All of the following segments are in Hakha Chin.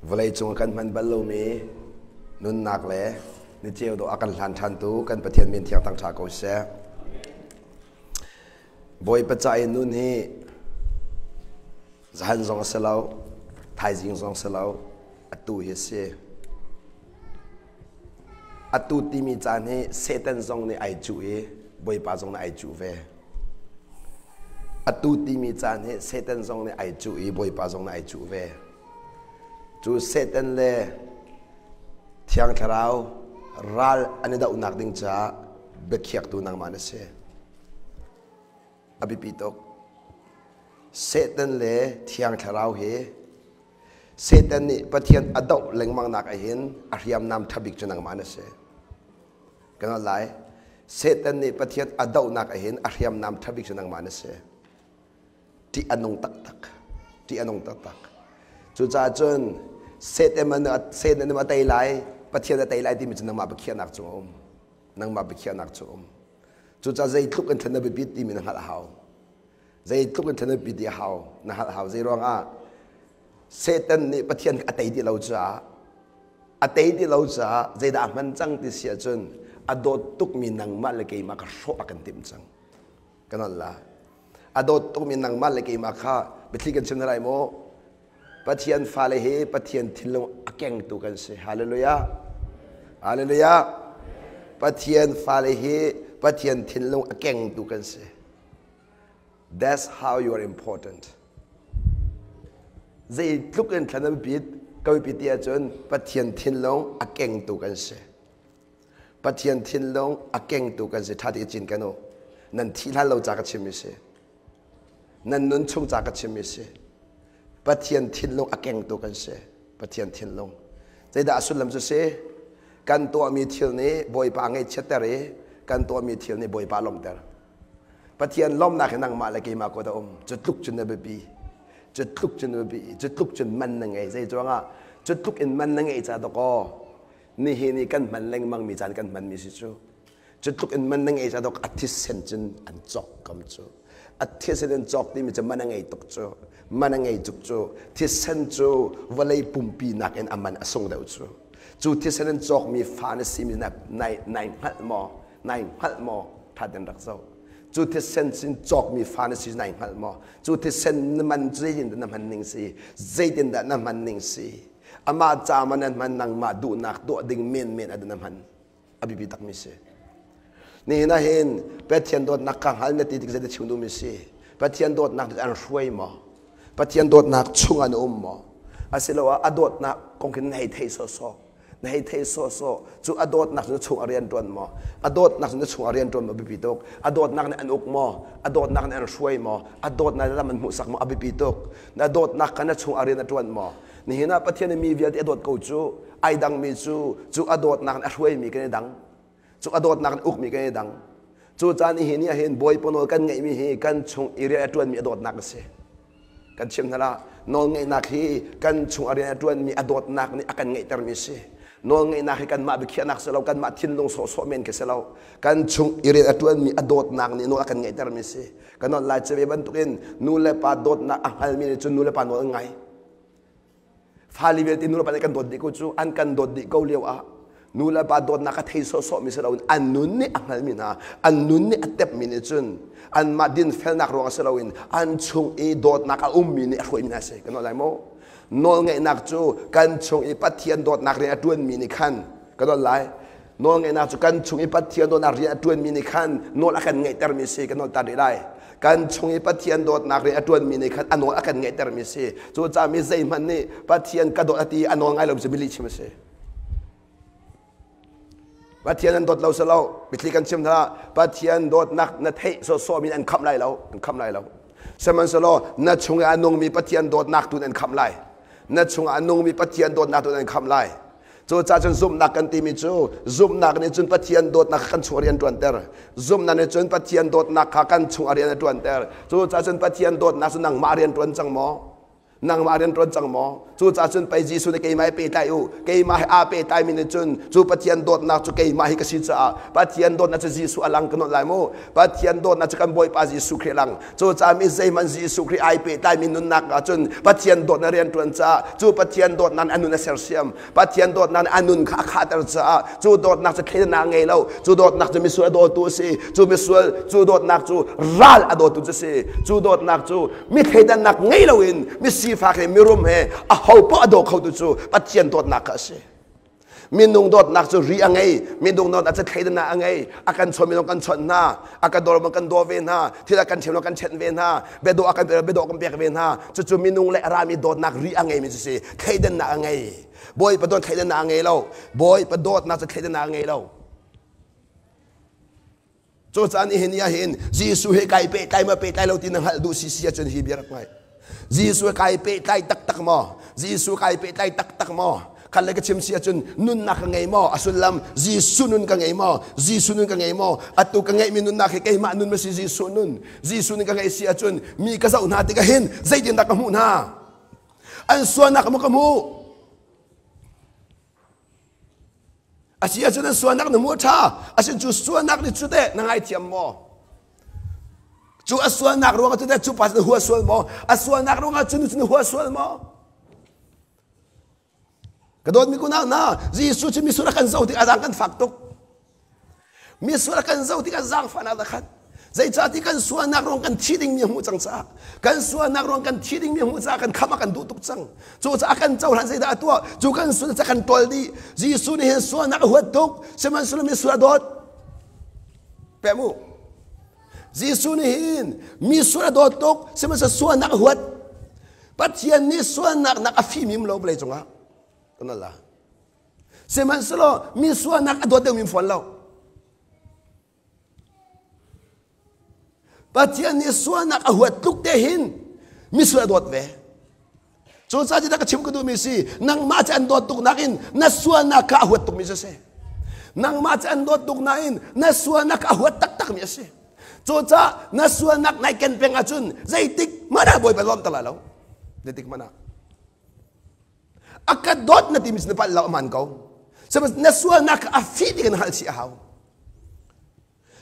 Vawlei cung kan hman bal lomi nunnak le ni ceu dawh a kan hlan ṭhantu kan Pathian min thiang thangṭha ko seh. Bawipa ca i nun hi zahan zong a si lo, thaizing zong si lo, atu hi a si. Atu timi caan hi Satan zong nih ai cuh i Bawipa zong nih ai cuh ve. Atu timi caan hi Satan zong nih ai cuh i Bawipa zong nih ai cuh ve. Cu Satan le Thiang Thlarau ral an i dohnak ding caah biakhiaktu nangmah na si. A biapi tuk. Satan le Thiang Thlarau hi Satan nih Pathian a doh lengmang nak ahhin a hriamnam ṭha bik cu nangmah na si. Kan lai. Satan nih Pathian a dohnak ahhin a hriamnam ṭha bik cu nangmah na si. Ṭih a nung taktak. Ṭih a nung taktak. Cucaah cun Satan a tei lai, Pathian a tei lai timi cu nangmah biakhiahnak cu a um. Nangmah biakhiahnak cu a um. Cucaah zeitluk in thlen na biapit timi na hngalh a hau. Zeitluk in thlen na biapit ti a hau, na hngalh a hau. Zei ruangah Satan nih Pathian a tei ti lo caah a tei ti lo caah zeidah a hman cang ti si ahcun a dawt tukmi nangmah le keimah kha hrawh a kan timh cang. Kan la. A dawt tukmi nangmah le keimah kha biathli kan chim hna lai maw? Pathian fale hi Pathian thinlung a kengtu kan si. Hallelujah. Hallelujah. Pathian fale hi Pathian thinlung a kengtu kan si. That's how you are important. Zeitluk in thlan an bit ka biapi ti ahcun Pathian thinlung a kengtu kan si. Pathian thinlung a kengtu kan si. Ṭha te cin kan u. Nan thih hlan lo ca ka chimmi si. Nan nun chung ca ka chimmi si. Pathian thinlung a kengtu kan si. Pathian thinlung. Zeidah a sullam cu si? Kan tuahmi thil nih Bawipa ngaihchiatter i kan tuahmi thil nih Bawipa lawmhter. Pathian lawmhnak hi nangmah le keimah kut a um. Cu tluk cun na biapi. Cu tluk cun na biapi. Cu tluk cun man na ngei. Zei ruangah cu tluk in man na ngeih ca dawkaw nihin i kan hman lengmang mi caan kan hman mi si cu. Cu tluk in man na ngei ca dawk a thisen cun an cawk kam cu. A thisen in cawk timi cu man a ngei tuk cu. Man a ngei tuk cu. Thisen cu vawlei pumpi nakin a man a sung deuh cu. Cu thisen in cawkmi fa na simi na nai nai hngalh maw? Nai hngalh maw? Ṭha rak zoh. Cu thisen sin cawkmi fa na si nai hngalh maw? Cu thisen na man zeitindah na hman ning si? Zeitindah na hman ning si? Amah ca ma nan hman nangmah duhnak tuah ding menmen a na hman. A biapi takmi si. Nihin ah hin Pathian dawtnak ka hngal na ti tik zeidah chim duhmi si? Pathian dawtnak an hruai maw? Pathian dawtnak chung ah na um maw? Asiloah a dawtnak kong khin na hei thei sawsawh. Na hei thei sawsawh. Cu a dawtnak cu na chung a rian ṭuan maw? A dawtnak cu na chung a rian ṭuan maw? Biapi tuk. A dawtnak nih an uk maw? A dawtnak nih an hruai maw? A dawtnak lam an hmuhsak maw? A biapi tuk. Na dawtnak kha na chung a rian a ṭuan maw? Nihin ah Pathian nih mi vialte a dawt ko cu ai dangmi cu cu a dawtnak nih a hruaimi kan i dang. Cu a dawtnak nih ukmi kan i dang. Cu caan i hi ni ah hin Bawipa nawl kan ngeihmi hi kan chung i rian a ṭuanmi a dawtnak a si. Kan chim hna lah, nawlngeihnak hi kan chung a rian a ṭuanmi a dawtnak nih a kan ngeihtermi a si. Nawlngeihnak hi kanmah biakhiahnak si lo, kanmah thinlung sawhsawh men khi si lo. Kan chung i rian a ṭuanmi a dawtnak nih nawl a kan ngeihtermi a si. Kan nawl lai cu ve bantukin nu le pa dawtnak a hngalmi nih cun nu le pa nawl an ngai. Fale vialte nu le pa nih kan dawt dih ko cu an kan dawt dih ko lio ah nu le pa dawtnak a thei sawhsawh mi si loin an nun nih a hngalmi hna an nun nih a tepmi nih cun anmah dinfelnak ruang si loin an chung i dawtnak a ummi nih a hruaimi hna si kan lai maw nawlngeihnak cu kan chung i Pathian dawtnak rian a ṭuanmi nih khan kan nawl lai nawlngeihnak cu kan chung i Pathian dawtnak rian a ṭuanmi nih khan nawl a kan ngeihtermi si kan nawl ta rih lai kan chung i Pathian dawtnak rian a ṭuanmi nih khan a nawl a kan ngeihtermi a si. Cucaah mi zeihmanh nih Pathian ka dawt a ti a nawl ngai lo cu mi lihchim a si. Pathian an dawt lo si lo mitthli kan chim hna Pathian dawtnak na theih sawsawh mi an khamh lai lo an khamh lai lo sihmanhsehlaw na chung i a nungmi Pathian dawtnak tu an khamh lai na chungah a nungmi Pathian dawtnak tu an khamh lai Cucaah cun zumhnak kan timi cu zumhnak nih cun Pathian dawtnak kha kan chung a rian ṭuanter. Zumhnak nih cun Pathian dawtnak kha kan chung a rian a ṭuanter. Cucaah cun Pathian dawtnak cu nangmah rian ṭuan cang maw? Nangmah rian ṭuan cang maw? Cucaah cun pei Jesuh nih keimah he pehtlai u. Keimah he aa pehtlaimi nih cun cu Pathian dawtnak cu keimah hi ka si caah Pathian dawtnak cu Jesuh a lang ka nawlh lai mu. Pathian dawtnak cu kan Bawipa Jesuh Khrih a lang. Cucaah mi zeihmanh Jesuh Khrih ai pehtlaimi nunnak ah cun Pathian dawtnak rian ṭuan caah cu Pathian dawtnak nih a nun a sersiam. Pathian dawtnak nih a nun kha a khahter caah cu dawtnak cu thleidannak a ngei lo. Cu dawtnak cu misual a dawtu a si. Cu misual cu dawtnak cu ral a dawtu cu a si. Cu dawtnak cu mi thleidannak ngei loin mi sifak he mirum he a ho poah a daw khotu cu Pathian dawtnak kha a si. Minung dawtnak cu ri a ngei, minung dawtnak cu thleidannak a ngei. A kan chawn minung kan chawnh hna, a kan dawr kan daw ve hna, thil a kan chim kan chenh ve hna, biadawh a kan pek biadawh kan pek ve hna. Cucu minung le a rami dawtnak ri a ngeimi cu si. Thleidannak a ngei. Bawipa dawt thleidannak a ngei lo. Bawipa dawtnak cu thleidannak a ngei lo. Cu caan i hin ah hin Jesuh he kai pehtlai ma pehtlai lo ti na hngalh duh si si ahcun hi bia rak ngai. Jesuh he kai pehtlai taktak maw? Jesuh kai pehtlai taktak maw? Khan le ka chim si ahcun nunnak ka ngei maw? A sullam Jesuh nun ka ngei maw? Jesuh nun ka ngei maw? Atu ka ngeihmi nunnak hi keimah nun ma si Jesuh nun? Jesuh nun ka ngeih si ahcun mi ka zoh hna tikah hin zeitindah ka hmuh hna? An sualnak maw ka hmuh? A si ahcun an sualnak na hmuh ṭha. Asin cu sualnak nih cu teh na ngaithiam maw? Cu a sualnak ruangah cu teh cu pa cu na hua sual maw? A sualnak ruangah cu nu cu na hua sual maw? Ka dawtmi kunau hna, Jesuh cu misual a kan zoh tik a zaang kan fak tuk. Misual kan zoh tikah zaangfahnak a khat. Zeicahti kan sualnak ruang kan thi dingmi a hmuh cang caah kan sualnak ruang kan thi dingmi a hmuh caah kan khamh a kan duh tuk cang. Cucaah kan cohlan zeidah a tuah? Cu kan sual ca kan ṭawl dih. Jesuh nih hin sualnak a huat tuk. Sihmanhsehlaw misual a dawt. Pem u. Jesuh nih hin misual a dawt tuk, sihmanhsehlaw sualnak a huat. Pathian nih sualnak nak a fimim lo vawlei cungah. Kan la. Sihmanhsehlaw mi sualnak a dawt deuhmi fawn lo. Pathian nih sualnak a huat tluk te hin misual a dawt ve. Cucaah cu ka chim ka duhmi si nangmah cu an dawt tuk nakin na sualnak kha a huat tukmi cu a si. Nangmah cu an dawt tuk nain na sualnak kha a huat taktakmi a si. Cucaah na sualnak nai ken peng ahcun zeitik hmanh ah Bawipa lawmter lai lo. Zeitik hmanh ah. A ka dawt na timi cu na palh lo a hmaan ko. Sihmanhsehlaw na sualnak kha a fih ti kan hngalh chih a hau.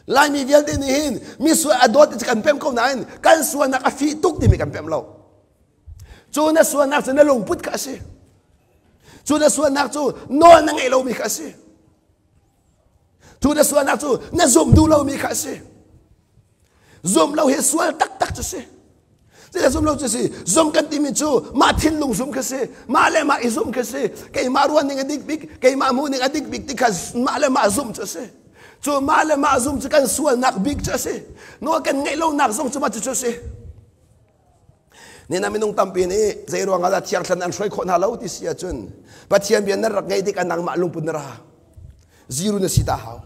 Laimi vialte nih hin mi sual a dawt ti kan pemh ko nain kan sualnak a fih tuk timi kan pemh lo. Cu na sualnak cu na lungput kha a si. Cu na sualnak cu nawl na ngeih lomi kha a si. Cu na sualnak cu na zumh duh lomi kha a si. Zum lo hi sual taktak cu si. Zeidah zum lo cu si? Zum kan timi cu mah thinlung zum kha si. Mah le mah i zum kha si. Keimah ruah ning a dik bik, keimah hmuh ning a dik bik ti kha mah le mah zum cu si. Cu mah le mah zum cu kan sualnak bik cu a si. Nawl kan ngeih lonak zong cu mah cu cu si. Nina minung tampi nih zei ruangah dah thiang thlan an hruai khawh hna lo ti si ahcun Pathian bia nan rak ngeih tik ah nangmah lungput na ra. Ziru na si ta hau.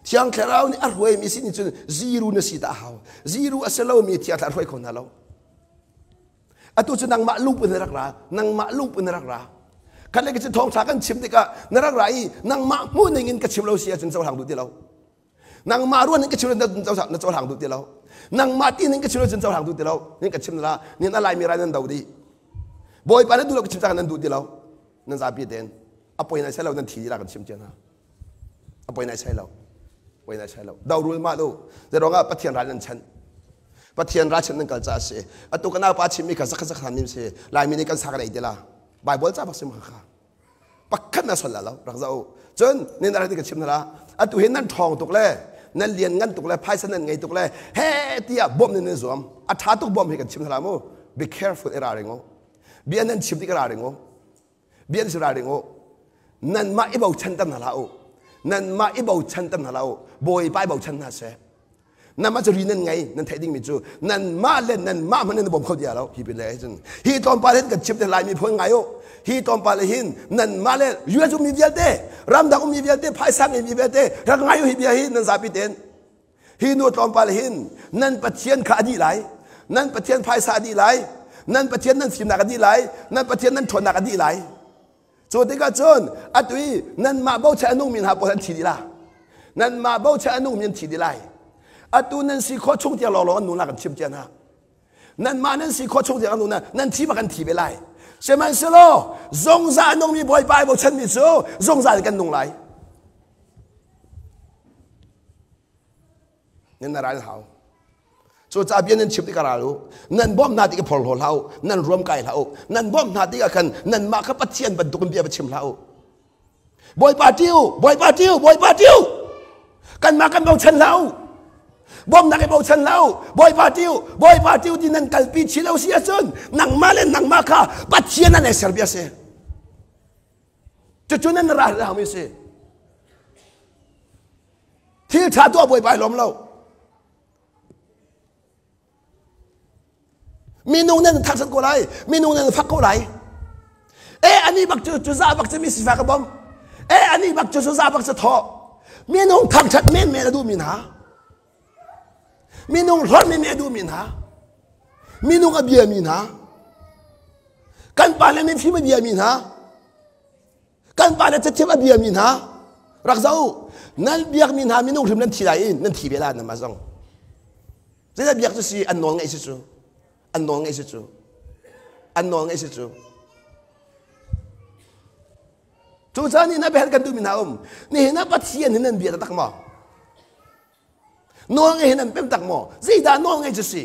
Thiang Thlarau nih a hruaimi sin cun ziru na si ta hau. Ziru a si lomi Thiang Thlarau hruai kho hna lo. Atu cu nangmah lungput na rak ra, nangmah lungput na rak ra. Khat le cu thawngṭha kan chim tikah na rak ra i nangmah hmuh ning in ka chim lo si ahcun cohlang duh ti lo. Nangmah ruan in ka chim lo na cohlang duh ti lo. Nangmah ti ning ka chim lo cun cohlang duh ti lo. Nin ka chim la, nin a laimi rai nan do dih. Bawipa na duh lo ka chim cang nan duh ti lo. Nan zapi ten a poi nai sai lo nan thi la kan chim cia hna. A poi nai sai lo. Poi nai sai lo. Dorul ma do. Zeruangah Pathian ral nan chan. Pathian ral chan nan kal ca si. Atu kana pa chimmi kha zakhat zakhat nim si. Laimi nih kan sa kan ei te la. Bible ca bak sim kha. Pakhat na sol la lo rak zau. Cun nin rak ti ka chim na la. Atu hin nan ṭhawng tuk le nan lian ngan tuk le phaisa nan ngei tuk le he tiah bawm nan in zuam. A ṭha tuk bawm hi kan chim hna la mu. Be careful i ralring u. Bia nan chim tik ralring u. Bia nan chim ralring u. Nanmah i bochan tam hna hlah u. Nanmah i bochan tam hna hlah u. Bawipa i bochan hna seh. Nanmah cu ri nan ngei, nan theih dingmi cu nanmah le nanmah hmanh nan bawm kho ti lo. Hi pin le cun hi tlawmpal hin kan chim te lai mi phun ngai u. Hi tlawmpal hin nanmah le US ummi vialte, ramdang ummi vialte, phaisa ngeimi vialte rak ngai u hi bia hi nan zapi ten. Hi nu tlawmpal hin nan Pathian kha a dih lai. Nan Pathian phaisa a dih lai. Nan Pathian nan fimnak a dih lai. Nan Pathian nan ṭhawnnak a dih lai. Cu tikah cun atu i nanmah bochan a nungmi hna pawl an thi dih la. Nanmah bochan a nungmi an thi dih lai. Atu nan si khawh chung tiang lawnglawng an nu nak an chim cia hna. Nanmah nan si khawh chung tiang kan nan thi bak kan thi ve lai. Sihmanhsehlaw zungzal a nungmi Bawipa ai bochanmi cu zungzal kan nung lai. Nan ral hau. Cucaah bia nan chim tikah ral u. Nan bawmh hna tikah phorhlaw hlah u. Nan ruam kai hlah u. Nan bawmh hna tikah khan nanmah kha Pathian bantukin bia va chim hlah u. Bawipa ṭih u, Bawipa ṭih u, Bawipa ṭih u. Kanmah kan bochan hlah u. Bawmhnak i bochan hlah u. Bawipa ṭih u, Bawipa ṭih u ti nan kalpi chih lo si ahcun nangmah le nangmah kha Pathian an ser bia si. Cucu nan ral hau mi si. Thil ṭha tuah Bawipa ai lawm lo. Minung nan thangṭhat ko lai, minung nan fak ko lai. E ani bak cu cu za bak cu mi sifak a bom. E ani bak cu cu za bak cu thawh. Minung thangṭhat men men a duhmi hna. Minung hlorh men men a duhmi hna. Minung a biami hna. Kan pa le mifim a biami hna. Kan pa le cathiam a biami hna. Rak zoh u. Nan biakmi hna minung hrim nan thi lai i nan thi ve la nan mah zong. Zeidah biak cu si an nawl ngeih si cu. An nawl ngeih si cu. An nawl ngeih si cu. Cucaah ni na biahal kan duhmi hna um. Nihin ah Pathian hin nan bia taktak maw? Nawl ngei hin nan pem tak maw? Zeidah nawl ngei cu si?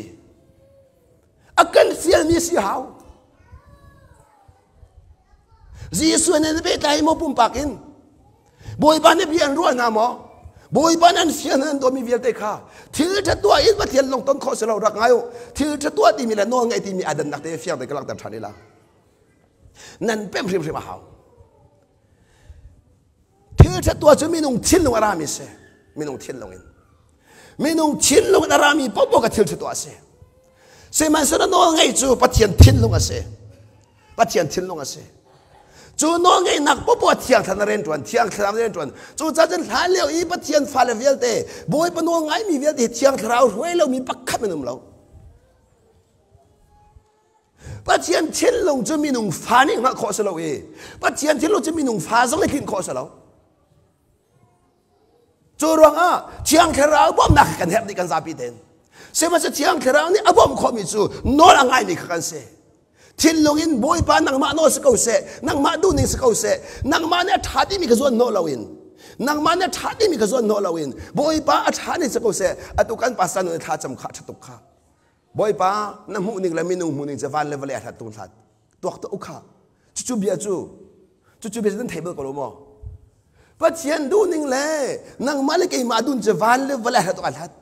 A kan fialmi si hau. Jesuh nih na pehtlai maw pumpak in? Bawipa nih bia an ruah hna maw? Bawipa nih an fial hna an dawmi vialte kha thil ṭha tuah in Pathian lung ton khawh si lo rak ngai u. Thil ṭha tuah timi le nawl ngaih timi aa dannak te fiang te ka langhter ṭhan ila. Nan pemh hrimhrim a hau. Thil ṭha tuah cu minung thinlung a rami si. Minung thinlung in. Minung thinlung in a rami paohpaoh ka thil ṭha tuah a si. Sihmanhsehlaw nawl ngaih cu Pathian thinlung a si. Pathian thinlung a si. Cu nawlngeihnak popoh thiang thlarau rian ṭuan, thiang thlarau rian ṭuan. Cucaah cun hlan lio i Pathian fale vialte, Bawipa nawl ngaimi vialte thiang thlarau hruai lomi pakhat an um lo. Pathian thinlung cu minung fa nih hngalh khawh si lo i Pathian thinlung cu minung fa zong nih tlinh khawh si lo. Cu ruangah Thiang Thlarau bawmhnak kan herh dih kan zapi tein. Sihmanhsehlaw Thiang Thlarau nih a bawmh khawhmi cu nawl a ngaimi kha kan si. Thinlung in Bawipa nangmah nawl si ko seh, nangmah duhning si ko seh, nangmah nih a ṭha timi ka zuan hnawh loin, nangmah nih a ṭha timi ka zuan hnawh loin, Bawipa a ṭha ning si ko seh, atu kan pastor nu nih thla cam kha a ṭha tuk kha. Bawipa na hmuhning le minung hmuhning cu van le vawlei a hlat tung hlat. Tuak tuah u kha. Cucu bia cu, cucu bia cu nan thei bal ko lo maw? Pathian duhning le nangmah le keimah dun cu van le vawlei a hlat.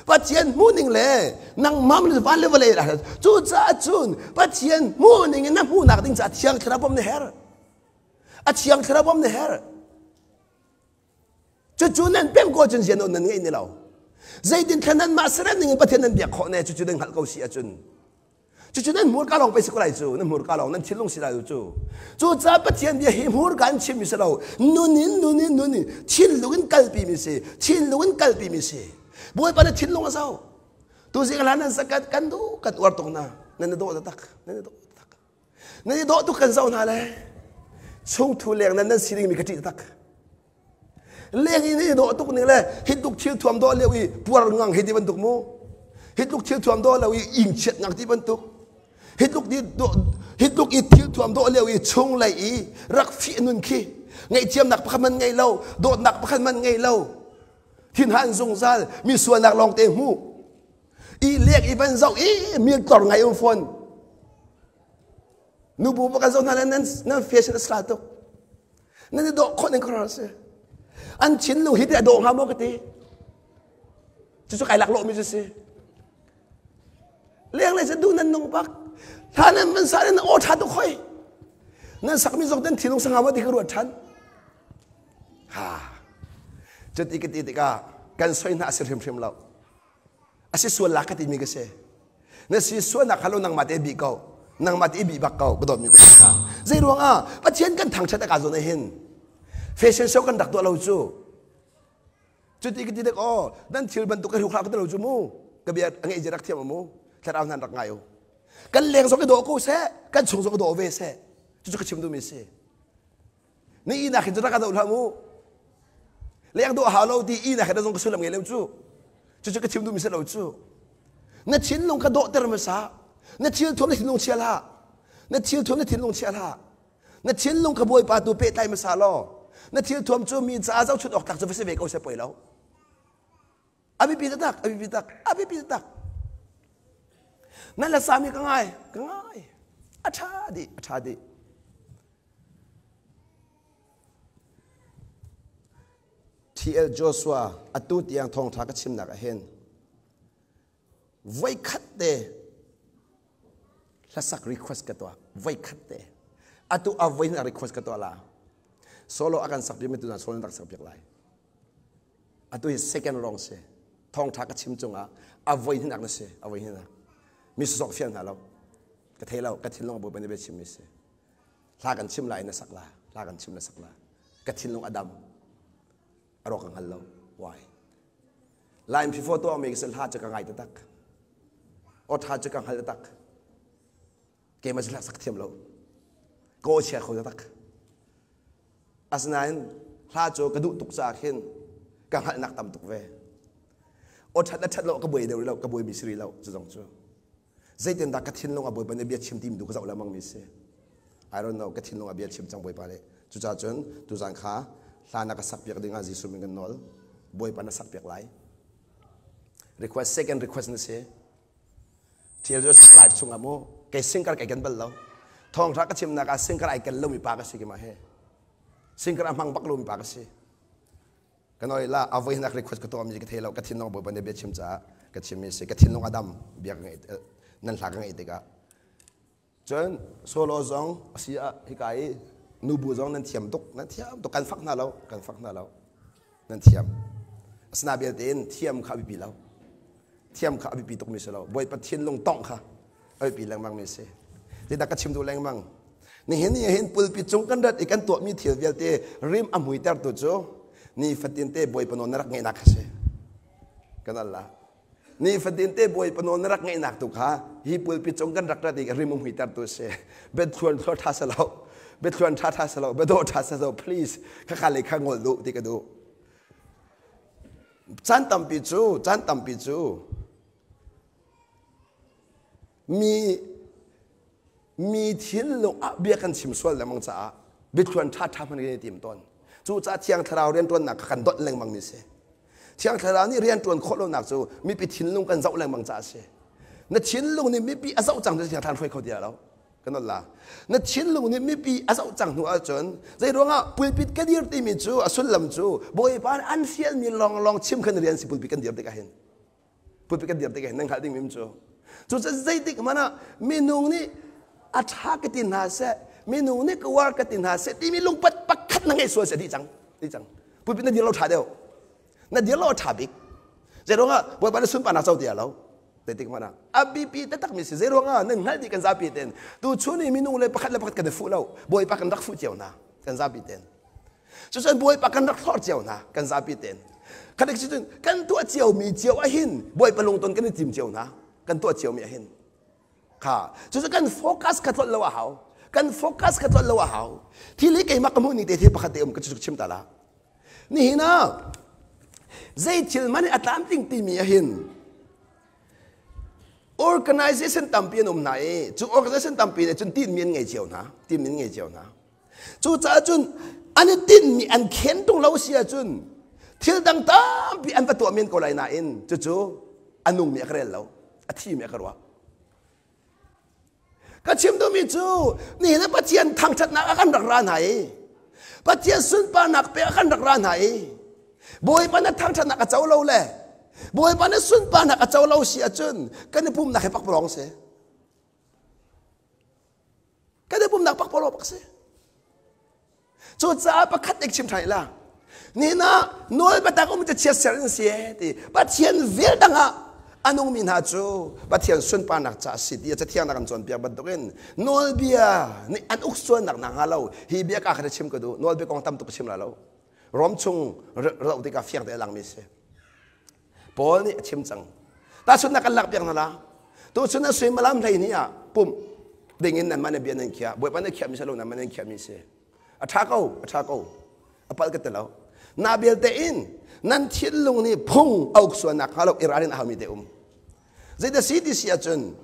Pathian hmuhning le nangmah le van le vawlei a hlat. Cucaah cun Pathian hmuhning in na hmuhnak ding caah Thiang Thlarau bawmh na herh. A Thiang Thlarau bawmh na herh. Cucu nan pemh ko cun zian nan ngeih ni lo. Zeitin thlan nan mah serem ning in Pathian nan biak khawh ne cucu nan hngalh ko si ahcun. Cucu nan hmurka lawng pei si ko lai cu, nan hmurka lawng nan thinlung si lai cu. Cucaah Pathian bia hi hmurka in chimmi si lo, nun in nun in nun in thinlung in kalpi mi si, thinlung in kalpi mi si. Bawipa na thinlung a zau. Tuzing hlan nan sakat kan duh kan uar tuk na, nan i dawh taktak, nan i dawh taktak. Nan i dawh tuk kan zoh hna le chungthu leng nan nan sining mi ka ṭih taktak. Leng in i dawh tuk ning le hi tluk thil thuam dawh lio i puar ngang hi ti bantuk mu. Hi tluk thil thuam dawh lo i ing chiat ngang ti bantuk. Hi tluk di hi tluk i thil thuam dawh lio i chung lei i rak fih nun khi ngaihthiamnak pakhat man ngei lo, dawtnak pakhat man ngei lo. Thinhan zungzal mi sualnak lawng te hmu. I lek i van zoh i mil tlor ngai um fawn. Nubu pa kan zoh hna le nan nan fashion a sla tuk. Nan i dawh khawh ning khuaruahhar a si. An thinlung hi teh a dawh hnga maw ka ti. Cucu kai laklawhmi cu si. Lenglei cu duh nan nung bak. Hla nan van sa nan aw ṭha tuk hoi. Nan sakmi zong nan thinlung sangau ti ka ruat ṭhan. Ha. Cuti ka ti tikah kan soi hna a si hrimhrim lo. A si sual la ka timi ka si. Na si sualnak kha lo nangmah te bi ko. Nangmah te bi bak ko ka dawtmi ko kha. Zei ruangah Pathian kan thangṭhat a ka zawn hin fashion show kan rak tuah lo cu. Cuti ka ti dek aw nan thil bantuk ka hruk hlah ka ti lo cu mu. Ka bia a ngeih rak thiam mu. Thlarau hnan rak ngai u. Kan leng zong i dawh ko seh, kan chung zong i dawh ve seh. Cucu ka chim duhmi si. Ni inak hin cu rak ka doh hlah mu. Leng dawh hau lo ti inak hin zong ka sullam ngei lo cu. Cucu ka chim duhmi si lo cu. Na thinlung ka dawhter hmasa. Na thil thuam na thinlung chia hlah. Na thil thuam na thinlung chia hlah. Na thinlung kha Bawipa tu pehtlai hmasa law na thil thuam cu mi caah zohchunh awk tlak cu va si ve ko seh poi lo. A biapi taktak, a biapi tak, a biapi taktak. Nan la sami ka ngai, ka ngai. A ṭha dih, a ṭha dih. TL Joshua atu tiang thawngṭha ka chimnak ah hin voikhat te hlasak request ka tuah voikhat te atu a voi na request ka tuah la solo a kan sak piak mi tu na solo rak sak piak lai atu hi second wrong si thawngṭha ka chim cungah a voi hinak na si a voi hinak mi sosok fial hna lo ka thei lo ka thinlung a bawipa nih bia chim mi si hla kan chim lai na sak la hla kan chim na sak la ka thinlung a dam a rawk ka hngal lo why Laim fifo tuah mi ka hla cu ka ngai taktak aw tha cu ka hngal taktak keimah cu hla sak thiam lo ka aw chia kho taktak asinain hla cu ka duh tuk caah khin ka hngalhnak tam tuk ve aw that le that lo ka buai deuh lo ka buai mi si rih lo cu zong cu zeitindah ka thinlung a bawipa nih bia chim timi tu ka zoh lengmang mi si I don't know ka thinlung a bia chim cang bawipa nih cucaah cun tuzan kha hla na ka sak piak ding ah Jesuh min kan nawl bawipa na sak piak lai request second request na si thil cu life chungah mu kei singkar kai kan bal lo thawngtha ka chimnak ah singkar ai ken lomi pa ka si ki ma he singkar a hmang bak lomi pa ka si Ka noi la a voi nak request ka tuah mi ka thei lo ka thinlung bawipa nih bia chim caah ka chim mi si ka thinlung a dam bia ka ngeih nan hla ka ngeih tikah cun solo zong a si ah hika i nubu zong nan thiam tuk nan thiam tuk kan fak hna lo kan fak hna lo nan thiam asina belte in thiam kha a biapi lo thiam kha a biapi tuk mi si lo bawipa thinlung tongh kha a biapi lengmang mi si zeidah ka chim duh lengmang nihin ni hin pulpit cung kan rat i kan tuahmi thil vialte rim a muitertu cu nifatin te bawipa nawl na rak ngeihnak kha si kan al la nifatin te bawipa nawl na rak ngeihnak tu kha hi pulpit cung kan rak rat i rim a muitertu si biathluan thluar tha sa lo biathluan tha tha sa lo biadawh tha sa lo please kha kha le kha ngol duh ti ka duh caan tampi cu caan tampi cu Mi mi thinlung ah bia kan chim sual lengmang caah biathluan ṭhaṭha hmanh kan i tim tawn. Cucaah Thiang Thlarau rianṭuannak kha kan donh lengmang mi si. Thiang Thlarau nih rianṭuan khawh lonak cu mipi thinlung kan zoh lengmang caah a si. Na thinlung nih mipi a zoh cang cu Thiang Thlarau hruai kho ti lo. Kan la. Na thinlung nih mipi a zoh cang hnu ahcun zei ruangah pulpit ka dir timi cu a sullam cu Bawipa nih an fialmi lawnglawng chim khan rian si pulpit kan dir tikah hin. Pulpit kan dir tik hin nan hngalh ding mi cu cu zeitik hmanh ah minung nih a ṭha ka ti hna seh minung nih ka uar ka ti hna seh timi lungpat pakhat na ngeih sual seh dih cang dih cang pulpit na dir lo ṭha deuh na dir lo a ṭha bik zeiruangah bawipa na sunparnak co ti lo zeitik hmanh ah a bipi taktak mi si zeiruangah nan hngalh dih kan zapi ten tu chun i minung le pakhat le pakhat kan i fuh lo bawipa kan rak fuh cio hna kan zapi ten Cucun Bawipa kan rak hlorh cio hna kan zapi tein. Khatik cun kan tuah ciomi cio ahhin Bawipa lungton kan i tim cio hna kan tuah ciomi ahhin. Kha cucu kan focus kha tlolh lo a hau. Kan focus kha tlolh lo a hau. Thil hi keimah ka hmuh ning te thil pakhat te um ka cu chim ta la. Nihin ah zei thil man a tlamtling timi ahhin organization tampi an um hna i cu organization tampi nih cun tinmi an ngei cio hna tinmi an ngei cio hna Cucaah cun an i tinhmi an khen tung lo si ahcun thil dang tampi an va tuah men ko lai nain cucu a nungmi a ka rel lo a thimi a ka ruah. Ka chim duhmi cu nihin ah Pathian thangṭhatnak a kan rak ra hna i Pathian sunparnak pek a kan rak ra hna i Bawipa na thangṭhatnak a co lo le Bawipa na sunparnak a co lo si ahcun kan i pumnak hi pakpalawng si. Kan i pumnak pakpalawng bak si. Cucaah pakhat ek chim ṭhan la. Nihin ah nawl biatak um te chiatser in si ti Pathian vel dang ah a nungmi hna cu Pathian sunparnak ca a si ti cathiang nak an cawnpiak bantukin nawlbia nih an uk sualnak na hnga lo hi bia ka kha chim ka duh nawlbia kong tam tuk chim la lo Rom chung zoh tikah fiang te a langmi si Paul nih a chim cang. Tahchunhnak kan lak piak hna la. Tuchun a suimilam 12 ah pumh ding in nanmah na bia nan khiah. Bawipa na khiahmi si lo nanmah nan khiahmi si. A ṭha ko, a ṭha ko. A palh ka ti lo. Na belte in nan thinlung nih phung a uk sualnak hnga lo i ralrin a haumi te um. Zeidah si ti si ahcun.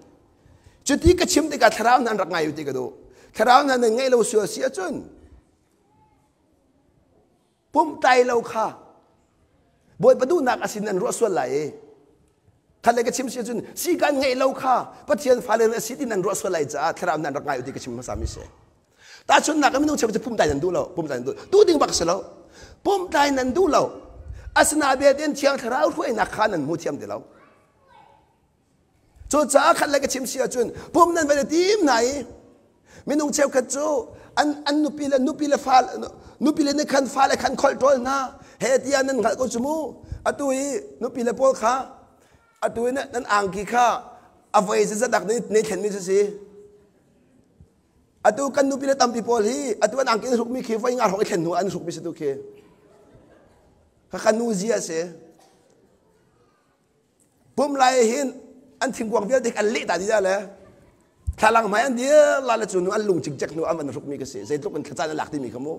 Cuti ka chim tikah thlarau hna an rak ngai u ti ka duh. Thlarau hna nan ngeih lo sual si ahcun pumh tlai lo kha Bawipa duhnak a sin an ruah sual lai i khat le ka chim si ahcun si kan ngeih lo kha Pathian fale a si ti nan ruah sual lai caah thlarau hna an rak ngai u ti ka chim hmasa mi si. Tahchunhnak ah minung cheu cu pumh tlai nan duh lo, pumh tlai nan duh. Duh ding bak si lo. Pumh tlai nan duh lo. Asinain Thiang Thlarau hruainak kha nan hmu thiam ti lo. Cucaah khat le ka chim si ahcun pum nan van i tim hna i minung cheukhat cu an an nupi le nupi le fa nupi le nih khan fale khan kholh ṭawl hna he tiah nan hngalh ko cu mu atu i nupi le pawl kha atu i nan angki kha a voi zat dak ne thlenmi cu si atu kan nupi le tampi pawl hi atu an angki an hrukmi khi voi nga hrawng i thlen hnu an hrukmi si tu khi kha kan nu zia a si. Pum lai hin an thingkuang vialte an leh ta dih le thlalang hmai an dir la le cu nu an lung cikcek hnu an van hrukmi ka si. Zeitluk in thlacaan an lak timi kha mu.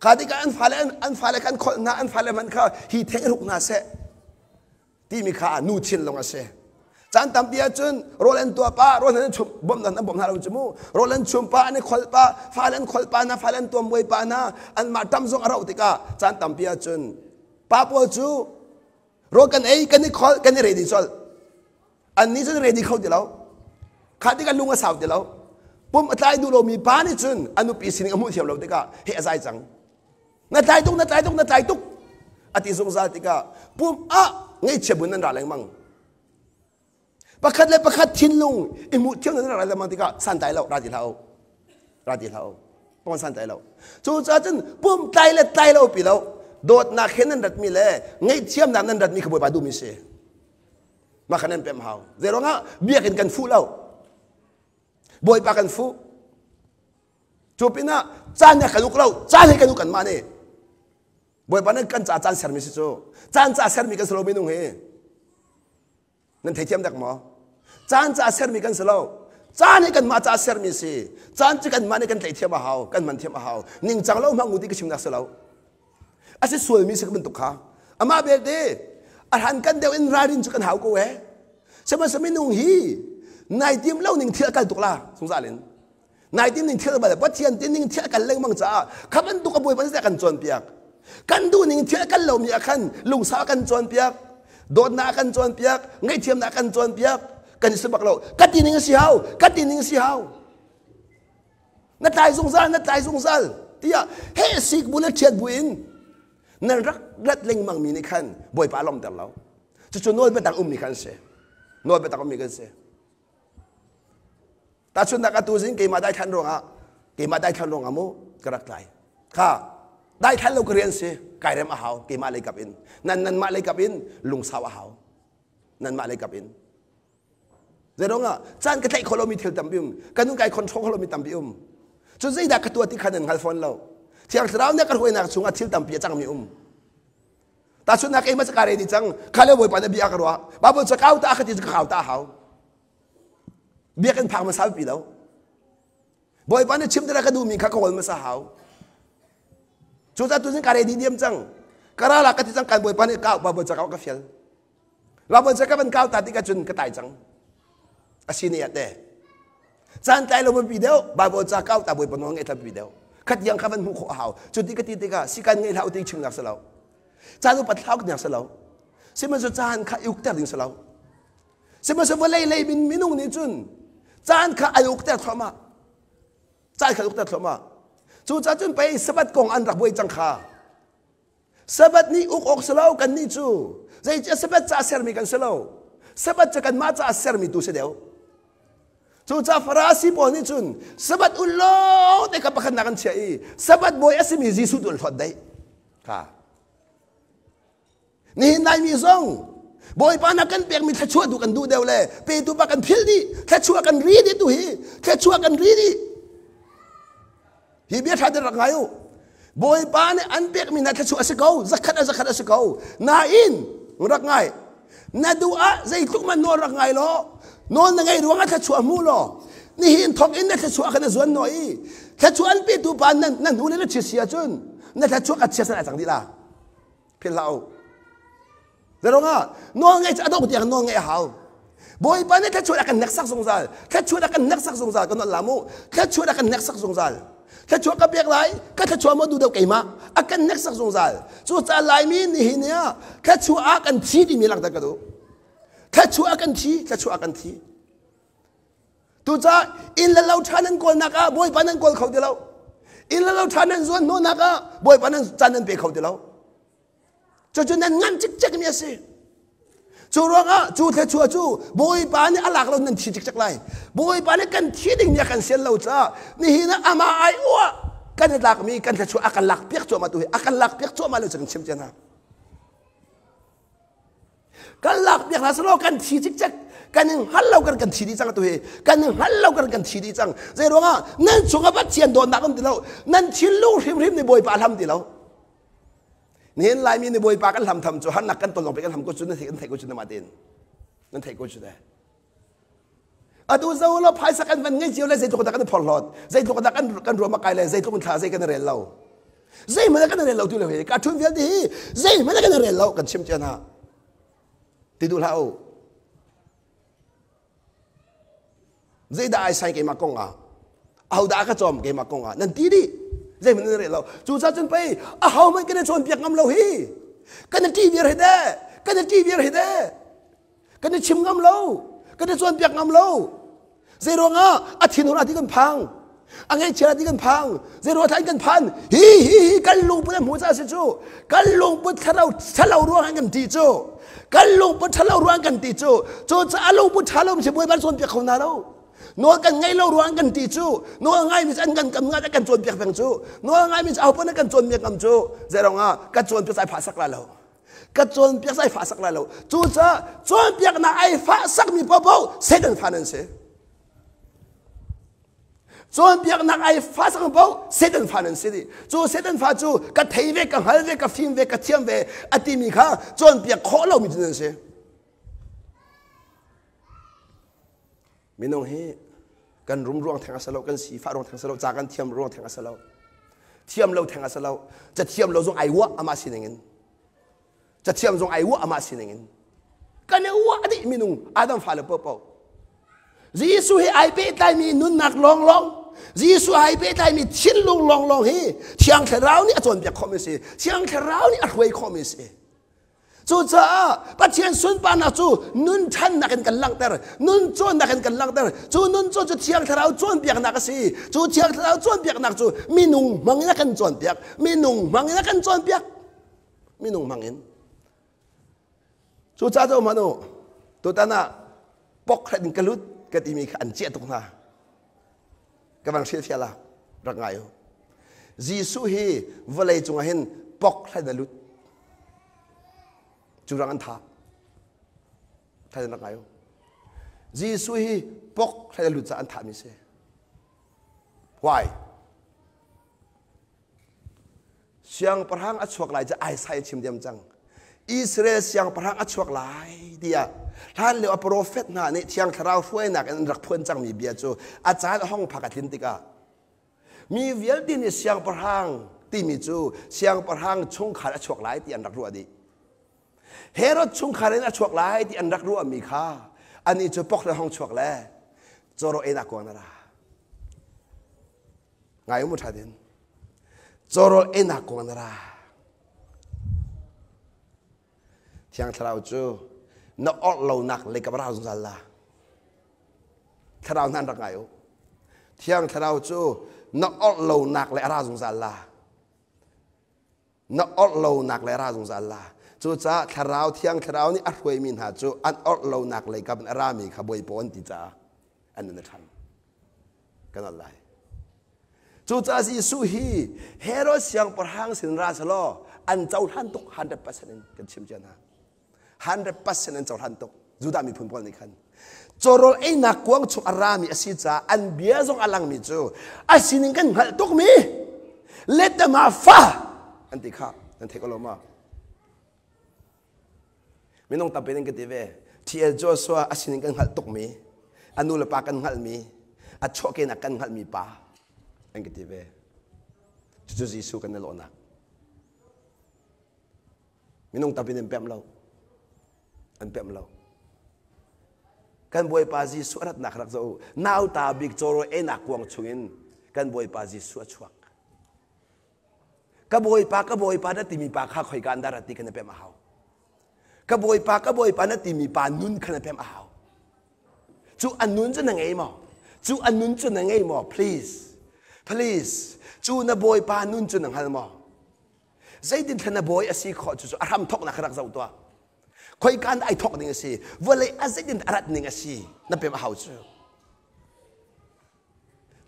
Kha tikah an fale an fale kan kholh hna, an fale hmanh kha hi theng hruk hna seh timi kha nu thinlung a si. Caan tampi ahcun rawl an tuah pa, rawl an chum bawmh an bawmh hna lo cu mu. Rawl an chum pa, an i kholh pa, fale an kholh pa hna, fale an tuam muai pa hna, anmah ṭam zong a rauh tikah caan tampi ahcun pa pawl cu rawl kan ei kan i kholh kan i ready colh. Annih cun ready kho ti lo. Kha tikah lung a sau ti lo. Pum a tlai duh lomi pa nih cun a nupi sining a hmuh thiam lo tikah he a zai cang. Na tlai tuk, na tlai tuk, na tlai tuk a ti zungzal tikah pum ah ngaihchia bun nan ra lengmang. Pakhat le pakhat thinlung i hmuh thiam nan ra lengmang tikah santlai lo, ra ti hlah u. Ra ti hlah u. Pon santlai lo. Cucaah cun pum tlai le tlai lo pi lo dawtnak he nan ratmi le ngaihthiamnak nan ratmi kha Bawipa duhmi si. Mah kha nan pemh hau. Zeiruangah biakinn kan fuh lo. Bawipa kan fuh. Cu pinah caan he kan uk lo, caan he kan uk kanmah nih. Bawipa nih kan ca caan sermi si cu. Caan ca sermi kan si lo minung hi. Nan theithiam dek maw? Caan ca sermi kan si lo. Caan hi kanmah ca sermi si. Caan cu kanmah nih kan tlaih thiam a hau, kan hman thiam a hau. Ningcang lo hmang u ti ka chimnak si lo. A si sualmi si bantuk kha. Amah belte a hran kan deuh in ralrin cu kan hau ko eh. Sihmanhsehlaw minung hi nai tim lo ning thil a kal tuk la zungzal in. Nai tim ning thil bal Pathian tin ning thil kal lengmang caah kha bantuk a bawipa nih kan cawnpiak. Kan duh ning thil kal lomi ah khan lungsau kan cawnpiak, dawtnak kan cawnpiak, ngaihthiamnak kan cawnpiak. Kan i si bak lo. Ka ti ning si hau, ka ti ning si hau. Na tlai zungzal, na tlai zungzal tiah he sik bu le ṭhiat bu in nan rak rat lengmang mi nih khan Bawipa a lawmter lo. Cucu nawl biatak ummi khan si. Nawl biatak ummi kan si. Tahchunhnak atu zing keimah daithlan ruangah keimah daithlan ruangah mu ka rak tlai. Kha daithlan lo ka rian si kai rem a hau keimah lei kap in. Nan nanmah lei kap in lungsau a hau. Nanmah lei kap in. Zeiruangah caan ka tlaih kho lomi thil tampi um. Ka nun kai control kho lomi tampi um. Cu zeidah ka tuah ti kha nan hngal fawn lo. Thiang Thlarau nih ka hruainak chungah thil tampi a cangmi um. Tahchunhnak keimah ca ka ready cang. Kha le Bawipa nih bia ka ruah. Bible ca kau ta ka ti cu ka kau ta hau. Biakinn phak hmasa pi lo. Bawipa nih chim ka duhmi kha ka kawl hmasa hau. Cucaah tuzing ka ready diam cang. Ka ral ah ka ti cang kan Bawipa nih kau Bible ca ka fial. Bible ca ka van kau ta tikah cun ka tai cang. A si ni ah te. Caan tlai lo pi deuh Bible ca kau ta Bawipa nawl ngaih pi deuh. Khat yang kha van hmuh khawh a hau. Cu ti ka ti tikah si kan ngaih hlah ti chimnak si lo. Caan upat hlau nak si lo. Sihmanhsehlaw caan kha i ukter ding si lo. Sihmanhsehlaw vawlei lei min minung nih cun caan kha ai ukter thluahmah. Caan kha ukter thluahmah. Cucaah cun pei Sabbath kong an rak buai cang kha. Sabbath nih uk awk si lo kan nih cu. Zeicah Sabbath ca sermi kan si lo. Sabbath cu kanmah ca sermi tu si deuh. Cucaah Farasi pawl nih cun Sabbath ul lo te kha pakhatnak an chiah i Sabbath bawi a simi Jesuh tu an hlawt daih. Kha. Nihin Laimi zong Bawipa na kan pekmi thluachuah tu kan duh deuh le petu pa kan philh dih thluachuah kan ri dih tu hi thluachuah kan ri dih hi bia ṭha te rak ngai u. Bawipa nih an pekmi hna thluachuah a si ko, zakhat a zakhat a si ko. Nain rak ngai, na duh ah zeitluk man nawl rak ngai law nawl na ngei ruangah thluachuah hmu law nihin thawk in na thluachuah kha na zuan naw i thluachuah an petu pa nan na hnu le na chia si ahcun na thluachuah ka chia san a cang dih la. Philh hlah u. Zeirungah nawl ngeih cu a dongh tiang nawl ngeih a hau. Bawipa nih thluachuah a kan hneksak zungzal. Thluachuah a kan hneksak zungzal. Kan la mu. Thluachuah a kan hneksak zungzal. Thluachuah ka pek lai, ka thluachuah maw duh deuh keimah. A kan hneksak zungzal. Cucaah Laimi nihin ni ah thluachuah ah kan thi timi langhter ka duh. Thluachuah ah kan thi, thluachuah ah kan thi. Tucaah inn le lo ṭha nan kawlnak ah Bawipa nan kawl kho ti lo. Inn le lo ṭha nan zuan hnawhnak ah Bawipa nan caan nan pe kho ti lo. Cucu nan ngan cikcek mi a si. Cu ruangah cu thluachuah cu Bawipa nih a lak lo nan thi cikcek lai. Bawipa nih kan thi ding mi a kan sian lo caah nihin ah amah ai uah kan i tlakmi kan thluachuah a kan lak piak cuahmah tu hi a kan lak piak cuahmah lo cu kan chim cia hna. Kan lak piak hna selaw kan thi cikcek kan in hngal lo kan kan thi dih cang tu hi kan in hngal lo kan kan thi dih cang. Zei ruangah nan chungah Pathian dawtnak um ti lo nan thinlung hrimhrim nih Bawipa hlam ti lo. Nihin Laimi nih Bawipa kan hlam tham cu harnak kan ton lawng kan hlam ko cu nan theih kan theih ko cu na tein nan theih ko cu te. Atu zo lo phaisa kan van ngei cio le zeitluk dah kan i phorhlawt zeitluk dah kan kan ruam kai le zeitluk in thla zei kan rel lo zeihmanh kan rel lo tu le hi ka thun vialte hi zeihmanh kan rel lo kan chim cia hna ti duh hlah u Zeidah ai sai keimah kong ah? Ahodah a ka cawm keimah kong ah? Nan ti dih. Zeihmanh nan rel lo. Cucaah cun pei ahohmanh kan i cawnpiak ngam lo hi. Kan i ṭih viar hi teh. Kan i ṭih viar hi teh. Kan i chim ngam lo. Kan i cawnpiak ngam lo. Zei ruangah a thinhun ah ti kan phang. A ngaihchia ti kan phang. Zei ruangah kan phan. Hi hi hi kan lungput a hmu caah si cu. Kan lungput thalo thalo ruangah kan ti cu. Kan lungput thalo ruang kan ti cu. Cucaah lungput thalo mi si Bawipa cawnpiak kho hna lo. Nawl kan ngaih lo ruang kan ti cu. Nawl ngai mi an kan kam ngat kan cawnpiak peng cu. Nawl ngai mi aho paoh kan cawnpiak ngam cu. Zei ruangah ka cawnpiak ai phah sak lai lo. Ka cawnpiak ai fah sak lai lo. Cucaah cawnpiaknak ai fah sakmi paohpaoh Satan fa nan si. Cawnpiaknak ai fa sang paoh Satan fa nan si dih. Cu Satan fa cu ka thei ve, ka hngal ve, ka fim ve, ka thiam ve a timi kha cawnpiak khawh lomi cu nan si. Minung hi kan rum ruang theng a si lo, kan sifah ruang theng a si lo, ca kan thiam ruang theng a si lo. Thiam lo theng a si lo. Ca thiam lo zong ai uah amah sining in. Cathiam zong ai uah amah sining in. Kan i uah dih minung Adam fale paohpaoh. Jesuh hi ai pehtlaimi nunnak lawnglawng, Jesuh ai pehtlaimi thinlung lawnglawng hi Thiang Thlarau nih a cawnpiak khawhmi a si. Thiang Thlarau nih a hruai khawhmi a si. Cucaah Pathian sunparnak cu nun ṭhannak in kan langhter, nun cawnnak in kan langhter. Cu nun cawn cu Thiang Thlarau cawnpiaknak a si. Cu Thiang Thlarau cawnpiaknak cu minung hmang in a kan cawnpiak. Minung hmang in a kan cawnpiak. Minung hmang in. Cucaah cu hmanh u, tutan ah pokhret in ka lut ka timi kha an ciah tuk hna. Ka van hrilhfiah la, rak ngai u. Jesuh hi vawlei cungah hin pokhret a lut. Cu rang an tha. Tha rak ngai u. Jesuh hi pokhret a lut caah an thahmi si. Why? Siangpahrang a chuak lai cu Isaiah a chim diam cang. Israel siangpahrang a chuak lai tiah hlan lio a profet hna nih Thiang Thlarau hruainak in an rak phuan cangmi bia cu a caan a hong phak a tlin tikah mi vialte nih siangpahrang timi cu siangpahrang chungkhar a chuak lai ti an rak ruah dih. Herod chungkhar in a chuak lai ti an rak ruahmi kha anih cu pok le hong chuak le cawraw einak kuang na ra. Ngai mu ṭha din. Cawrawl einak kong na ra. Thiang Thlarau cu na orh lonak lei ka ra zungzal la. Thlarau hna rak ngai u. Thiang Thlarau cu na orh lonak le a ra zungzal la. Na orh lonak le ra zungzal la. Cucaah Thlarau Thiang Thlarau nih a hruaimi hna cu an orh lonak lei kam in a rami kha Bawipa an ti caah an nun a ṭhang. Kan al lai. Cucaah Jesuh hi Herod siangpahrang sin ra selaw an cohlan tuk 100% in kan chim cia hna. 100% an cohlan tuk. Judah miphun pawl nih khan. Cawrawl einak kuang chung a rami a si caah an bia zong a langmi cu a sining kan hngalh tukmi letama fa an ti kha nan thei ko lo ma? Minung tampi in ka ti ve. TL Joshua a sining kan hngalh tukmi, a nu le pa kan hngalhmi, a chuahkenak kan hngalhmi pa an ka ti ve. Cucu Jesuh kan i lawhnak. Minung tampi an pemh lo. An pemh lo. Kan Bawipa Jesuh a ratnak rak zoh u. Nauta bik cawrawi einak kuang chungin kan Bawipa Jesuh a chuak. Ka Bawipa, ka Bawipa na timi pa kha khoika an dah rat ti kha na pemh a hau. Ka Bawipa, ka Bawipa na timi pa nun kha na pemh a hau. Cu a nun cu na ngei maw? Cu a nun cu na ngei maw? Please. Please. Cu na Bawipa nun cu na hngal maw? Zeitin thla na bawi a si khawh cu cu a hram thawknak kha rak zoh tuah. Khoika in ai thawk ding a si? Vawlei a zeitin a rat ning a si? Na pem a hau cu.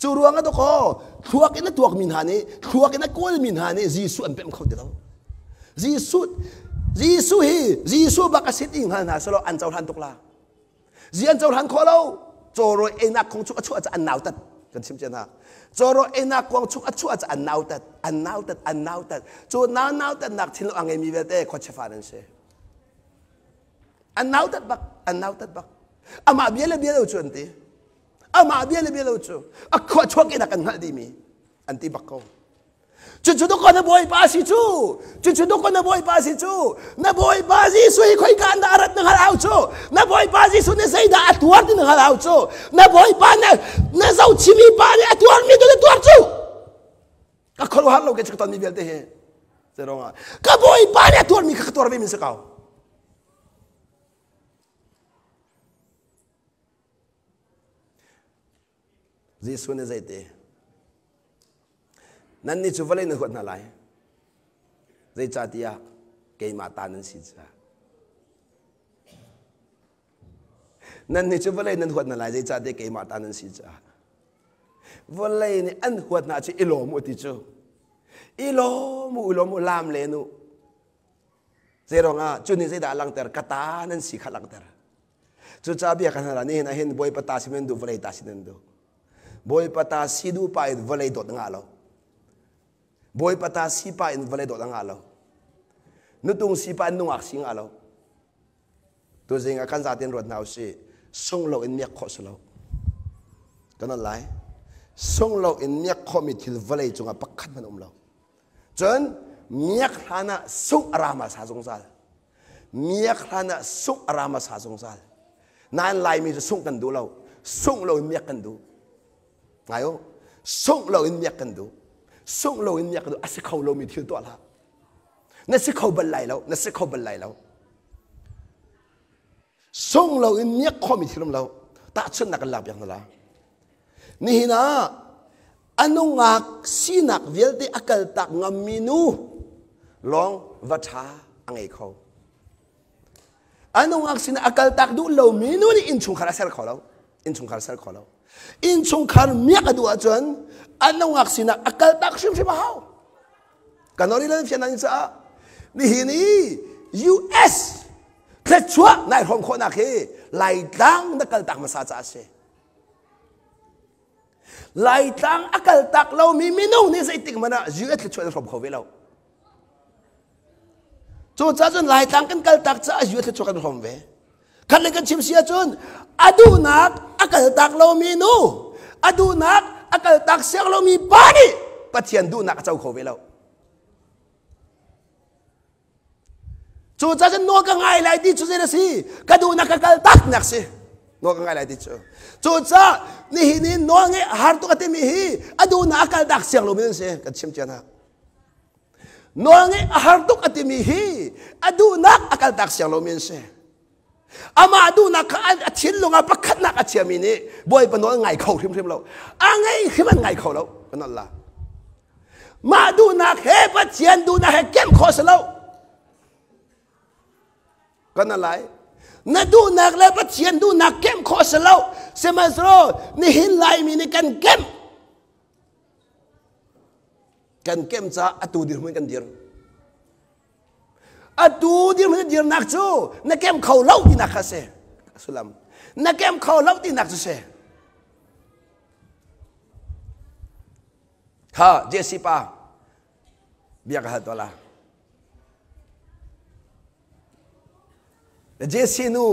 Cu ruang ah dawkaw thluak in a tuakmi hna nih thluak in a kawlmi hna nih Jesuh an pemh kho ti lo. Jesuh Jesuh hi Jesuh bak a si ti hngal hna selaw an cohlan tuk la. Zi an cohlan khawh lo. Cawrawi einak kong chung a chuah caah an nautat. Kan chim cia hna. Cawrawi einak kong chung a chuah caah an nautat. An nautat, an nautat. Cu na nautatnak thinlung a ngeimi vialte khuachia fa nan si. An nautat bak, an nautat bak. Amah bia le bia lo cu an ti. Amah bia le bia lo cu a khua chuak in a kan hngalh dihmi an ti bak ko. Cucu dawkaw na bawipa si cu. Cucu dawkaw na bawipa si cu. Na bawipa Jesuh hi khoika in dah a rat na hngalh hau cu. Na bawipa Jesuh nih zeidah a tuar ti na hngalh hau cu. Na bawipa na na zohchimi pa nih a tuarmi tu na tuar cu. Ka khuaruahhar lo ke cu ka tonmi vialte hi. Zeiruangah ka bawipa nih a tuarmi kha ka tuar ve mi si ko. Jesuh nih zeiti? Nannih cu vawlei na huat hna lai. Zeicahtiah keimah ta nan si caah. Nannih cu vawlei nan huat hna lai zeicahtiah keimah ta nan si caah. Vawlei nih an huat hna cu i lawm u ti cu. I lawm u, i lawm u, laam len u. Zeiruangah cu nih zeidah a langhter? Ka ta nan si kha langhter. Cucaah bia kan hal nihin ah hin Bawipa ta si nan duh, vawlei ta si nan duh. Bawipa ta si duh pa in vawlei dawt ngah lo. Bawipa ta si pa in vawlei dawt ngah lo. Nutung si pa in nungak si ngah lo. Tuzing ah kan zaten ruat hna usih. Sung lo in miak khawh si lo. Kan on lai. Sung lo in miak khawhmi thil vawlei cungah pakhat hmanh um lo. Cun miak hlan ah sungh a ra hmasa zungzal. Miak hlan ah sungh a ra hmasa zungzal. Nain Laimi cu sungh kan duh lo. Sungh lo in miak kan duh. Ngai u. Sungh lo in miak kan duh. Sungh lo in miak kan duh. A si kho lomi thil tuah hlah. Na si kho bal lai lo. Na si kho bal lai lo. Sung lo in miak khawhmi thil um lo. Tahchunhnak kan lak piak hna la. Nihin ah a nungak sinak vialte a kaltak ngammi nu lawng va ṭha a ngei kho. A nungak sinak a kaltak duh lomi nu nih innchungkhar a ser kho lo. Innchungkhar a ser kho lo. Innchungkhar miak a duh ahcun a nungak sinak a kaltak hrimhrim a hau. Kan ori lan fian nan caah nihin i US thluachuah nai hrawm khawhnak hi Laitlang na kaltak hmasa caah a si. Laitlang a kaltak lomi minung nih zeitik hmanh ah US thluachuah na hrawm kho ve lo. Cucaah cun Laitlang kan kaltak caah US thluachuah kan hrawm ve. Khat le kan chim si ahcun a duhnak a kaltak lomi nu, a duhnak a kaltak siang lomi pa nih Pathian duhnak a co kho ve lo. Cucaah cun nawl ka ngai lai ti cu zei a si? Ka duhnak ka kaltak nak si. Nawl ka ngai lai ti cu. Cucaah nihin i nawl ngeih a har tuk a timi hi a duhnak a kaltak siang lomi an si. Kan chim cia hna. Nawl ngeih a har tuk a timi hi a duhnak a kaltak siang lomi an si. Amah duhnak kha a thinlung ah pakhatnak a chiami nih Bawipa nawl ngai kho hrimhrim lo. A ngei hrim an ngai kho lo. Kan la. Mah duhnak he Pathian duhnak he kemh khawh si lo. Kan lai. Na duhnak le Pathian duhnak kemh khawh si lo. Sihmanhsehlaw nihin Laimi nih kan kemh. Kan kemh caah atu dirhmun kan dir. Atu dirhmun dirnak cu na kem kho lo tinak kha si. Sullam. Na kem kho lo tinak cu si. Kha Jesse pa bia ka hal tuah la. Jesse nu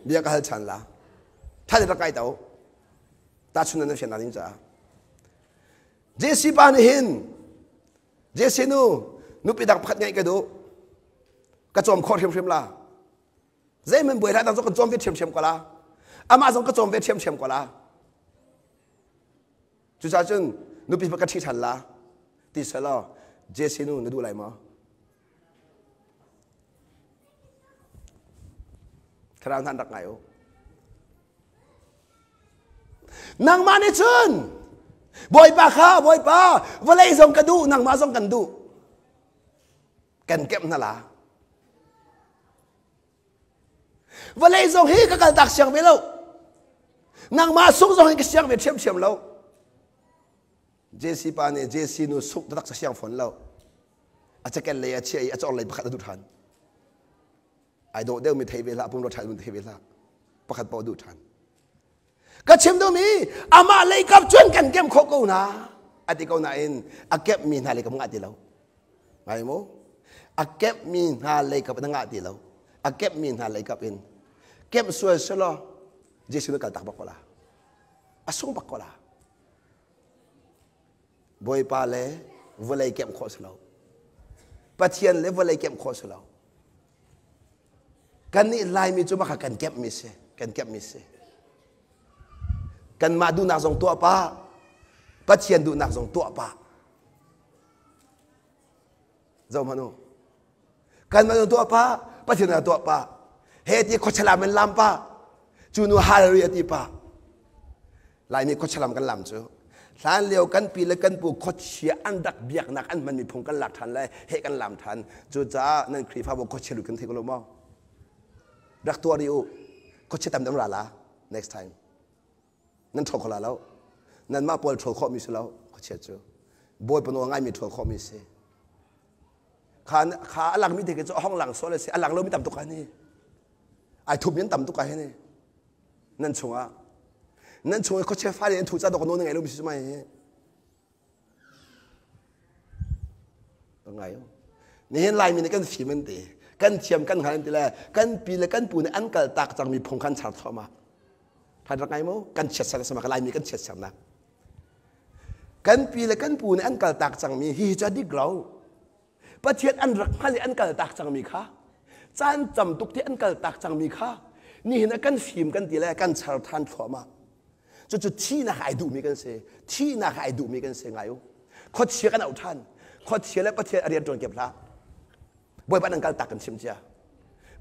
bia ka hal chan la. Tha rak kai to. Ta chun nan fian na ding caah. Jesse pa nih hin Jesse nu nupi dang pakhat ngeih ka duh. Ka cawm khawh hrimhrim la. Zeihmanh buai hlah dang cu kan cawm ve ṭhiamṭhiam ko la. Amah zong ka cawm ve ṭhiamṭhiam ko la. Cucaah cun nupi ka ṭhi ṭhan la ti selaw Jesse nu na duh lai maw? Thlarau hna an rak ngai u. Nangmah nih cun Bawipa kha Bawipa vawlei zong ka duh nangmah zong kan duh kan kemh hna la. Vawlei zong hi ka kaltak siang ve lo. Nangmah sung zong hi ka siang ve ṭhiamṭhiam lo. JC pa nih JC nu suk taktak siang fawn lo. A cakel lei a chiah i a cawr lei pakhat a duh ṭhan. Ai dawh deuhmi thei ve hlah, pumrua ṭha thei ve hlah. Pakhat paoh a duh ṭhan. Ka chim duhmi amah lei kap cun kan kemh khawh ko hna a ti ko nain a kemhmi hna lei kap ngah ti lo. Ngai mu? A kemhmi hna lei kap na ngah ti lo. A kemhmi hna lei kap in kemh sual selaw Jesuh na kal tak bak ko la. A sung bak ko la. Bawipa le vawlei kemh khawh si lo. Pathian le vawlei kemh khawh si lo. Kannih Laimi cu maka kan kemhmi si, kan kemhmi si. Kanmah duhnak zong tuah pah, Pathian duhnak zong tuah pah. Zoh hmanh u. Kanmah zong tuah pah, Pathian zong tuah pah. He ti khuachalam in lam pah. Cu nu hallelujah ti pah. Laimi khuachalam kan lam cu. Hlan lio kan pi le kan pu khuachia an rak biaknak an hmanmi phung kan lak ṭhan le he kan lam ṭhan. Cucaah nan Khrihfabu khuachia lut kan thei ko lo maw? Rak tuah rih u. Khuachia tam deuh ra la next time. Nan ṭhawl kho la lo. Nanmah pawl ṭhawl khawhmi si lo khuachia cu. Bawipa nawl ngaimi ṭhawl khawhmi si. Kha kha a langmi te khi cu a hong lang sual a si. A lang lomi tam tuk ah ni. Ai thupmi an tam tuk ah hi ni. Nan chungah nan chung i khuachia fale an thu ca dawk nawl na ngei lo mi si mai hi ngai nihin laimi nih kan fim an ti kan thiam kan hngal an ti le kan pi le kan pu nih an kal tak cangmi phung khan char thluahmah phan rak ngai mu kan chiatser sama ka laimi kan chiatsernak kan pi le kan pu nih an kal tak cangmi hi hi cu a dik lo Pathian an rak hngal i an kaltak cangmi kha caan tam tuk ti an kaltak cangmi kha nihin ah kan fim kan ti le kan char than thluahmah. Cucu thihnak ai duhmi kan si. Thihnak ai duhmi kan si ngai u. Khuachia kan auh than. Khuachia le Pathian a rian ṭuan kep hlah. Bawipa nan kaltak kan chim cia.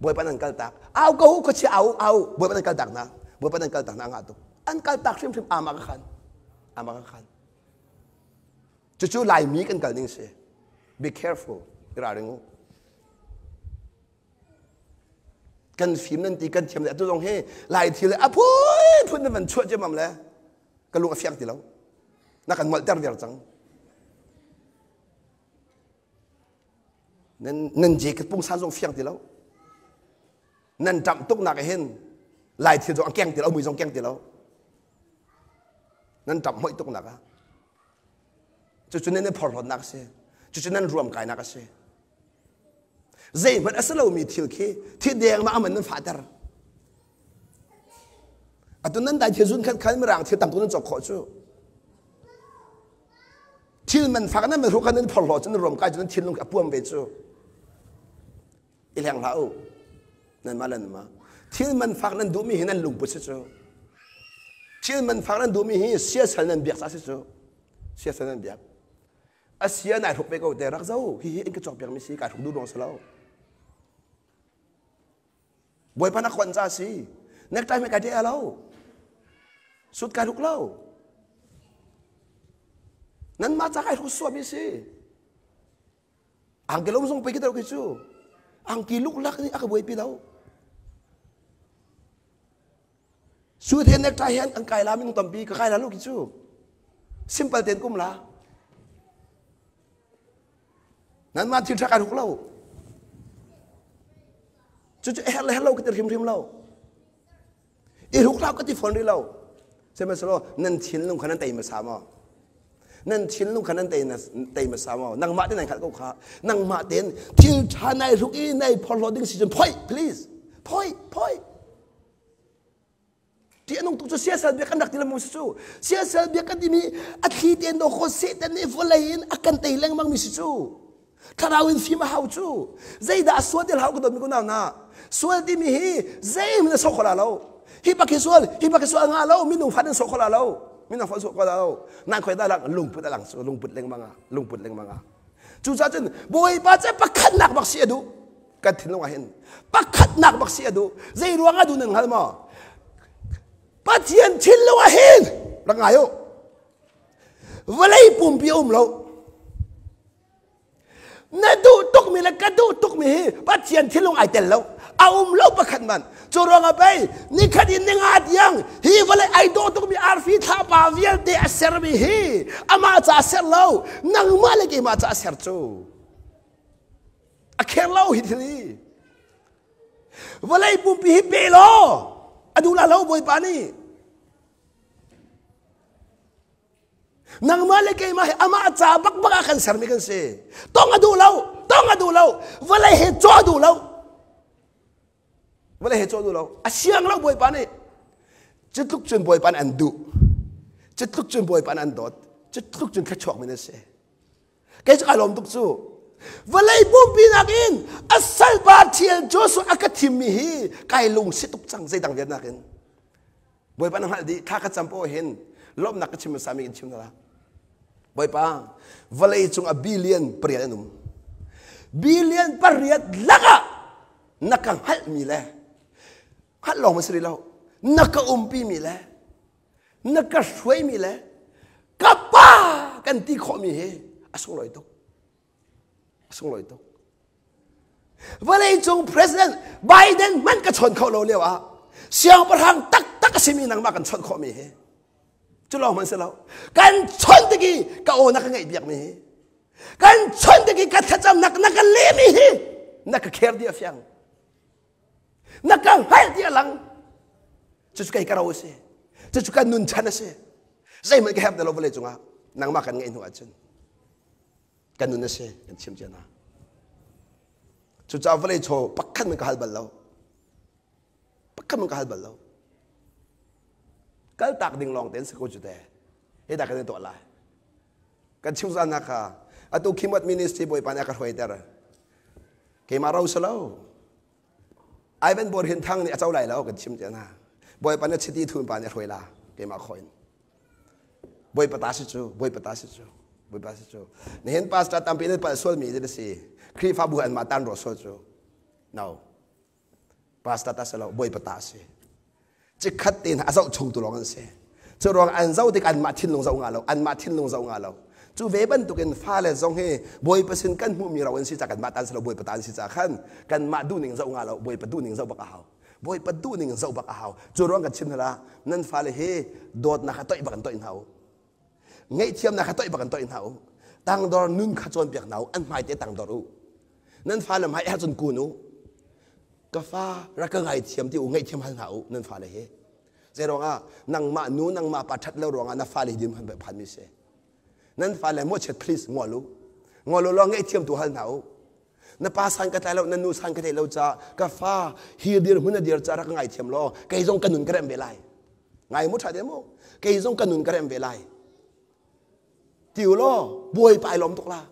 Bawipa nan kaltak. Au ko khuachia au au. Bawipa nan kaltak na. Bawipa nan kaltak na ngah tuk. An kaltak hrimhrim ama ka khan. Ama ka khan. Cucu Laimi kan kal ding si. Be careful. I ralring u. Kan fim nan ti kan thiam le atu zong hi Lai thil a phun phun na van chuah ciammam le ka lung a fiang ti lo. Na kan molhter viar cang. Nan nan je ka pungsan zong fiang ti lo. Nan ṭamh tuk nak hin Lai thil zong a keng ti lo, mui zong keng ti lo. Nan ṭamh hoih tuk nak ah. Cucu nan i phorhlawtnak a si. Cucu nan ruamkainak a si. Zeihmanh a si lomi thil khi thi deng ma aman nan fahter. Atu nan dai thil zun khat khan mirang thil tam tuk nan cawk khawh cu. Thil man fak nan man kan nan phorhlaw cu nan ruamkai cu nan thinlung a puam ve cu. I hleng hlah u. Nanmah le nanmah. Thil man fak nan duhmi hi nan lungput si cu. Thil man fak nan duhmi hi siasal nan biak ca si cu. Siasal nan biak. A sia nai hruk ve ko te rak zo. Hihi in ka cawk piakmi si kai hruk duh ruang si lo. Bawipa na khuan ca si. Necktie me kai te lo. Sut kai hruk lo. Nan mah ca kai hruk suami si. Angki lo zong pei ki khi cu angki luklak nih a ka buaipi lo. Suit he necktie he an kai la minung tampi ka kai la lo khi cu. Simple ten kum la. Nan mah thil tha kai ruk lo. Cucu her le her lo ka ti hrimhrim lo. I hruk hlah ka ti fawn rih lo. Sihmanhsehlaw nan thinlung kha nan tei hmasa maw? Nan thinlung kha nan tei hmasa maw? Nangmah te nan hngalh ko kha. Nangmah tein thil ṭha nai hruk i nai phorhlaw ding si cun phoi, please. Phoi, phoi. Ti anung tuk cu siasal bia kan rak ti lengmang si cu. Siasal bia kan timi a thli tein do kho Satan nih vawlei in a kan tei lengmang mi si cu. Thlarau in fim a hau cu. Zeidah a sual ti hlau ka dawtmi kunau hna. Sual timi hi zeihmanh a sok kho la lo. Hi bak hi sual, hi bak hi sual nga lo, minung fa nan sawh kho la lo. Minung fa sawh kho la lo. Nan khoi dah lang lungput a lang su, lungput lengmang ah, lungput lengmang ah. Cucaah cun Bawipa cu pakhatnak bak si a duh. Kan thinlung ah hin pakhatnak bak si a duh. Zei ruang ah duh nan hngal maw? Pathian thinlung ah hin rak ngai u. Vawlei pumpi a um lo. Na duh tukmi le ka duh tukmi hi Pathian thinlung ai tel lo. A um lo pakhat man. Cu ruangah pei nikhat in ninga tiang hi vawlei ai dawh tukmi arfi thlapa vialte a sermi hi amah ca a ser lo. Nangmah le keimah ca a ser cu. A kher lo hi thil hi. Vawlei pumpi hi pe law a duh la lo Bawipa nih. Nangmah le keimah hi amah ca bakbak ah kan sermi kan si. Tong a duh lo, tong a duh lo, vawlei he cawh a duh lo. Vawlei he cawh a duh lo. A siang lo Bawipa nih. Cutluk cun Bawipa nih an duh. Cutluk cun Bawipa nih an dawt. Cutluk cun thluachuak mi nan si. Kei cu kai lawm tuk cu. Vawlei pumpi nakin a salpa thial Joshua a ka thimmi hi kai lung si tuk cang zeidang vial nakin. Bawipa na hngalh dih thla ka cam poh hin lawmhnak ka chim hmasa mi in chim na la. Bawipa vawlei cung ah billion pariat an um. Billion pariat lakah na ka hngalhmi le hngalh lawng ma si rih lo na ka umpi mi le na ka hruaimi le ka pa kan ti khawhmi hi a sunglawi tuk. A sunglawi tuk. Vawleicung President Biden hmanh ka chawn kho lo lio ah siangpahrang taktak a simi nangmah kan chawnh khawhmi hi cu lawng hmanh si lo kan chawnh tik i ka aw na ka ngaih biakmi hi kan chawnh tik i ka thlacamnak na ka lehmi hi na ka kher di a fiang na ka hngalh ti a lang cucu kei ka ro a si cucu kan nun chan a si zeihmanh ka herh ti lo vawlei cungah nangmah kan ngeih hnu ahcun kan nun a si kan chim cia hna cucaah vawlei chaw pakhat man ka hal bal lo pakhat man ka hal bal lo kal tak ding lawng te an si ko cu te he dah kan i tuah lai kan chim zan na kha atu khimot ministry bawipa nih a ka hruaiter keimah ro si lo Ivan Bor Hin Thang nih a co lai lo kan chim cia hna bawipa nih chiti thun pa nih a hruai la keimah khaw in Bawipa ta si cu, Bawipa ta si cu, Bawipa si cu. Nihin pastor tampi nih palh sualmi ti si. Khrihfabu anmah tan rawh sual cu. No. Pastor ta si lo, Bawipa ta si. Cikhat tein a zoh chung tu lawng an si. Cu ruang an zoh tik anmah thinlung zoh nga lo, anmah thinlung zoh nga lo. Cu ve bantukin fale zong hi Bawipa sin kan hmuhmi ro an si ca kanmah tan si lo, Bawipa ta an si ca khan kanmah duhning zoh nga lo, Bawipa duhning zoh bak a hau. Bawipa duhning in zoh bak a hau. Cu ruang kan chim hna nan fale hi dawtnak kha toih bak in toih hna u. Ngaihthiamnak kha toih bak in toih hna u. Tangdor nun kha cawnpiak hna u. An hmai te tangdor u. Nan fale hmai ahcun kun u. Ka fa rak ka ngaithiam ti u ngaihthiam hal hna u nan fale hi. Zei ruangah nangmah nu nangmah pa ṭhat lo ruangah na fale hi din phan mi si. Nan fale mawhchiat please ngol u. Ngol u law ngaihthiam tu hal hna u. Na pa san ka tlai lo, na nu san ka tlai lo ca ka fa hi dir hmun a dir ca rak ngai thiam law kei zong ka nun ka remh ve lai. Ngai mu tha te mu. Kei zong ka nun ka remh ve lai. Ti u law bawipa ai lawm tuk la.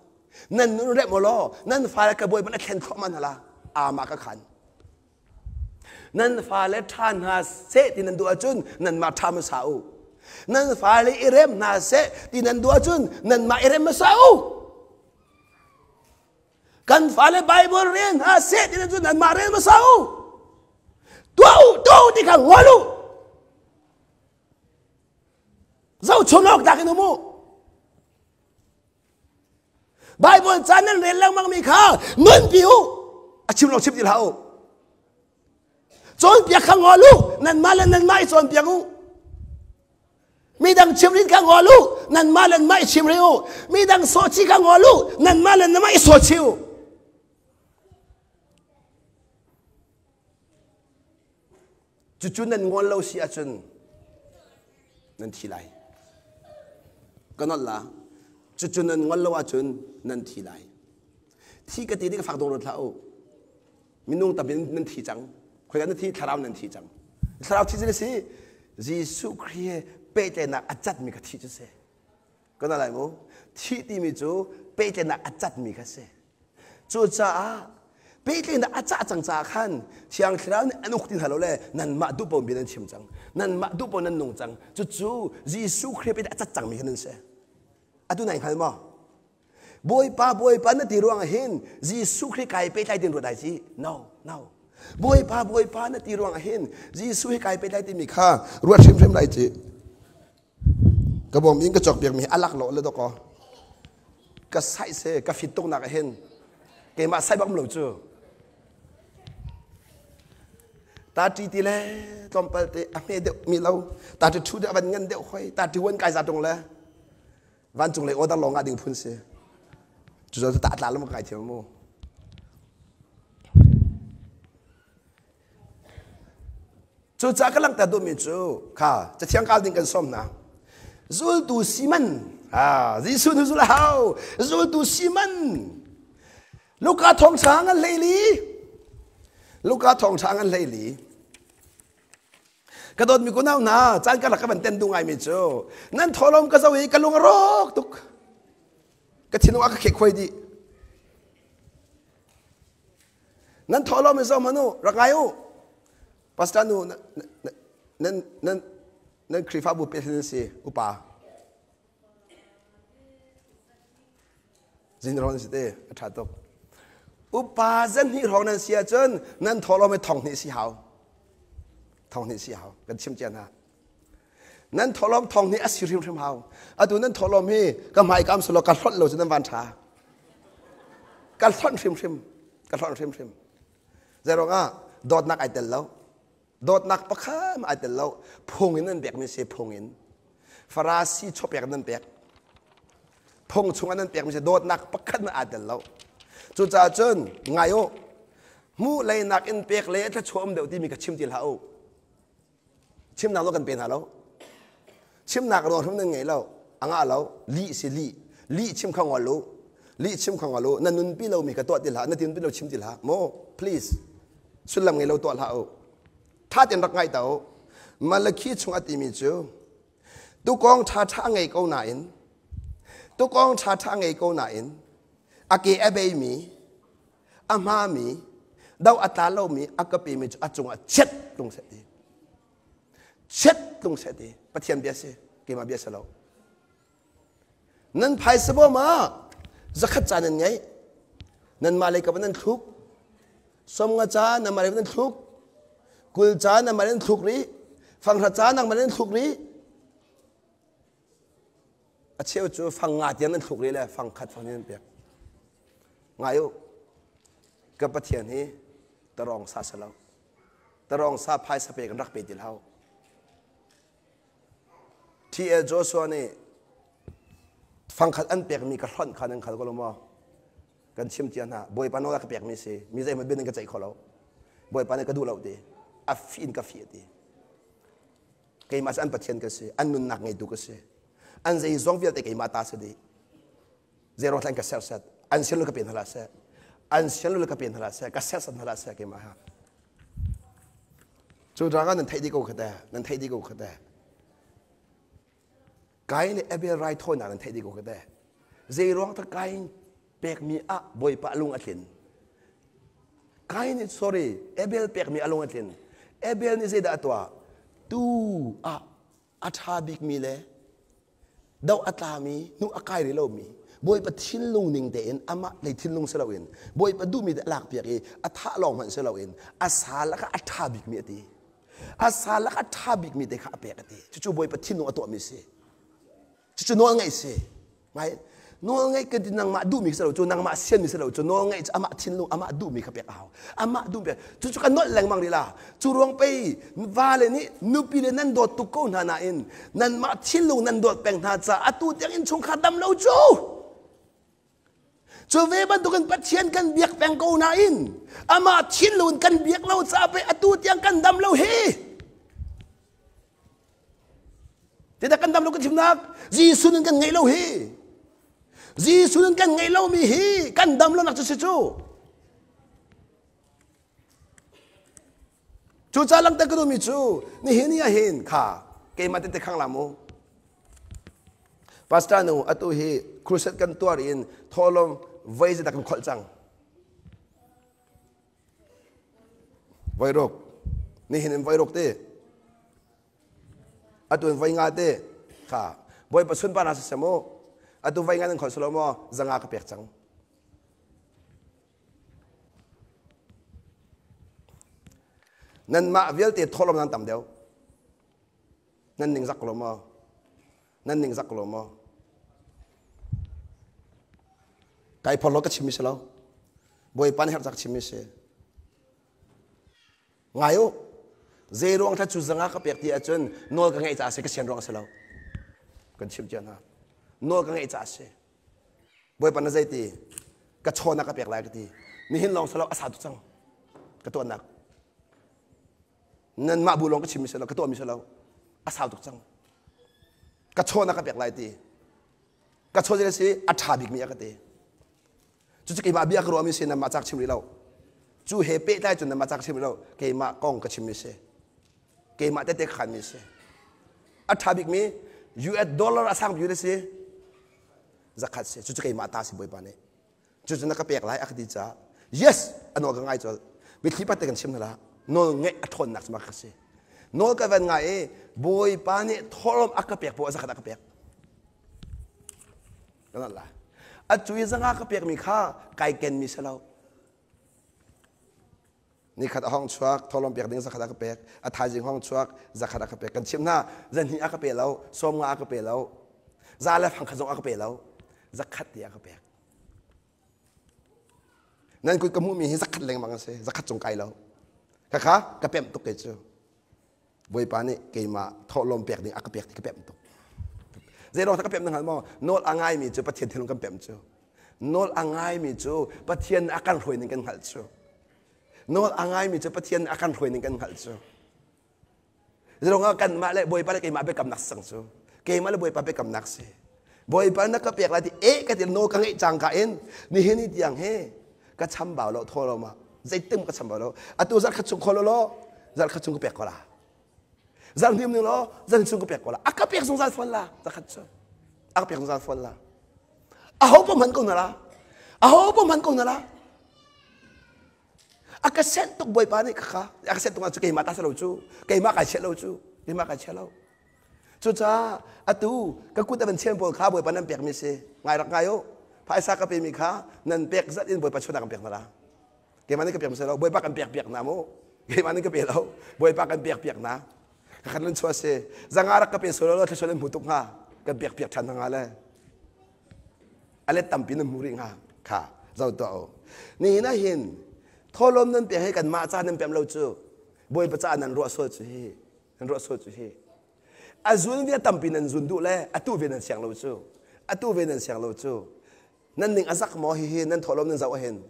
Nan nun remh u law nan fale ka bawipa na thlen thluahmah hna la. Ama ka khan. Nan fale ṭha hna seh ti nan duh ahcun nanmah ṭha hmasa u. Nan fale i rem hna seh ti nan duh ahcun nanmah i rem hmasa u. Kan fale Bible rel hna seh ti cun anmah rel hmasa u. Tuah u, tuah u ti kha ngol u. Zohchun awk tlak in um u. Bible ca nan rel lengmang mi kha nunpi u. A chim lo chim ti hlah u. Cawnpiak kha ngol u. Nanmah le nanmah i cawnpiak u. Midang chimrin kha ngol u, nanmah le nanmah i chimri u. Midang sawhchih kha ngol u, nanmah le nanmah i sawhchih u. Cucu nan ngol lo si ahcun nan thi lai. Ka nolh la. Cucu nan ngol lo ahcun nan thi lai. Thi ka ti ding fak dong ruat hlah u. Minung tam in nan thi cang. Khoi nan thi thlarau nan thi cang. Thlarau thi cu si Jesuh Khrih he pehtlaihnak a catmi kha thi cu si. Kan lai mu. Thi timi cu pehtlaihnak a catmi kha si. Cucaah Pehtlaihnak a cah cang caah khan Thiang Thlarau nih an uk ti hna lo le nanmah duh paoh bia nan chim cang. Nanmah duh paoh nan nung cang. Cucu Jesuh Khrih pei a cat cangmi kha nan si. Atu nai hngal maw? Bawipa, Bawipa na ti ruangah hin Jesuh Khrih kai pehtlai tin ruat ai ci. No, no. Bawipa, Bawipa na ti ruangah hin Jesuh hi kai pehtlai timi kha ruat hrimhrim lai ci. Ka bawm in ka cawk piakmi hi alak lo le dawkaw. Ka saih se, ka fit tuk nak ah hin keimah sai bak lo cu. Ta ṭi ti le tlawmpal te a hme deuh mi lo. Ta ṭi ṭhu deuh a van ngan deuh hoi. Ta ṭi wan kai za ṭung le. Vancung lei order lawng ah ding phun si. Cucu ta tla lam ka kai thiam mu. Cucaah ka langhter duhmi cu kha cathiang kal ding kan sawm hna. Zultu Simon, ah, Jesuh nu zul hau, zultu Simon. Luka thawngṭha ngan hleili. Luka thawngṭha ngan hleili. Ka dawtmi kunau hna, caan karlak ka van ten duh ngaimi cu nan thawlawm ka zoh i ka lung a rawk tuk. Ka thinlung a ka khek khuai dih. Nan thawlawm i zoh hmanh u, rak ngai u. Pastor nu nan nan nan Khrihfabu pe si upa. Zinrawn si te a ṭha tuk. Upa zan hnih hrawng nan si ahcun nan thawhlawm hi thong hnih si hau. Thong hnih si hau. Kan chim cia hna. Nan thawhlawm thong hnih a si hrimhrim hau. Atu nan thawhlawm hi ka hmai kam selaw ka hlonh lo cu nan van ṭha. Ka hlonh hrimhrim. Ka hlonh hrimhrim. Zeiruang ah dawtnak ai tel lo. Dawtnak pakhat ai tel lo. Phung in an pekmi si phung in. Farasi chawpek nan pek. Phung chungah nan pekmi si dawtnak pakhat na aa tel lo. Cucaah cun ngai u. Hmuh leinak in pek le thluachuah um deuh timi ka chim ti hlah u. Chimnak lo kan pe hna lo. Chimnak ruang hrim nan ngei lo. A ngah lo. Lih si lih. Lih chim kha ngol u. Lih chim kha ngol u. Na nunpi lomi ka tuah ti hlah. Na tinpi lo chim ti hlah. Maw please. Sullam ngei lo tuah hlah u. Tha tein rak ngai ta u. Malakhi chung a timi cu tukawng ṭha ṭha ngei ko nain tukawng ṭha ṭha ngei ko nain a ke a beimi a hmami do a tla lomi a ka pemi cu a cungah chiat tlung seh ti chiat tlung seh ti Pathian bia si keimah bia si lo nan phaisa bawm ah zakhat ca nan ngeih nanmah lei kap nan thluk somnga ca nanmah lei nan thluk kul ca nanmah lei nan thluk rih fanghra ca nangmah lei nan thluk rih A cheu cu fang nga tiang nan thluk rih le fang khat fang nan pek. Ngai u, ka Pathian hi tarawng sa si lo. Tarawng sa phaisa pe kan rak pe ti hlah. T.L. Joshua nih fangkhat an pekmi ka hlonh kha nan khal ko lo maw? Kan chim cia hna, Bawipa nawl a ka pekmi si, mi zeihmanh bia nan ka ceih kho lo. Bawipa nih ka duh lo ti. A fi in ka fi ti. Keimah cu an Pathian ka si, an nunnak ngeitu ka si. An zeizong vialte keimah ta si dih. Zeiruang hlan ka serset, an sian lo ka pe hna hlah seh. An sian lo ka pe hna hlah seh, ka serset hna hlah seh keimah ha. Cu ruangah nan theih dih ko kha teh, nan theih dih ko kha teh. Kain le Abel raithawinak nan theih dih ko kha teh. Zeiruang tak Kain pekmi ah Bawipa lung a tlin. Kain nih sorry, Abel pekmi a lung a tlin. Abel nih zeidah a tuah? Tu ah a ṭha bikmi le do a tlami, hnu a kai rih lomi, Bawipa thinlung ning tein amah lei thinlung si loin Bawipa duhmi te a lakpiak i a thah lawng hmanh si loin a sa lakah a ṭha bikmi a ti. A sa lakah a ṭha bikmi te kha a pek a ti. Cucu Bawipa thinlung a tuahmi si. Cucu nawl ngaih si. Ngai nawl ngaih kan ti nangmah duhmi si lo cu nangmah sianmi si lo cu nawl ngaih cu amah thinlung amah duhmi kha pek a hau. Amah duhmi cu cu kan nolh lengmang rih la. Cu ruang pei vale nih nupi le nan dawt tuk ko hna nain nanmah thinlung nan dawt peng hna caah atu tiang innchungkhar dam lo cu. Cu ve bantukin Pathian kan biak peng ko nain amah thinlung kan biak lo caah pei atu tiang kan dam lo hi. Tidah kan dam lo kan chimnak Jesuh nun kan ngeih lo hi. Jesuh nun kan ngeih lomi hi kan dam lonak cu si cu. Cucaah langhter ka duhmi cu nihin ni ah hin kha keimah tete khang la mu. Pastor nu atu hi crusade kan tuar in thawhlawm voi zeidah kan kholh cang. Voi ruk. Nihin in voi ruk ti. Atu in voi nga ti. Kha. Bawipa sunparnak siseh mu. Atu voi nga nan khol silo maw zanga ka pek cang. Nanmah vialte thawhlawm nan tam deuh. Nan ningzak lo maw? Nan ningzak lo maw? Kai phorlo ka chim mi si lo. Bawipa nih herh ka chim mi si. Ngai u. Zei ruang thla cu zanga ka pek ti ahcun nawl ka ngeih caah si ka sian ruang a si lo. Kan chimh cia hna. Nawl ka ngeih caah si. Bawipa na zei ti? Ka chawnak ka pek lai ka ti. Nihin lawng si lo a sa tu cang. Ka tuahnak. Nanmah bu lawng ka chimmi si lo, ka tuahmi si lo. A sau tuk cang. Ka chawnak ka pek lai ti. Ka chaw zei si a ṭha bikmi a ka ti. Cucu keimah bia ka ruahmi si nanmah cak chim rih lo. Cu he pehtlai cun nanmah cak chim rih lo. Keimah kong ka chimmi si. Keimah tete ka khanmi si. A ṭha bikmi US dollar a sang bik si zakhat si. Cucu keimah ta si Bawipa nih. Cucu na ka pek lai a ka ti caah yes a nawl ka ngai colh. Mitthli pat te kan chim hna lah. Nawl ngeih a ṭhawnnak cu ka si. Nawl ka van ngai i Bawipa nih thawhlawm a ka pek poah zakhat a ka pek. Kan la. A cu i zanga ka pekmi kha kai kenmi si lo. Nikhat a hong chuak, thawhlawm pek ding zakhat a ka pek. A thaizing hong chuak, zakhat a ka pek. Kan chimh hna, zanhnih a ka pe lo, sawmnga a ka pe lo, za le fangkhat zong a ka pe lo, zakhat ti a ka pek. Nan kut ka hmuhmi hi zakhat lengmang a si, zakhat cung kai lo. Khakha ka pemh tuk kei cu. Bawipa nih keimah thawhlawm pek ding a ka pek ti ka pemh tuk. Zeiruang ka pemh na hngal maw? Nawl a ngaimi cu Pathian thinlung kan pemh cu. Nawl a ngaimi cu Pathian a kan hruai ning kan hngalh cu. Nawl a ngaimi cu Pathian a kan hruai ning kan hngalh cu. Zeiruang ah kanmah le Bawipa le keimah biakamnak sang cu. Keimah le Bawipa biakamnak si. Bawipa na ka pek lai ti eh ka ti nawl ka ngeih cangka in nihin ni tiang hi ka chambau lo thaw lo ma zeitim ka chambau lo atu zarh khat chung kho lo law zarh khat chung ka pek ko la zarh hnim ning law zarh chung ka pek ko la a ka pek zungzal fawn la zarh khat cu a ka pek zungzal fawn la a ho pom han ko na la a ho pom han ko na la a ka senh tuk bawipa nih ka kha a ka senh tuk cu keimah ta si lo cu keimah kai chiah lo cu keimah kai chiah lo Cucaah atu ka kut a van chian pawl kha Bawipa nan pekmi si. Ngai rak ngai u. Phaisa ka pemi kha nan pek zat in Bawipa chunak kan pek hna la. Keimah nih ka pek si lo. Bawipa kan pek piak na mu. Keimah nih ka pe lo. Bawipa kan pek piak na. Ka khat nan chuah si. Zanga rak ka pe sual lo thluachuah nan hmu tuk hnga. Kan pek piak ṭhan hnga le. A let tampi nan hmu rih hnga. Kha zo tuah u. Nihin ah hin thawhlawm nan pek hi kanmah ca nan pem lo cu. Bawipa caah nan ruah sual cu hi. Nan ruah sual cu hi. A zun via tampi nan zun duh le atu ve nan siang lo cu. Atu ve nan siang lo cu. Nan ning a zak maw hihi nan thawhlawm nan zoh ahhin.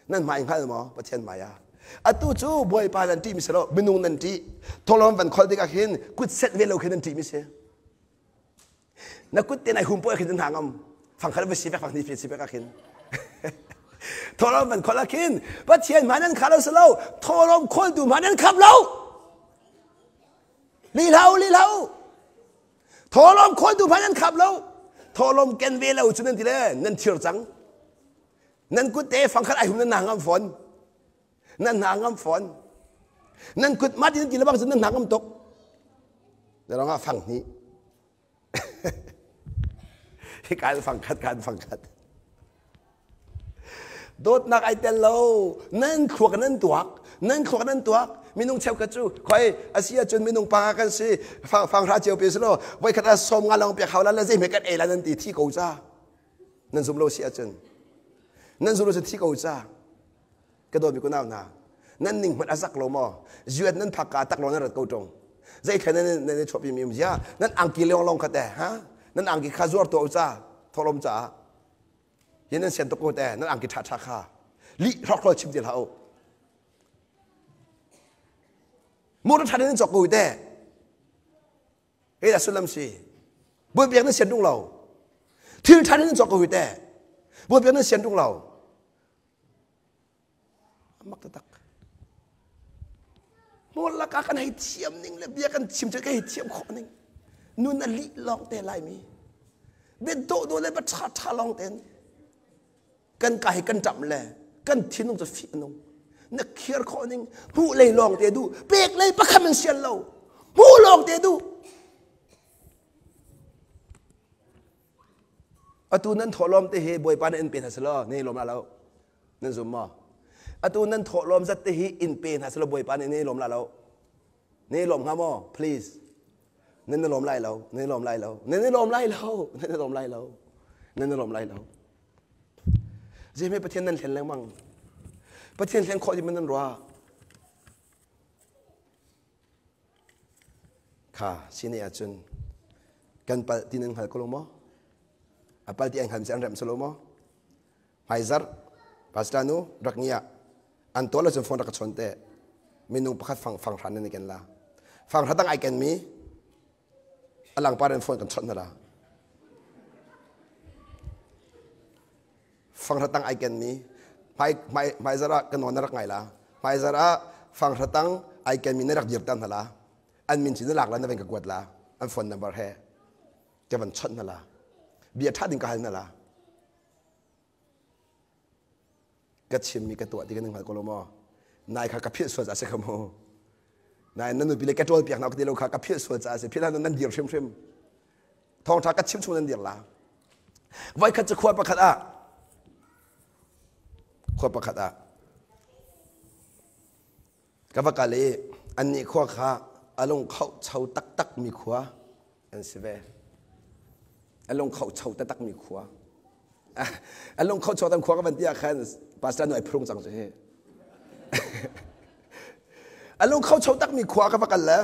Nan hmai hngal maw Pathian hmai ah. Atu cu Bawipa nan ṭih mi si lo minung nan ṭih. Thawhlawm van kholh tikah khin kut set ve lo khi nan ṭih mi si. Na kut te nai hum poh khin hna ngam. Fangkhat va si vek fang ni fi si vek ah khin. Thawhlawm van kholh ah khin Pathian hmai nan khah lo si lo thawhlawm kholtu hmai nan khap lo. Li hlah u, li hlah u. Thawhlawm khawltu hmanh nan khap lo. Thawhlawm ken ve lo cu nan ti le nan thir cang. Nan kut te fangkhat ai hum nan na ngam fawn. Nan hna ngam fawn. Nan kut mat in ti le bang cun nan hna ngam tuk. Darong ah fang hnih. Hi kan fangkhat kan fangkhat. Dawtnak ai tel lo. Nan thluak nan tuak. Nan thluak nan tuak. Minung cheukhat cu khoi asi ahcun minung pa kan si fang fang hra cio pe si lo voi khat ah som nga long pek hau la le zei hme kan ei la nan ti thi ko ca nan zum lo si ahcun nan zum lo si thi ko ca ka dawt mi kunau hna nan ning hmanh a zak lo maw zuat nan phak ka tak lo nan rat ko ṭung zei thlen nan nan i chuahpi mi um zia nan angki leong long kha te ha nan angki kha zuar to ca thawhlawm caah hi nan sian tuk ko te nan angki ṭha ṭha kha lih hrokhrawl chim ti hlah u motor ṭha nan cawk ko te hei dah sullam si bawi biak nan sian ṭung lo thil ṭha nan cawk ko te bawi biak nan sian ṭung lo mak taktak hmur lakah kan hei thiam ning le bia kan chim cu kan hei thiam khawh ning nun a lih lawng te laimi bia dawh dawh le bia ṭha ṭha lawng ten kan ka hi kan ṭamh le kan thinlung cu fih a nung. Na khiar khawh ning hmuh lei lawng te duh pek lei pakhat in sian lo hmuh lawng te duh. Atu nan thawhlawm te hi Bawipa nih in pe hna selaw nan i lawm la lo. Nan zum maw? Atu nan thawhlawm zat te hi in pe hna selaw Bawipa nih nan i lawm la lo. Nan i lawm hnga maw? Please. Nan i lawm lai lo. Nan i lawm lai lo. Nan i lawm lai lo. Nan i lawm lai lo. Nan i lawm lai lo. Zeihme Pathian nan hlen lengmang. Pathian hlen khawh ding nan ruah. Kha sini ahcun kan palh ti nan hngal ko lo maw? A pal ti an hngal mi an remh lo maw? Hmaizarh pastor nu rak ngia an tuah lo cun phone rak ka chawn te. Minung pakhat fang fang hran nan i ken la. Fang hra dang ai ken mi a langpar in phone kan chawnh hna la. Fanghra tang ai kenmi hmai hmai hmaizarh ah ka nawn na rak ngai la. Hmaizarh ah fanghra tang ai kenmi na rak dirter hna la. An min cu na lak la na van ka kuat la. An phone number he ka van chawnh hna la. Bia ṭha ding ka hal hna la. Ka chimmi ka tuah ti kan hngal ko lo maw? Nai kha ka philh sual caah si kha mu. Nai na nupi le ka ṭawl piak hna ka ti lo kha ka philh sual caah si. Philh hlan nan dir hrimhrim. Thawngṭha ka chim chung nan dir la. Voikhat cu khua pakhat ah khua pakhat ah ka va kal i annih khua kha a lung khoh cho taktak mi khua an si ve. A lung khoh cho taktak mi khua. A lung khoh cho tam khua ka van ti ah khan pastor nu ai phurung cang cu hi. A lung khoh cho tak mi khua ka va kal le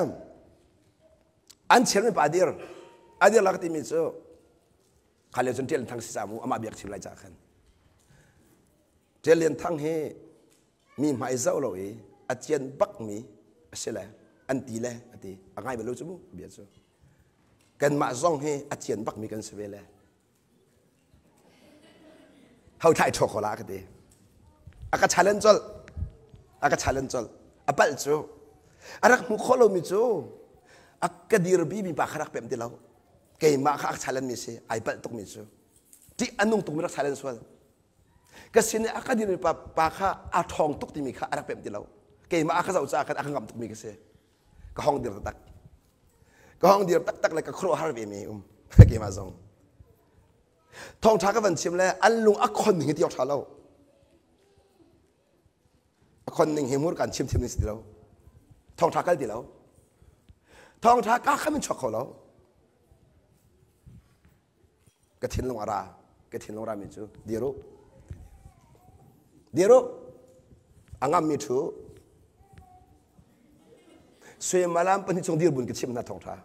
An chairman pa a dir. A dir la ka timi cu kha lio cun Ṭial Lian Thang si ca mu amah biak chim lai ca khan. Ṭial Lian Thang hi mi hmai zoh lo i a cian bak mi a si le an ti le a ti a ngai bal lo cu mu bia cu. Kanmah zong hi a cian bak mi kan si ve le. Ho thai ṭhaw ko la ka ti. A ka challenge colh. A ka challenge colh. A palh cu. A rak hmu khawh lomi cu a ka dirbi mi pa kha rak pemh ti lo. Keimah kha a ka challenge mi si. Ai palh tukmi cu. Ṭih a nung tukmi rak challenge sual. Ka sin i a ka dirmi pa, pa kha a ṭhawng tuk timi kha a rak pemh ti lo. Keimah a ka zoh caah khan a ka ngamh tukmi ka si. Ka hong dir taktak. Ka hong dir taktak le ka khuaruahhar ve mi um. Keimah zong. Thawngṭha ka van chim le an lung a khon ning hi ti awk ṭha lo. A khon ning hi hmur kan chim thiam ning si ti lo. Thawngṭha kal ti lo. Thawngṭha ka kham in chuak kho lo. Ka thinlung a ra. Ka thinlung ra mi cu dir u. Dir u. A ngam mi ṭhu. Suimalam pahnih chung dir bun ka chim hna thawngṭha.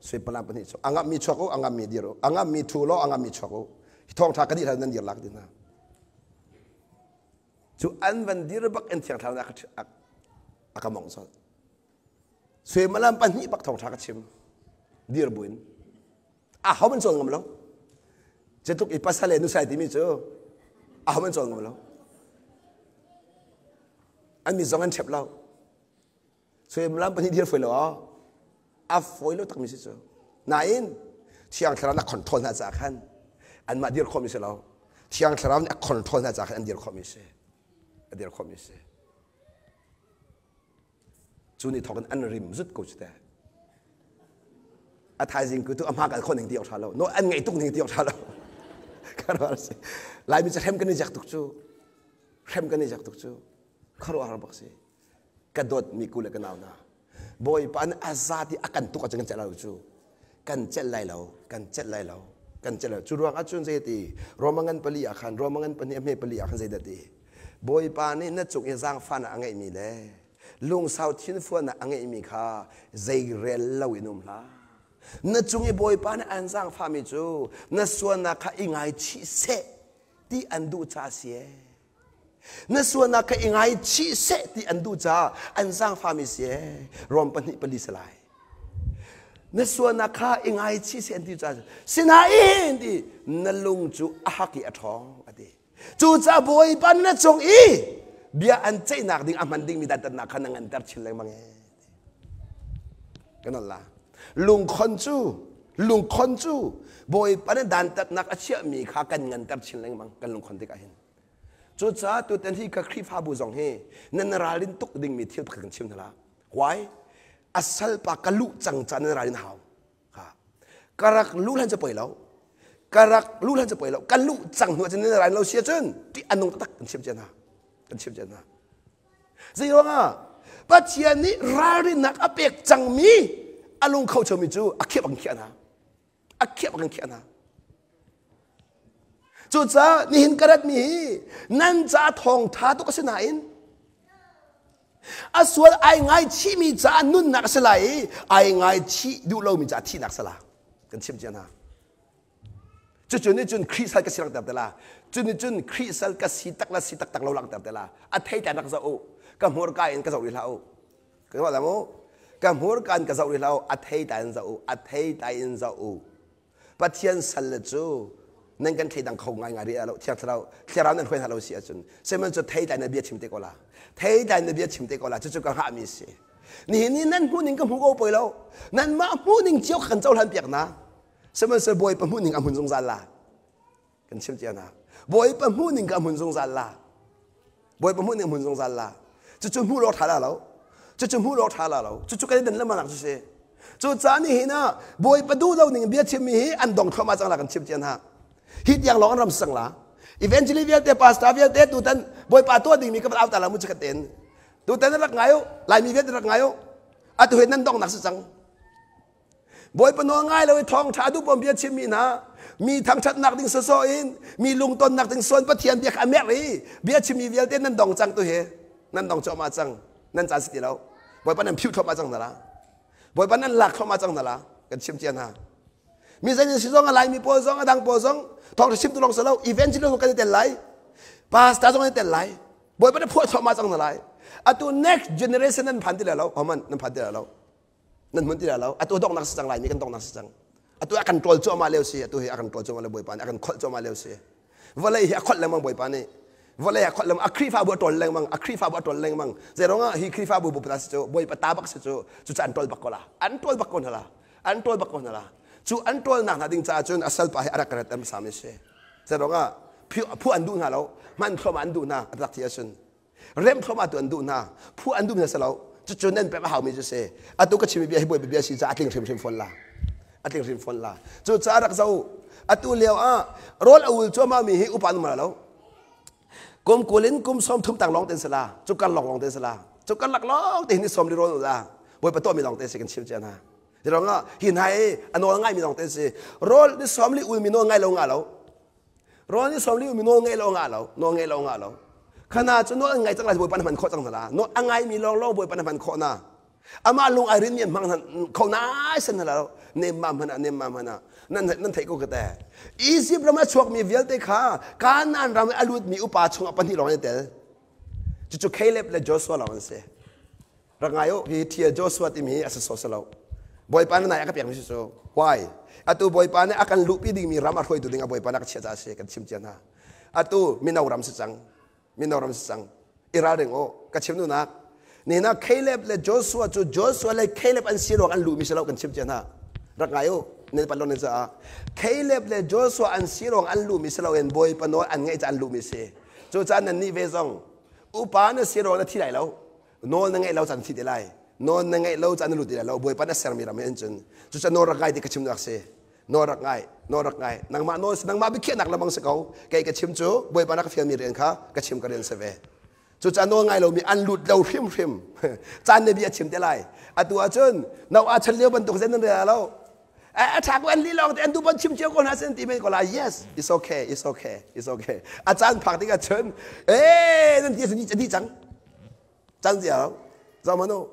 Suipalam pahnih chung a ngammi chuak u a ngammi dir u a ngammi thu law a ngammi chuak u hi thawngṭha ka dih hlan nan dir lak ti hna cu an van dir bak in thiang thlarau a ka mong colh suimalam pahnih bak thawngṭha ka chim dir buin a ho man cawl ngam lo cutluk i pasal le nusai timi cu a ho man cawl ngam lo an mi zong an ṭhep lo Suimilam pahnih dir foi lo a fawi lo takmi si cu. Nain Thiang Thlarau nih a control hna caah khan anmah dir khawhmi si lo. Thiang Thlarau nih a control hna caah khan an dir khawhmi si. A dir khawhmi si. Cu ni thawk in an rim zut ko cu teh. A thaizing ku tu a hma kal khawh ning ti awk ṭha lo. No an ngaih tuk ning ti awk ṭha lo. Kharuah si. Laimi cu hrem kan i zek tuk cu. Hrem kan i zek tuk cu. Khuaruahhar bak si. Ka dawtmi ku le ka nau hna, Bawipa nih a za ti a kan tuk ahcun kan celh lai lo cu. Kan celh lai lo, kan celh lai lo, kan celh lai lo. Cu ruang ahcun zei ti, Roma ngan pali ah khan, Roma ngan pahnih a hme pali ah khan zeidah ti? Bawipa nih na cung i zaangfahnak a ngeihmi le lungsau thinfualnak a ngeihmi kha zeirel lo in um hlah. Na cung i Bawipa nih an zaangfahmi cu na sualnak kha i ngaichih seh ti an duh caah a si ee. Na sualnak kha i ngaichih seh ti an duh caah an zaangfahmi si ee. Rom pahnih pali si lai. Na sualnak kha i ngaichih seh an ti caah sinain ti na lung cu a hak i a ṭhawng a ti. Cucaah Bawipa na cung i bia an ceihnak ding a hman dingmi dantatnak kha na nganter chin lengmang ee. Kan la. Lungkhon cu lungkhon cu Bawipa nih dantatnak a chiahmi kha kan nganter chin lengmang kan lungkhon tikah hin. Cucaah tutan hi ka Khrihfabu zong hi nan ralrin tuk dingmi thil pakhat kan chim hna la. Why? A salpa ka luh cang ca nan ralrin hau. Ha. Ka rak luh hlan cu poi lo. Ka rak luh hlan cu poi lo. Ka luh cang hnu ahcun nan ralrin lo si ahcun ṭih a nung taktak kan chim cia hna. Kan chim cia hna. Zei ruangah? Pathian nih ralrinnak a pek cangmi a lung kho chomi cu a khiah bang khiah hna. A khiah bang khiah hna. Cucaah nihin ka ratmi hi nan ca thawngṭha tuk a si nain a sual ai ngaichihmi caah nunnak a si lai i ai ngaichih duh lomi caah thihnak a si la. Kan chim cia hna. Cucu nih cun Khrih sal ka si langhter te la. Cu nih cun Khrih sal ka si tak la si taktak lo langhter te la. A thei tlai rak zoh u. Ka hmurka in ka zoh rih hlah u. Ka ruah la mu. Ka hmurka in ka zoh rih hlah u. A thei tlai in zoh u. A thei tlai in zoh u. Pathian sal le cu nan kan thleidang kho ngaingai rih lo. Thiang Thlarau, Thlarau nan hruai hna lo si ahcun. Sihmanhsehlaw thei tlai na bia chim te ko la. Thei tlai na bia chim te ko la. Cucu ka hngahmi si. Nihin ni nan hmuh ning ka hmu ko poi lo. Nanmah hmuh ning cio kan cohlan piak na. Sihmanhsehlaw Bawipa hmuh ning a hmun zungzal la. Kan chim cia hna. Bawipa hmuh ning ka hmun zungzal la. Bawipa hmuh ning a hmun zungzal la. Cucu hmuh lo ṭha la lo. Cucu hmuh lo ṭha la lo. Cucu kan i dan lengmang nak cu si. Cu caan ni hin ah Bawipa duh lo ning bia chimmi hi an dong thluahmah cang la kan chim cia hna. Hi tiang lawng an ram sang la. Evangelist vialte, pastor vialte tutan Bawipa tuah dingmi ka van au ta la mu chikat tein. Tutan rak ngai u, Laimi vialte rak ngai u. Atu hi nan donghnak si cang. Bawipa nawl ngai lo i thawngṭha duh pom bia chimmi hna mi thangṭhatnak ding sawsawh in mi lungtonnak ding sawn Pathian bia kha a merh i bia chimmi vialte nan dong cang tu hi nan dong cuahmah cang nan caan si ti lo Bawipa nan phiuh thluahmah cang hna la Bawipa nan lak thluahmah cang hna la kan chim cia hna mi zei si zong a Laimi pawl zong a dang pawl zong thawngṭha chimtu lawng si lo evangelist kan i tel lai pastor zong an i tel lai Bawipa na phuah thluahmah cang hna lai atu next generation nan phan ti lai lo homan nan phan ti lai lo Nan hmun ti lo. Atu donghnak si cang lai mi kan donghnak si cang. Atu a kan ṭawl cuahmah lio si. Atu hi a kan ṭawl cuahmah lio Bawipa nih a kan kholh cuahmah lio si. Vawlei hi a kholh lengmang Bawipa nih. Vawlei a kholh lengmang. A Khrihfabu a ṭawl lengmang. A Khrihfabu a ṭawl lengmang. Zeiruangah hi Khrihfabu bu si cu Bawipa ta bak si cu cucu an ṭawl bak ko la. An ṭawl bak ko hna la. An ṭawl bak ko hna la. Cu an ṭawlnak hna ding caah cun a salpa hi a rak rat hmasa mi si. Zeiruangah phu an duh hna lo. Hman thluahmah an duh hna. A rak ti ahcun rem thluahmah tu an duh hna phu an duh hna si lo cucu nan pek a haumi cu si atu ka chimmi bia hi bawipa bia si caah a tling hrimhrim fawn la a tling hrim fawn la cu caah rak zo atu lio ah rawl a ul cuahmah mi hi upa nu lo kum kul in kum som thum tang lawng ten sala cu kar lawng lawng ten sala cu kar lak lawng te ni som li rawl ula bawipa tuah mi lawng te si kan chim cia hna Zirong hi hna i a nawl ngai mi lawng te si rawl ni som li ul mi nawl ngai lo nga lo Rawl ni 40 mi nawl ngei lo ngah lo, nawl ngei lo ngah lo. Khana cu nawl an ngai cang lai Bawipa na hman khawh cang hna la. Nawl a ngai mi lawng lawng Bawipa na hman khawh na. Amah lung ai rin mi an hmang kho nai san hna lo. Nem ma hmana nem ma hmana. Nan nan theih ko ka te. Egypt ram a chuak mi vialte kha Kanaan ram a lut mi upa chungah pahnih lawng an tel. Cucu Caleb le Joshua lawng an si. Rak ngai u, hi thial Joshua timi hi a si sawh si lo. Bawipa na nai a ka pekmi si cu. Why? Atu Bawipa nih a kan luhpi dingmi ram a hruaitu ding ah Bawipa nih a ka chiah caah a si, kan chim cia hna. Atu mino ram si cang. Mino ram si cang. I ralring u, ka chim duhnak. Nihin ah Caleb le Joshua cu Joshua le Caleb an si ruang an luhmi si lo kan chim cia hna. Rak ngai u, nan pan lo nan caah. Caleb le Joshua an si ruang an luhmi si loin Bawipa nawl an ngaih caah an luhmi si. Cucaah nannih ve zong upa na si ruang na thi lai lo. Nawl na ngeih lo caan thi te lai. Nawl na ngeih lo caan na lut ti lai lo. Bawipa na sermi ram hin cun. Cucaah nawl rak ngai ti ka chim nak si. Nawl rak ngai, nawl rak ngai. Nangmah nawl nangmah biakhiahnak lamang si ko. Kei ka chim cu Bawipa na ka fialmi rian kha ka chim ka rian si ve. Cucaah nawl ngai lomi an lut lo hrimhrim. Caan ne bia chim te lai. Atu ahcun no a chan lio bantuk zen nan rel lo. A ṭha ko an li lawng te an duh chim cio ko hna sin ti men ko la. Yes, it's okay, it's okay, it's okay. A caan phak tikah cun eh nan ti a di cang. Cang cia lo. Zoh hmanh u.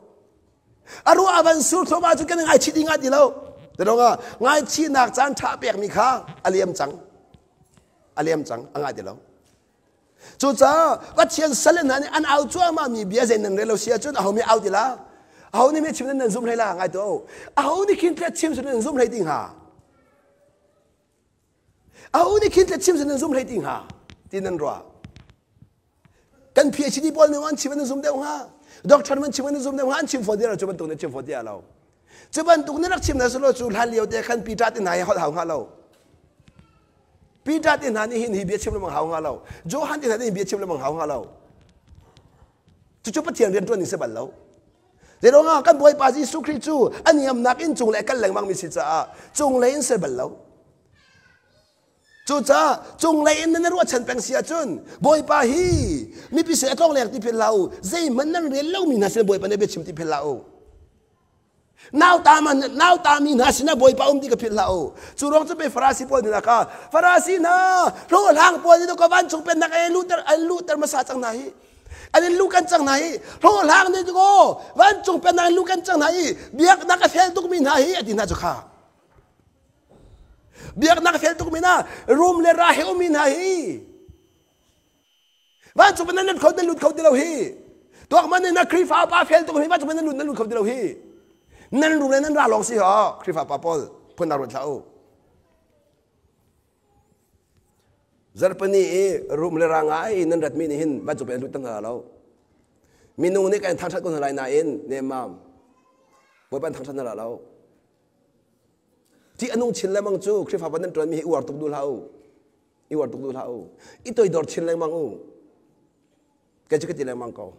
A ruah a van sur thluahmah cu kan ngaichih ding ah ti lo. Tidong ah ngaichihnak caan ṭha pekmi kha a liam cang. A liam cang. A ngai ti lo. Cucaah Pathian sal hna nih an au cuahmah mi bia zei nan rel lo si ahcun aho mi au ti la? Aho nih mi chim nan zum hlei la? Ngai tuah u. Aho nih khin tlet chim nan zum hlei ti hnga? Aho nih khin tlet chim nan zum hlei ti hnga? Ti nan ruah. Kan PhD pawl nih an chim an zum deuh hnga. Doctor man chim an zum deuh hnga. An chim fawn ti lo cu bantuk nih chim fawn ti lo. Cu bantuk nih rak chim na silo cu hlan lio te khan Peter ti hna hi holh hau hnga lo. Peter te hna nih hin hi bia chim lengmang hau hnga lo. Johan te hna nih hi bia chim lengmang hau hnga lo. Cucu Pathian rian ṭuan ning si bal lo. Zeiruangah kan Bawipa Jesuh Khrih cu a niamnak in cung le kal lengmang mi si caah cunglei in ser bal lo. Cucaah cunglei in nan ruahchan peng si ahcun Bawipa hi mipi sin a tlong leng ti phil hlah u. Zeihmanh nan rel lomi hna sin Bawipa nih bia chim ti phil hlah u. Nauta nautami hna sinah Bawipa um ti ka philh hlah u. Cu ruang cu pei Farasi pawl nih ka Farasi hna hlawhhlang pawl nih ka vancung pennak an luhter an luhter hmasa cang hna hi. An in luh kan cang hna hi. Hlawhhlang nih ko vancung pennak an luh kan cang hna hi. Biaknak a fel tukmi hna hi a ti hna cu kha. Biaknak a fel tukmi hna rum le ra he ummi hna hi. Vancung nan lut kho nan lut kho ti lo hi. Tuak man na Khrihfa pa fel tuk hi vancung nan lut nan lut kho ti lo hi. Nan rum le nan ra lawng si ho Khrihfa pa pawl phun na ruat hlah u. Zarhpini i rum le ra ngai nan ratmi nih hin vancung pe lut tang hna lo. Minung nih kan thangthat ko hna lai nain nemmam Bawipa thangthat hna lo. Ti anung chin lengmang cu Khrihfa pa nan ṭuanmi hi uar tuk duh hlah u. I uar tuk duh hlah u. I toidor chin lengmang u. Kei cu ka ti lengmang ko.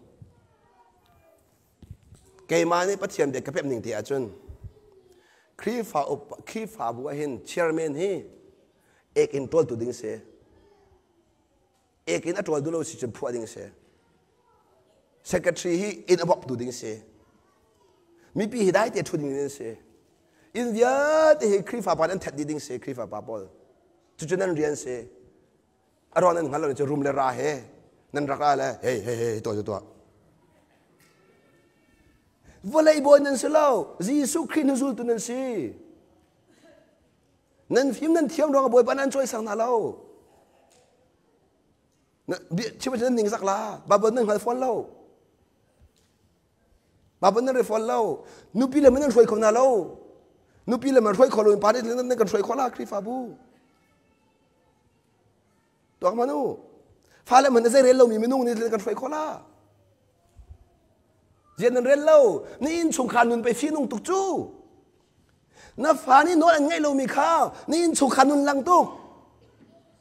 Keimah nih Pathian bia ka pemh ning ti ahcun Khrihfa upa Khrihfabu ah hin chairman hi ek in ṭawltu ding si. Ek in a ṭawl duh lo si cun phuah ding si. Secretary hi inn a bawktu ding si. Mipi hi dai te ṭhu ding an si. Inn vialte hi Khrihfa pa an that dih ding si Khrihfa pa pawl. Cucu nan rian si. A ruang nan hngal lo cu rum le ra he nan rak ah le hei hei hei tuah tuah. Vawlei bawi nan si lo. Jesuh Khrih hnuzultu nan si. Nan fim nan thiam ruangah Bawipa nan cawisang hna lo. Chim nan ningzak la. Baibal nan hngal fawn lo. Baibal nan re fawn lo. Nupi le nan hruai kho hna lo. Nupi le man hruai kho lo in pa nih nan kan hruai kho la Khrihfabu. Tuak man u. Fale man zei rel lomi minung nih kan hruai kho la. Zian nan rel lo. Ni inn chungkhar nun pe fi nung tuk cu. Na fa nih nawl an ngaih lomi kha na inn chungkhar nun lang tuk.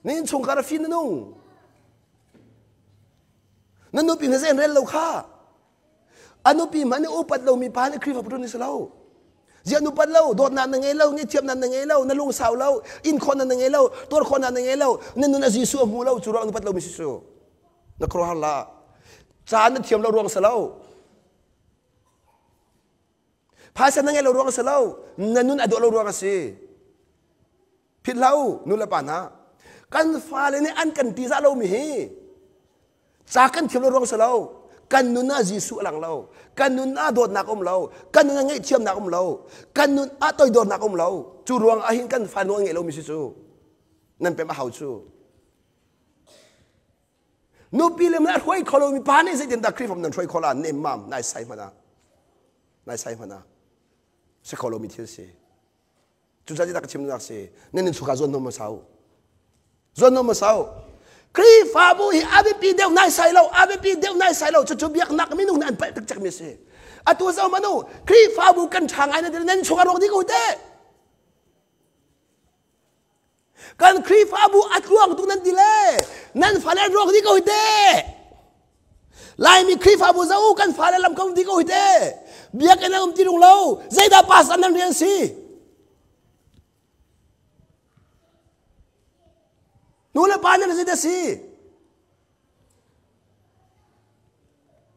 Na inn chungkhar a fi na nung. Na nupi na zei an rel lo kha. A nupi hmanh nih upat lomi pa nih Khrihfa puṭun ni si lo. Ziah nupat lo, dawtnak na ngei lo, ngaihthiamnak na ngei lo, na lungsau lo, in khawhnak na ngei lo, tuar khawhnak na ngei lo, na nun a Jesuh a hmu lo, cu ruang nupat lomi si cu. Na khuaruahhar la. Caan na thiam lo ruang si lo. Phaisa na ngeih lo ruang a si lo. Na nun a dawh lo ruang a si. Philh hlah u, nu le pa hna. Kan fale nih an kan ṭihzah lomi hi ca kan thiam lo ruang si lo. Kan nun ah Jesuh a lang lo. Kan nun ah dawtnak um lo. Kan nun ah ngaihthiamnak um lo. Kan nun ah toidornak um lo. Cu ruang ah hin kan fa nawl ngeih lomi si cu. Nan pem a hau cu. Nupi le a hruai kho lomi pa nih zeitindah Khrihfabu nan hruai khawh la nemmam nai sai hmanh ah. Nai sai hmanh ah. Si kho lomi thil si. Cucaah zeidah ka chim duhnak si? Nan innchungkhar zuan hnom hmasa u. Zuan hnom hmasa u. Khrihfabu hi a biapi deuh naisai lo, a biapi deuh naisai lo. Cucu biaknak minung nih an palh cikcek mi a si. Atu zoh hmanh u, Khrihfabu kan ṭha ngai na ti nan chungah ruak dih ko teh. Kan Khrihfabu a tluang tuk nan ti le nan fale an ruak dih ko hi teh. Laimi Khrihfabu zoh u kan fale lam ko dih ko hi teh. Biakinn an um ti rung lo. Zeidah pastor nan rian si? Nu le pa nan zeidah si?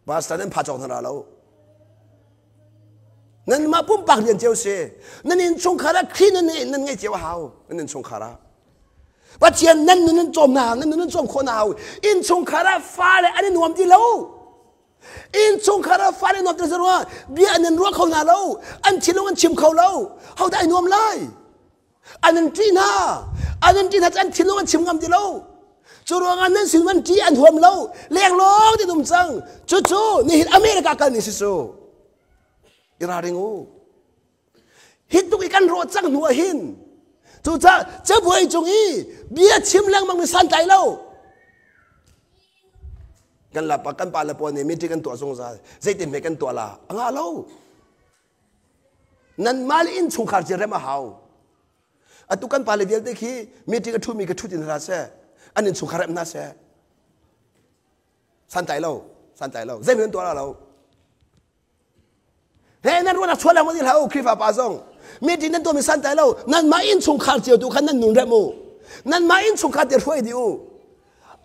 Pastor nan pha cawk hna lo. Nanmah pumpak rian cio si. Nan innchungkhar ah Khrih nan nan ngeih cio a hau. Nan innchungkhar ah. Pathian nan nun nan cawm hna nan nun nan cawm khawh hna hau. Innchungkhar ah fale an i nuam ti lo. Innchungkhar ah fale nuam ti lo bia an ruah kho hna lo. An thinlung an chim kho lo. Hodah ai nuam lai? An in ṭih hna. An in ṭih hna cu an thinlung an chim ngam ti lo. Cu ruangah nan sin an ṭih an huam lo. Lenglawng ti um cang. Cucu nihin America kal ni si cu. I ralring u. Hi tuk i kan rawh cang hnu ah hin cucaah cabuai cung i bia chim lengmang mi santlai lo. Kan lapa kan pa le pawl nih meeting kan tuah zungzal. Zeitin hme kan tuah la? A ngah lo. Nanmah le innchungkhar ci rem a hau. Atu kan pale vialte khi meeting a ṭhumi ka ṭhut in hna seh. An innchungkhar rem hna seh. Santlai lo, santlai lo. Zeihmanh an tuah lo. He nan ruahnak chuah lengmang ti hlah u Khrihfa pa zong. Meeting nan tuahmi santlai lo. Nanmah innchungkhar cio tu khan nan nun rem u. Nanmah innchungkhar te hruai dih u.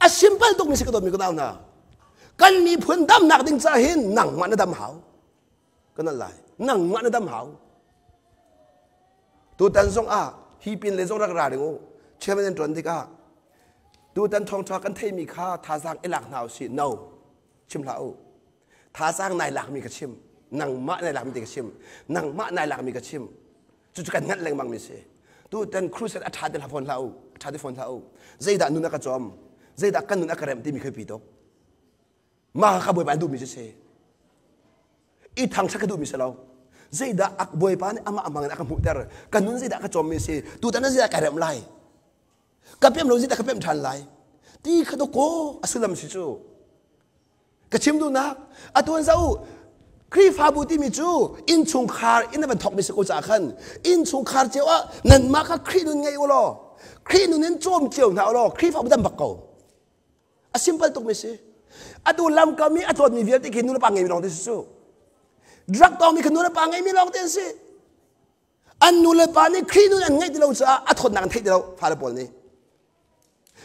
A simple tukmi si ka dawtmi ka nau hna. Kan miphun damnak ding caah hin nangmah na dam hau. Kan lai. Nangmah na dam hau. Tutan zong ah hi pin le zong rak ra ding u. Chairman nan ṭuan tikah tutan thawngṭha kan theimi kha thazaang i lak hna usih. No. Chim hlah u. Thazaang nai lakmi ka chim. Nangmah nai lakmi ti ka chim. Nangmah nai lakmi ka chim. Cucu kan hngalh lengmang mi si. Tutan crusade a ṭha ti hlah fawn hlah u. A ṭha ti fawn hlah u. Zeidah nun a ka cawm? Zeidah kan nun a ka remh timi khi pi tuk. Mah kha Bawipa an duhmi cu si. I thangṭhat ka duhmi si lo. Zeidah Bawipa nih amah amang in a ka hmuhter. Ka nun zeidah ka cawmmi si. Tutan ah zeidah ka remh lai. Ka pem lo zeidah ka pem ṭhan lai. Ti kha dawkaw a sullam si cu. Ka chim duhnak atu an zoh u. Khrihfabu timi cu innchungkhar in a van thawkmi si ko caah khan innchungkhar cio ah nanmah kha Khrih nun ngei u law Khrih nun in cawm cio hna u law Khrihfabu dam bak ko. A simple tukmi si. Atu lamkam i a tlawtmi vialte khi nulepa ngeimi lawng te si cu. Drug tawngmi kha nulepa ngeimi lawng te an si. An nulepa nih Khrih nun an ngeih ti lo caah a thawtnak an theih ti lo fale pawl nih.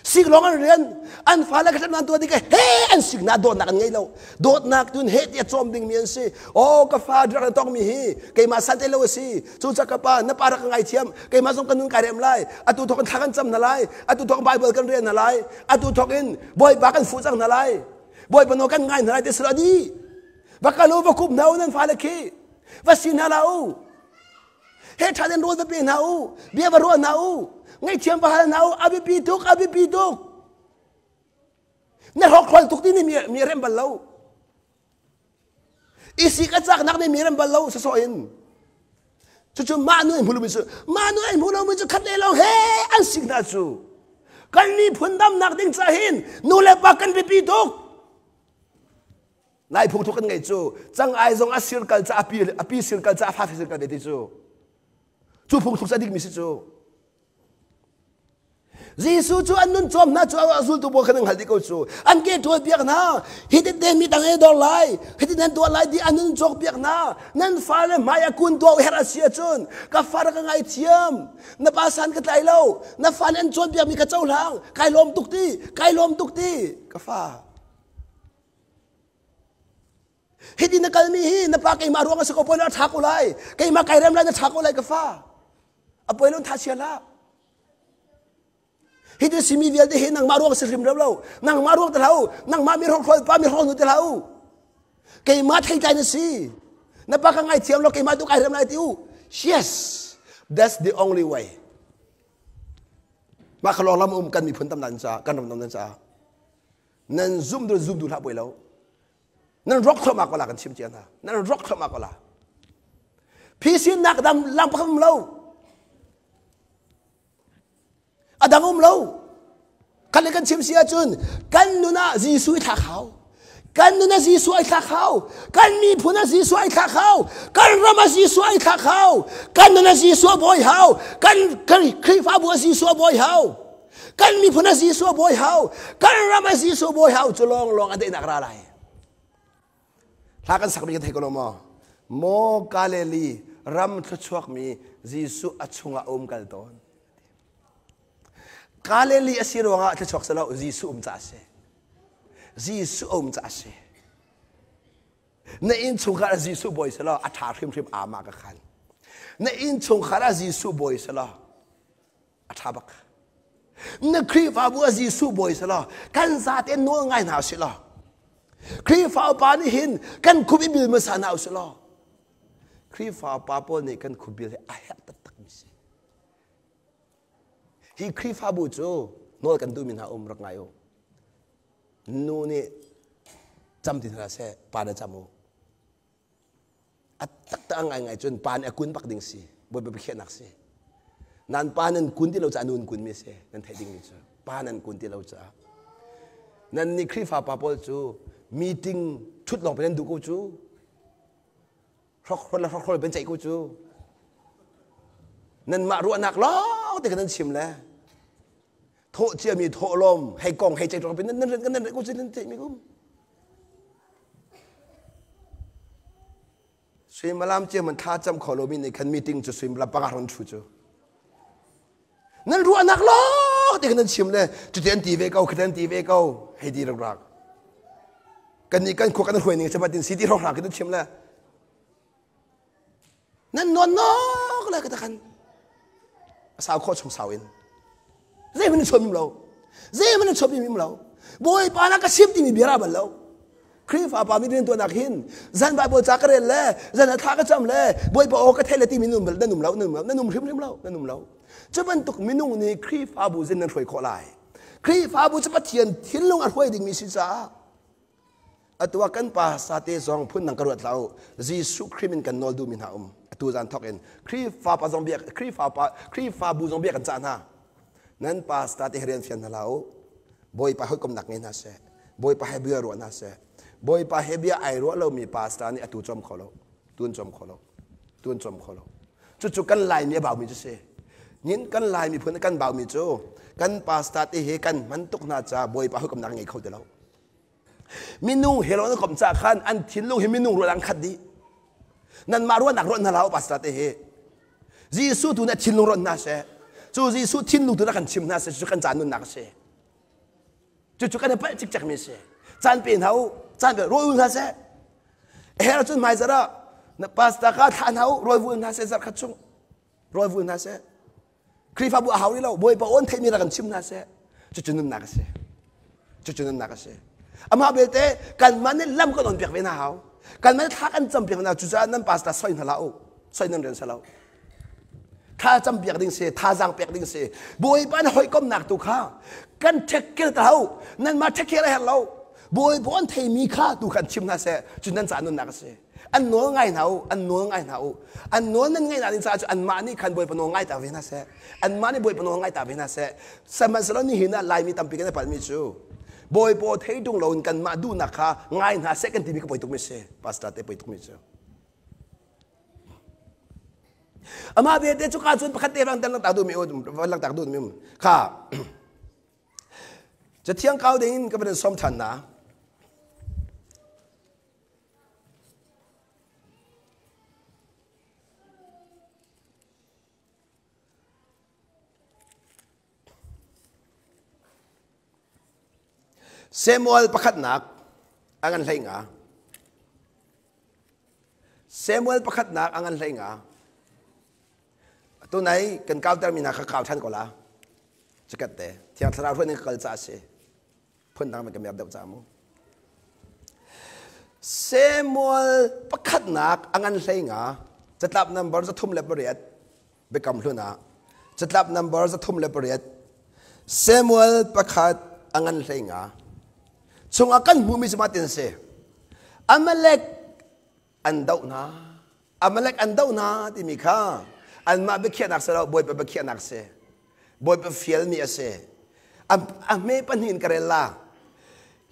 Sik lawng an rian an fale kha an tuah tik he an siknak dawtnak an ngei lo. Dawtnak tun he tiah cawm dingmi an si. Oh ka fa drug na tawngmi hi keimah san te lo a si. Cucaah ka pa na pa rak ka ngaithiam keimah zong ka nun kai rem lai. Atu thawk in thla kan cam hna lai. Atu thawk Bible kan rel hna lai. Atu thawk in Bawipa kan fuh cang hna lai. Bawipa nawl kan ngai hna lai ti sila di. Va kal u va kup hna u nan fale khi. Va si hna la u. He ṭha den rawl va pe hna u. Bia va ruah hna u. Ngaihthiam va hal hna u. A biapi tuk, a biapi tuk. Na hrokhrawl tuk ti nih mi rem bal lo. I sik a caknak nih mi rem bal lo sawsawh in. Cucu mah nu ai hmu lomi cu mah nu ai hmu lomi cu khat le lawng he an sik hna cu. Kan miphun damnak ding ca hin nu le pa kan biapi tuk. Lai phung thuk kan ngei cu cang ai zong a sir kal ca a pi a pi sir kal ca a fa sir kal ve ti cu. Cu phung thuk ca dik mi si cu. Jesuh cu an nun cawm hna cu a zultu pawl khan an hngalh dih ko cu. An ke ṭawl piak hna. Hitin te mi dang ei dor lai. Hitin nan tuah lai ti an nun cawk piak hna. Nan fale hmai a kun tuah herh a si ahcun ka fa rak ka ngaithiam. Na pa san ka tlai lo. Na fale an cawnpiak mi ka cohlang. Kai lawm tuk ti. Kai lawm tuk ti. Ka fa. Hiti na kalmi hi na pa keimah ruang a si ko poi na ṭha ko lai. Keimah kai rem lai na ṭha ko lai ka fa. A poi lo tha chia hlah. Hiti simi vialte hi nangmah ruang si hrim lo. Nangmah ruang te hlah u. Nangmah mi hrokhrawl pa mi hrokhrawl nu te hlah u. Keimah theitlai na si. Na pa ka ngaithiam lo keimah tu kai rem lai ti u. Yes, that's the only way. Mah kha lawng lam um kan miphun tam nan caah kan ram tam nan caah nan zum duh zum duh hlah poi lo. Nan rock thluahmah ko la kan chim cia hna. Nan rock thluahmah ko la. Phisin nak dam lam pakhat um lo. A dang um lo. Kan le kan chim si ahcun kan nun ah Jesuh i thlak hau. Kan nun ah Jesuh ai thlak hau. Kan miphun ah Jesuh ai thlak hau. Kan ram ah Jesuh ai thlak hau. Kan nun ah Jesuh bawi hau. Kan Khrihfabu ah Jesuh bawi hau. Kan miphun ah Jesuh bawi hau. Kan ram ah Jesuh bawi hau cu lawng lawng a daihnak ra lai. Hla kan sakmi kan thei ko lo maw? Maw Galilee ram thluachuakmi Jesuh a chungah a um kal tawn. Galilee a si ruangah thluachuak si lo Jesuh um ca a si. Jesuh um ca a si. Na innchungkhar ah Jesuh bawi si lo a ṭha hrimhrim ama ka khan. Na innchungkhar ah Jesuh bawi si lo a ṭha bak. Na Khrihfabu ah Jesuh bawi si law kan zate nawl ngai hna usih law Khrihfa upa nih hin kan khup i bil hmasa hna usih law Khrihfa upa pawl nih kan khup bil hi a herh taktak mi si. Hi Khrihfabu cu nawl kan duhmi hna um rak ngai u. Nu nih cam ti hna seh, pa na cam u. A taktak ngaingai cun pa nih a kun bak ding si bawipa biakhiahnak si nan pa nan kun ti lo caah nu nan kun mi si nan theih dingmi cu pa nan kun ti lo caah nan nih Khrihfa pa pawl cu meeting ṭhut lawng pe nan duh ko cu hrokhrol le hrokhrol pen ceih ko cu nanmah ruahnak lawng. te kan nan chim le thawh ciami thawhlawm hei kong hei ceih nan nan nan nan ko nan ceih mi kum suimilam cia man thla cam kho lomi nih khan meeting cu suimilam panga ron thu cu nan ruahnak lawng te kan nan chim le cuti an ti ve ko khiti an ti ve ko hei ti rak rak kan nih kan khua kan hruai ning sabatin si ti hrawng hra kan chim le Nan nawn nok le ka khan a sau khawh chung sau in zeihmanh in chuam lo zeihmanh in chuam im lo Bawipa na ka sim timi bia ra bal lo Khrihfa pa mi rian tuahnak hin zan Bible ca ka rel le zan thla ka cam le Bawipa aw ka thei le timi nun nan um lo nan um lo nan um hrimhrim lo nan um lo cu bantuk minung nih Khrihfabu zin nan hruai khawh lai Khrihfabu cu Pathian thinlung a hruai dingmi si caah Atu ah kan pa sate zong phun dang ka ruat hlah u. Jesuh Khrih min kan nawl duhmi hna um. Atu zan thawk in Khrihfa pa zong bia Khrihfa pa Khrihfabu zong bia kan cah hna. Nan pastor te rian fian hna hlah u. Bawipa hawikomnak ngei hna seh. Bawipa he bia ruah hna seh. Bawipa he bia ai ruah lomi pastor nih atu cawm kho lo. Tun cawm kho lo. Tun cawm kho lo. Cucu kan Laimi a baumi cu si. Nin kan Lai miphun kan baumi cu kan pastor te he kan hman tuk hna ca Bawipa hawikomnak ngei kho ti lo. Minung he lo na kom ca khan an thinlung hi minung rual an khat dih. Nanmah ruahnak ruat hna hlah pastor te hi. Jesuh tu na thinlung ruat hna seh. Cu Jesuh thinlung tu na kan chim hna seh cu kan ca nunnak a si. Cucu kan i palh cikcek mi a si. Caan pe hna u, caan pe rawl hna seh. Her cun hmai zarh ah na pastor ka thlah hna u, rawl vul hna seh zarh khat chung. Rawl vul hna seh. Khrihfabu a hau rih lo. Bawipa awn theihmi rak kan chim hna seh. Cucu nunnak a si. Cucu nunnak a si. Amah belte kanmah nih lam kan on piak ve hna hau. Kanmah nih thla kan cam piak hna cucaah nan pastor soi hna hlah u. Soi nan rian si lo. Thla cam piak ding si, thazaang pek ding si. Bawipa nih hawikomnak tu kha kan take care ta hau. Nanmah take care a herh lo. Bawipa an theimi kha tu khan chim hna seh. Cu nan caah nunnak a si. An nawl ngai hna u an nawl ngai hna u an nawl nan ngaih nak ding caah cu anmah nih khan Bawipa nawl ngai ta ve hna seh anmah nih Bawipa nawl ngai ta ve hna seh sihmanhsehlaw nihin ah Laimi tampi kan i palhmi cu Bawipa thei tung loin kanmah duhnak kha ngai hna seh kan timi ka poi tukmi si pastor te poi tukmi cu amah belte cu ka cun pakhat te rang tan langtak duhmi langtak duhmi um kha cathiang kau ding in ka van in sawm than na Samuel pakhatnak a ngan hlei nga. Samuel pakhatnak a ngan hlei nga. Tunai kan kauter mi hna kha kau ṭhan ko la. Chikat te. Thiang Thlarau hruai ning ka kal ca a si. Phundang man ka mer deuh ca mu. Samuel pakhatnak a ngan hlei nga catlap number 38 biakam hlun ah catlap number 38 Samuel pakhat a ngan hlei nga chungah kan hmuhmi cu mah tin si Amalek an doh hna Amalek an doh hna timi kha anmah biakhiahnak si lo Bawipa biakhiahnak si Bawipa fialmi a si a hme pahnih in ka rel la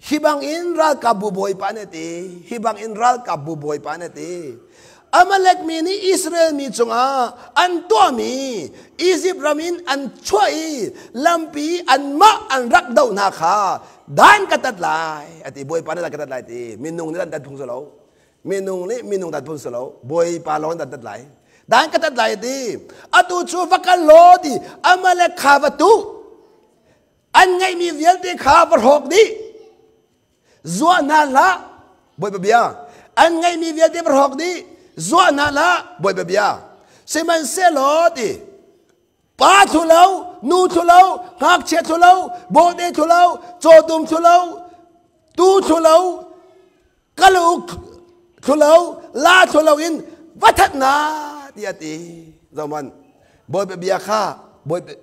hi bangin ralkapbu bawipa nih a ti hi bangin ralkapbu bawipa nih a ti Amalek mi nih Israel mi cungah an tuahmi Izipt ram in an chuah i lampi anmah an rak doh hna kha dan ka tat lai a ti Bawipa nih dan ka tat lai ti minung nih dan tat phung si lo Minung nih minung dat phun si lo, Bawipa lawng dan dat lai. Dan ka tat lai ti. Atu cu va kal law ti Amalek kha va tu. An ngeihmi vialte kha va hrawk dih. Zuah hna hlah, Bawipa bia. An ngeihmi vialte va hrawk dih. Zuah hna hlah, Bawipa bia. Sihmanhsehlaw ti pa thlu lo, nu thlu lo, ngakchia thlu lo, bawhte thlu lo, cawtum thlu lo, tu thlu lo, kalauk thlulo la thlulo in va that na ti a ti zoman bawipa bia kha bawipa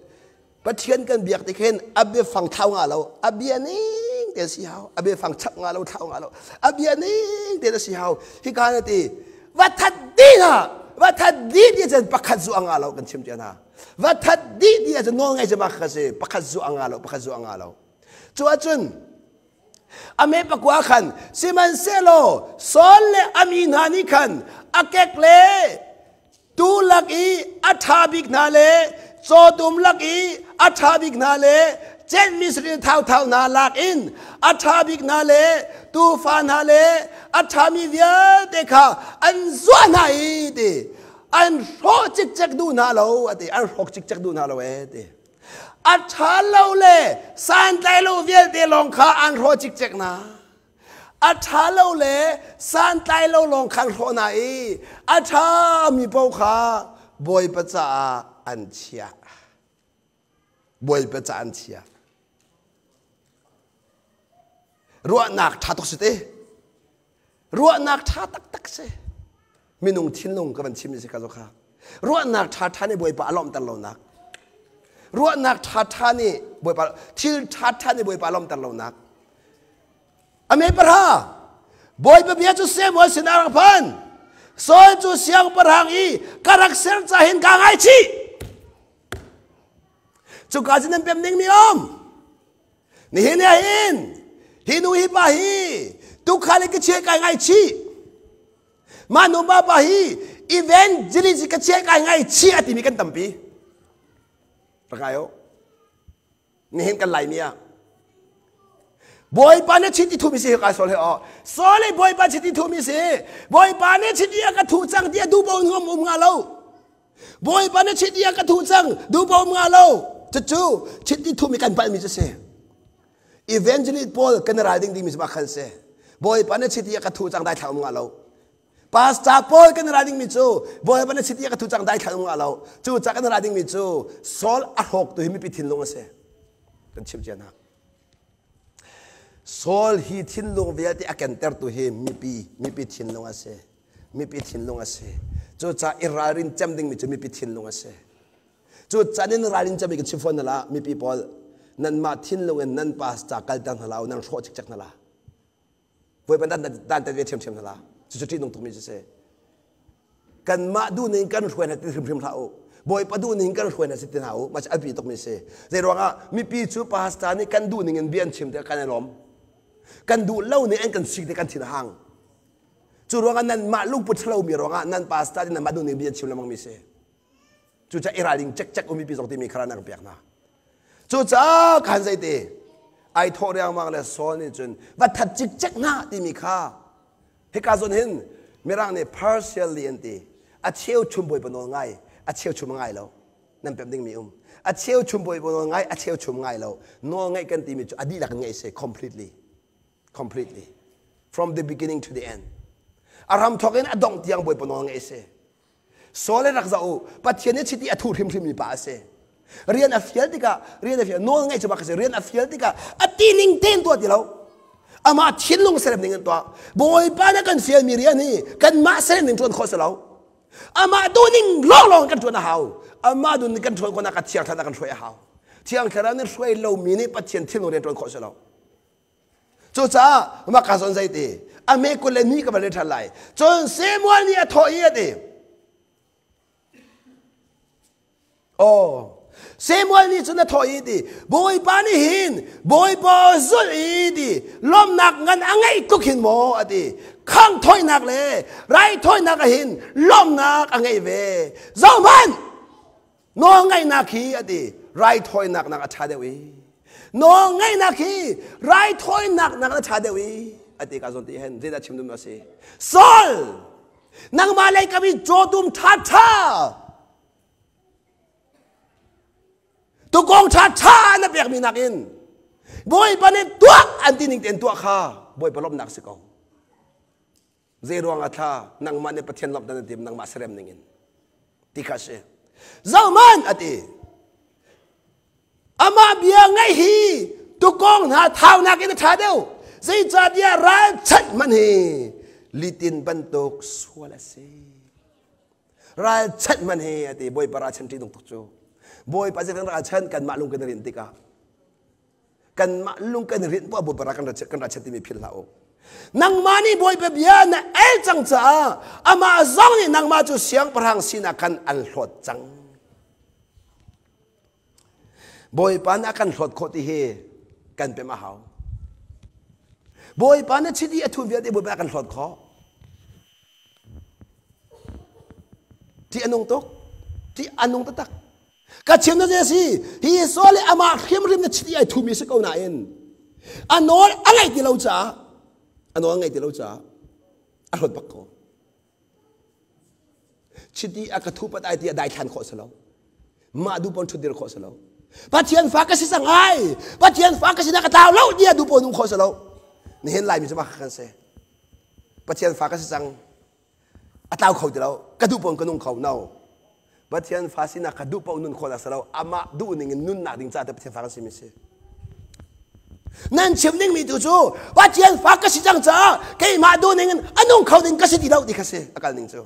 pathian kan biak ti khin a biafang thlau nga lo a bia ning te si hau a biafang chap nga lo thlau nga lo a bia ning te si hau hi ka na ti va that di na va that di ti chan pakhat zu anga lo kan chim tia na va that di ti chan nawl ngai jama kha si pakhat zu anga lo pakhat zu anga lo chu ahcun A me pakua khan sihmanhsehlaw Saul le a mi hna nih khan a kek le tuu lak i a ṭha bik hna le cawtum lak i a ṭha bik hna le cenhmi saṭil thauthau hna lak in a ṭha bik hna le tuufa hna le a ṭhami vialte kha an zuah hna i ti an hrawh cikcek duh hna lo a ti an hrawk cikcek duh hna lo e ti a ṭha lo le santlai lo vialte lawng kha an hrawh cikcek hna a ṭha lo le santlai lo lawng kha an hrawh hna i a ṭhami paoh kha Bawipa caah an chiah. Bawipa caah an chiah. Ruahnak ṭha tuk si te. Ruahnak ṭha taktak si. Minung thinlung ka van chim si ka zo kha. Ruahnak ṭha ṭha nih Bawipa a lawmhter lonak. Ruahnak ṭha ṭha nih Bawipa thil ṭha ṭha nih Bawipa a lawmhter lonak. Ame pahra Bawipa bia cu Samuel sinah rak phan. Saul cu siangpahrang i ka rak ser ca hin kaa ngaichih. Cuka cu nan pem ding mi um. Nihin ah hin hi nu hi pa hi tukhal in ka chia kai ngaichih. Mah nu pa pa hi evangelist ka chia kai ngaichih a timi kan tampi. Rak ngai u. Nihin kan Laimi ah Bawipa nih chiti thumi si kai sol he o sole Bawipa chiti thumi si Bawipa nih chiti a ka thu cang ti a du bo ngom um nga lo Bawipa nih chiti a ka thu cang du bo um nga lo cucu chiti thumi kan palmi cu si evangelist Paul kan ral ding dingmi cu khan si Bawipa nih chiti a ka thu cang dai thla um nga lo Pastor pawl kan ra dingmi cu Bawipa na chiti ka thu cang dai thlan um nga lo. Cu ca kan ra dingmi cu Saul a hrawk tu hi mipi thinlung a si. Kan chim cia hna. Saul hi thinlung vialte a kenter tu hi mipi mipi thinlung a si. Mipi thinlung a si. Cu ca i ralrin cem dingmi cu mipi thinlung a si. Cu ca nin ralrin cem kan chim fawn na la mipi pawl nanmah thinlung in nan pastor kalter hna la nan hrawh cikcek hna la. Voi ban dan tet ve ṭhiamṭhiam hna la. Cucu ṭihnung tukmi cu si. Kanmah duh ning kan hruai hna ti hrimhrim hlah u. Bawipa duh ning kan hruai hna si ti hna u. Mah cu a biapi tukmi si. Zei ruangah mipi cu pastor nih kan duh ning in bia an chim tikah kan i lawm. Kan duh lo ning an kan sik tik kan thin a hang. Cu ruangah nanmah lungput ṭhalomi ruangah nan pastor nih nanmah duh ning bia an chim lengmangmi si. Cucaah i ralring cekcek um mipi zong timi kha ran pek hna. Cucaah khan zeiti ai thawh riangmang le Saul nih cun va that cikcek hna timi kha hika zawn hin Mirang nih partially an ti. A cheu chum bawipa nawl ngai, a cheu chum a ngai lo. Nan pem dingmi um. A cheu chum bawipa nawl ngai, a cheu chum ngai lo. Nawl ngaih kan timi cu a dihlak in ngaih si completely. Completely. From the beginning to the end. A ram thawk in a dongh tiang bawipa nawl ngaih si. Saul rak zoh u Pathian nih chiti a thu hrimhrim mi pa a si rian a fial tikah rian a fial nawl ngaih cu bak a si rian a fial tikah a ti ning tein tuah ti lo amah thinlung serem ning in tuah Bawipa na kan fial mi rian hi kanmah serem ning ṭuan khawh si lo amah duh ning lawnglawng kan ṭuan a hau amah duh ning kan ṭuan khawhnak a thiang thlarau kan hruai a hau thiang thlarau nih hruai lomi nih Pathian thinlung rian ṭuan khawh si lo Cucaah mah ka zawn zeiti a me 22 ka van re ṭhan lai. Cun Samuel nih a thawh i a ti. Oh, Samuel nih cun a thawh i ti Bawipa nih hin Bawipa zulh i ti lawmhnak ngan a ngeih tuk hin maw a ti khang thawinak le raithawinak ah hin lawmhnak a ngei ve zohhmanh Nawlngaihnak hi a ti raithawinak nak a ṭha deuh i nawlngaihnak hi raithawinak nak a ṭha deuh i a ti ka zawn ti hen zeidah chim dum a si Saul nangmah lei kam i cawtum ṭha ṭha tukong ṭha ṭha na pekmi nakin Bawipa nih tuah an ti ning tein tuah kha Bawipa lawmhnak si ko Zei ruang ah thla nangmah nih Pathian lawmh na tim nangmah serem ning in ti kha si. Zohman a ti. Amah bia ngaih hi tukong hna thaunak in a ṭha deuh. Zeicahtiah ralchanh hmanh hi litin bantuk sual a si. Ralchanh hmanh hi a ti. Bawipa ralchanh ṭih tuk cu. Bawipa zeitin ralchanh kanmah lung kan i rinh tikah kanmah lung kan rinh poah Bawipa kan kan ra timi philh hlah u nangmah nih Bawipa bia na el cang caah amah zong nih nangmah cu siangpahrang sinak khan an hlawt cang Bawipa nih a kan hlawt khawh ti hi kan pem a hau Bawipa na chiti a thu vialte Bawipa a kan hlawt khawh ti a nung tuk ti a nung taktak. Ka chim na si hi Saul le amah hrimhrim na chiti ai thumi si ko nain a nawl a ngaih ti lo caah a nawl a ngaih ti lo caah a hlawt bak ko. Chiti a ka thu pat ai ti a daithlan khawh si lo. Mah du pon ṭhutdir khawh si lo. Pathian fa ka si cang ai. Pathian fa ka si na ka tlau lo ti a du pon um khawh si lo. Nihin Laimi cu mah kan si. Pathian fa ka si cang. A tlau kho ti lo. Ka duh pon ka nung kho. No. Pathian fa sinak kha duh paoh nun khawh si lo. Amah duh ning in nunnak ding caah Pathian fa kan simi si. Nan chim dingmi tu cu Pathian fa ka si cang caah keimah duh ning in a nung kho ding ka si ti lo ti kha si a kal ning cu.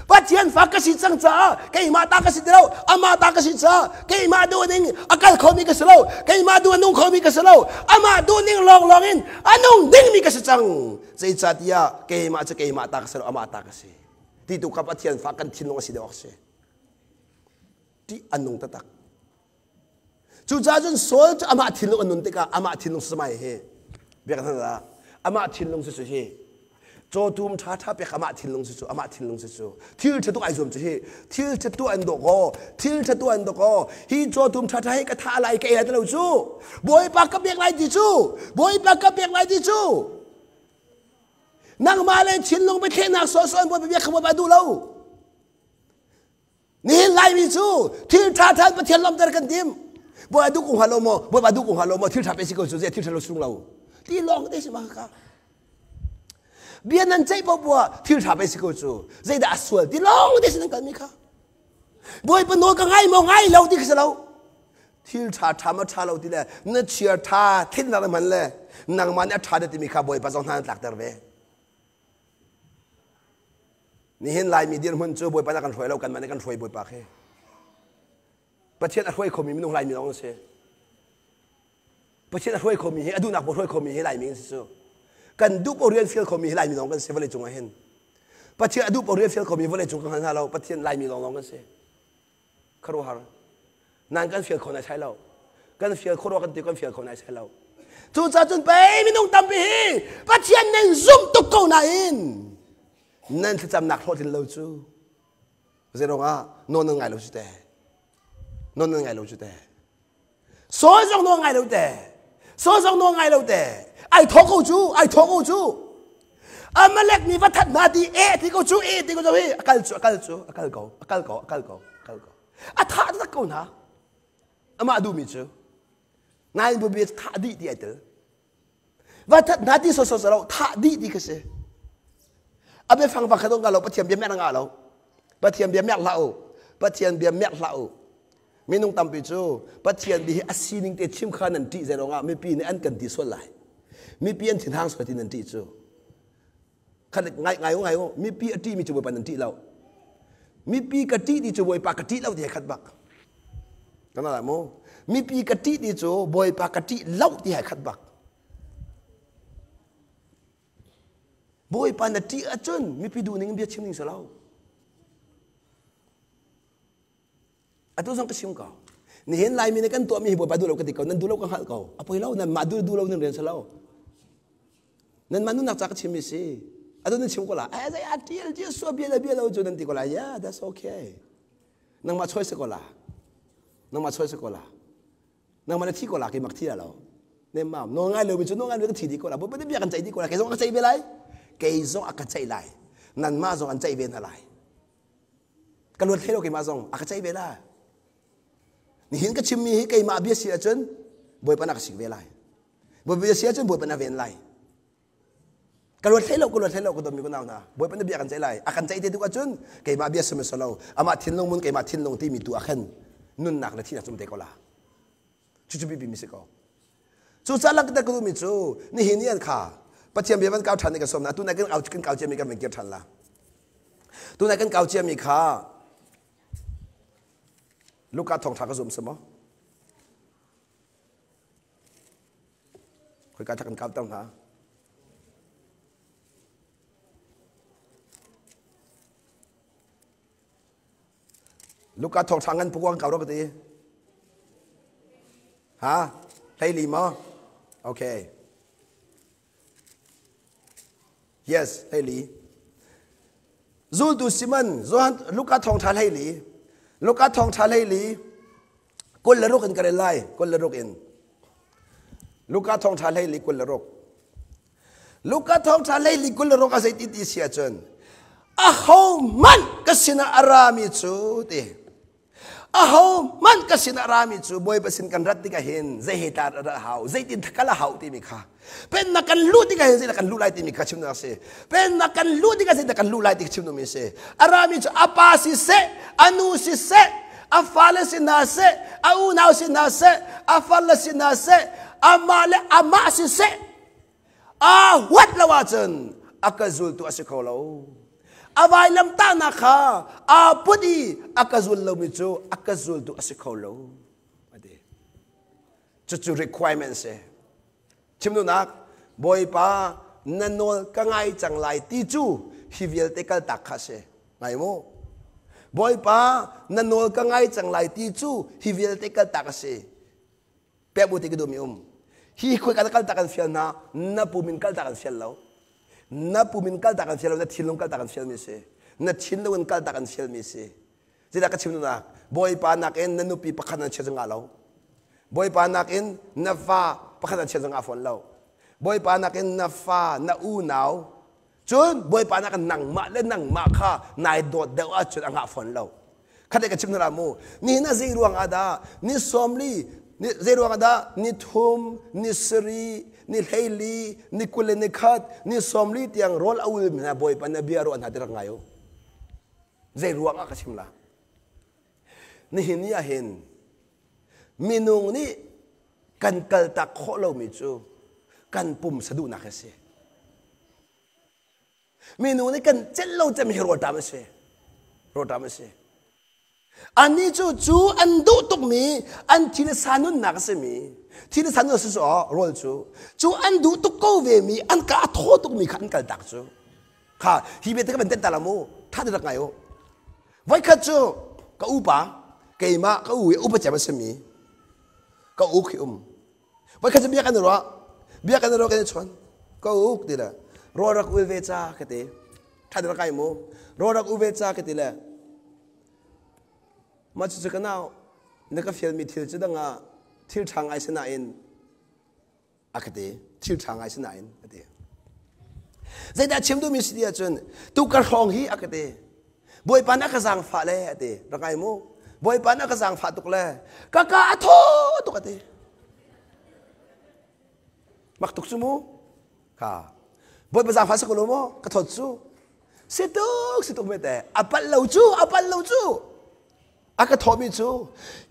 Pathian fa ka si cang caah keimah ta ka si ti lo amah ta ka si caah keimah duh ning a kal khomi ka si lo keimah duh a nung khomi ka si lo amah duh ning lawnglawng in a nung dingmi ka si cang zeicahtiah keimah cu keimah ta ka si lo amah ta ka si ti tu kha Pathian fa kan thinlung a si deuh awk si ṭih a nung taktak cucaah cun Saul cu amah thinlung a nun tikah amah thinlung samai hi biak hna amah thinlung cu hi cawtum ṭha ṭha pek amah thinlung cu amah thinlung cu thil ṭha tuk ai zuam cu hi thil ṭha tu an dawh kaw thil ṭha tu an dawh kaw hi cawtum ṭha ṭha hi ka thah lai ka ei lai ti lo cu Bawipa ka pek lai ti cu Bawipa ka pek lai ti cu Nangmah le thinlung biathlehnak sawhsawh in Bawipa bia kha Bawipa duh lo. Nihin Laimi cu thil ṭha ṭha Pathian lawmter kan tim. Bawipa duh ko hnga lo maw? Bawipa duh ko hnga lo maw? Thil ṭha pe si ko cu, zei thil ṭha lo sung lo. Ti lawng te si ma ka. Bia nan ceih poah thil ṭha pe si ko cu, zeidah a sual ti lawng te si nan kalmi kha. Bawipa nawl ka ngai maw ngai lo ti kha si lo. Thil ṭha ṭha ma ṭha lo ti le na chia ṭha thinnak na hman le nangmah nih a ṭha na timi kha Bawipa zong hna na tlakter ve. Nihin Laimi dirhmun cu Bawipa nih a kan hruai lo kanmah nih kan hruai Bawipa khi. Pathian a hruai khomi minung Laimi lawng an si. Pathian a hruai khomi hi a duhnak paoh hruai khomi hi Laimi kan si cu. Kan duh paoh rian fial khomi hi Laimi lawng kan si vawlei cung ah hin. Pathian a duh paoh rian fial khomi vawlei cung kan hngal hna lo. Pathian Laimi lawng lawng kan si. Khuaruahhar. Nan kan fial kho nai sai lo. Kan fial kho rua kan ti kan fial kho nai sai lo. Cucaah cun pei minung tampi hi Pathian nan zumh tuk ko nain nan thlacamnak hlawhtlin lo cu zei ruangah nawl nan ngai lo cu te. Nawl nan ngai lo cu te. Saul zong nawl ngai lo te. Saul zong nawl ngai lo te. Ai thawh ko cu, ai thawh ko cu. Amalek mi va that hna ti e ti ko cu, e ti ko cu hi a kal cu, a kal cu, a kal ko, a kal ko, a kal ko, a kal ko. A thah tak ko hna. Amah duhmi cu nain bu bi thah dih ti ai tel. Va that hna ti sawsawh lo, thah dih ti kha si. A biafang va kha dong lo Pathian bia merh ngah lo. Pathian bia merh hlah u. Pathian bia merh hlah u. Minung tampi cu Pathian bia hi a sining te chim kha nan ṭih zei ruangah mipi nih an kan ti sual lai. Mipi an thinhang sual ti nan ṭih cu. Khat ngai ngai u ngai u mipi a ṭihmi cu Bawipa nan ṭih lo. Mipi ka ṭih ti cu Bawipa ka ṭih lo ti he khat bak. Kan lai mu. Mipi ka ṭih ti cu Bawipa ka ṭih lo ti he khat bak. Bawipa na ṭih ahcun mipi duh ning in bia chim ding si lo. Atu zong ka chim ko. Nihin Laimi nih kan tuahmi hi Bawipa duh lo ka ti ko. Nan duh lo ka hngalh ko. A poi lo. Nanmah duh duh lo nan rian si lo. Nanmah nunnak ca ka chimmi si. Atu nan chim ko la. Eh zei a tial Jesuh bia le bia lo cu nan ti ko la. Yeah, that's okay. Nangmah choice ko la. Nangmah choice ko la. Nangmah na thi ko la keimah ka thi la lo. Nem mam nawl ngai lomi cu nawl ngai lo ka thi dih ko la. Bawipa nih bia kan ceih dih ko la. Kei zong a ka ceih ve lai. Kei zong a ka ceih lai. Nanmah zong an ceih ve hna lai. Ka luat hlei lo keimah zong a ka ceih ve la. Nihin ka chimmi hi keimah bia si ahcun Bawipa na ka sik ve lai. Bawipa bia si ahcun Bawipa na ven lai. Ka luat hlei lo, ka luat hlei lo, ka dawtmi ka nau hna. Bawipa na bia kan ceih lai. A kan ceih te tuk ahcun keimah bia sim lo. Amah thinlung mun keimah thinlung timi tu ah khan nunnak le thihnak cum te ko la. Cucu biapi mi si ko. Cucaah langhter ka duhmi cu nihin ni an kha Pathian bia van kau ṭhan i ka sawm na. Tunai kan kan kau ciami kan van kir ṭhan la. Tunai kan kau ciami kha Luka thawngṭha ka zum si maw? Khoika ṭha kan kau ter hna? Luka thawngṭha ngan pukuang kau ro ka ti. Ha? Hleili maw? Okay. Yes, hleili. Zultu Simon, Johan, Luka thawngṭha hleili. Luka thawngṭha hleili. 26 in ka rel lai. 26 in. Luka thawngṭha hleili 26. Luka thawngṭha hleili 26 a zeiti ti si ahcun ahohmanh ka sinah a rami cu ti ahohmanh ka sinah a rami cu Bawipa sin kan rat tikah hin zei he ta rat hau zeitin kal a hau timi kha pennak kan luh tikah hin zeidah kan luh lai timi kha chim a si pennak kan luh tikah zeidah kan luh lai ti chim mi si a rami cu a pa siseh a nu siseh a fale si hna seh a unau si hna seh a farle si hna seh amah le amah siseh aa huat lo ahcun a ka zultu a si kho lo. A vailamtahnak kha aa put i a ka zul lomi cu a ka zultu a si kho lo. A ti. Cucu requirement si. Chim duhnak, Bawipa na nawl ka ngai cang lai ti cu hi vialte kaltak kha si. Ngai mu. Bawipa na nawl ka ngai cang lai ti cu hi vialte kaltak a si. Pek bu ti ka duhmi um. Hi khoi ka kaltak an fial hna, na pum in kaltak an fial lo. Na pum in kaltak an fial lo, na thinlung kaltak an fialmi si. Na thinlung in kaltak an fialmi si. Zeidah ka chim duhnak? Bawipa nakin na nupi pakhat nan chia zong lo. Bawipa nakin na fa pakhat nan chia zong fawn lo. Bawipa nakin na fa, na unau, cun Bawipa nakin nangmah le nangmah kha nai dawt deuh ahcun a ngah fawn lo. Khat ka chim hna mu. Nihin ah zei ruang ah dah ni 40 ni zei ruang ah dah ni thum, ni sari, ni 12, ni 21, ni 40 tiang rawl a ul mi hna Bawipa na bia ruah hna ti rak ngai u. Zei ruang ah ka chim la? Nihin ni ah hin minung nih kan kaltak khawh lomi cu kan pumsa duhnak a si. Minu nih kan celh lo cem hi rawlṭam a si. Rawlṭam a si. Annih cu cu an duh tukmi an thi le sa nunnak a simi thi le sa nunnak si rawl cu cu an duh tuk ko ve mi an ka a thaw tukmi kha an kaltak cu kha hi bia te ka van tenh ta la mu tha te rak ngai u voikhat cu ka upa keimah ka u i upa cem a simi ka u khi um Voikhat cu bia kan i ruah. Bia kan i ruah kan i chawn. Ka uk ti le rawl rak ul ve ca ka ti. Ṭhat rak kai mu. Rawl rak u ve ca ka ti le mah cucu ka nau na ka fialmi thil cu dang ah thil ṭha ngai si nain a ka ti. Thil ṭha ngai si nain a ti. Zeidah chim duhmi si ti ahcun tu ka hrawng hi a ka ti. Bawipa nih a ka zaangfah le a ti. Rak ngai mu. Bawipa nih a ka zaangfah tuk le ka ka a thaw tuk a ti. Mak tuk cu mu. Ka. Bawipa zaangfah si ko lo maw? Ka thawt cu. Si tuk, si tuk mete. A palh lo cu, a palh lo cu. A ka thawhmi cu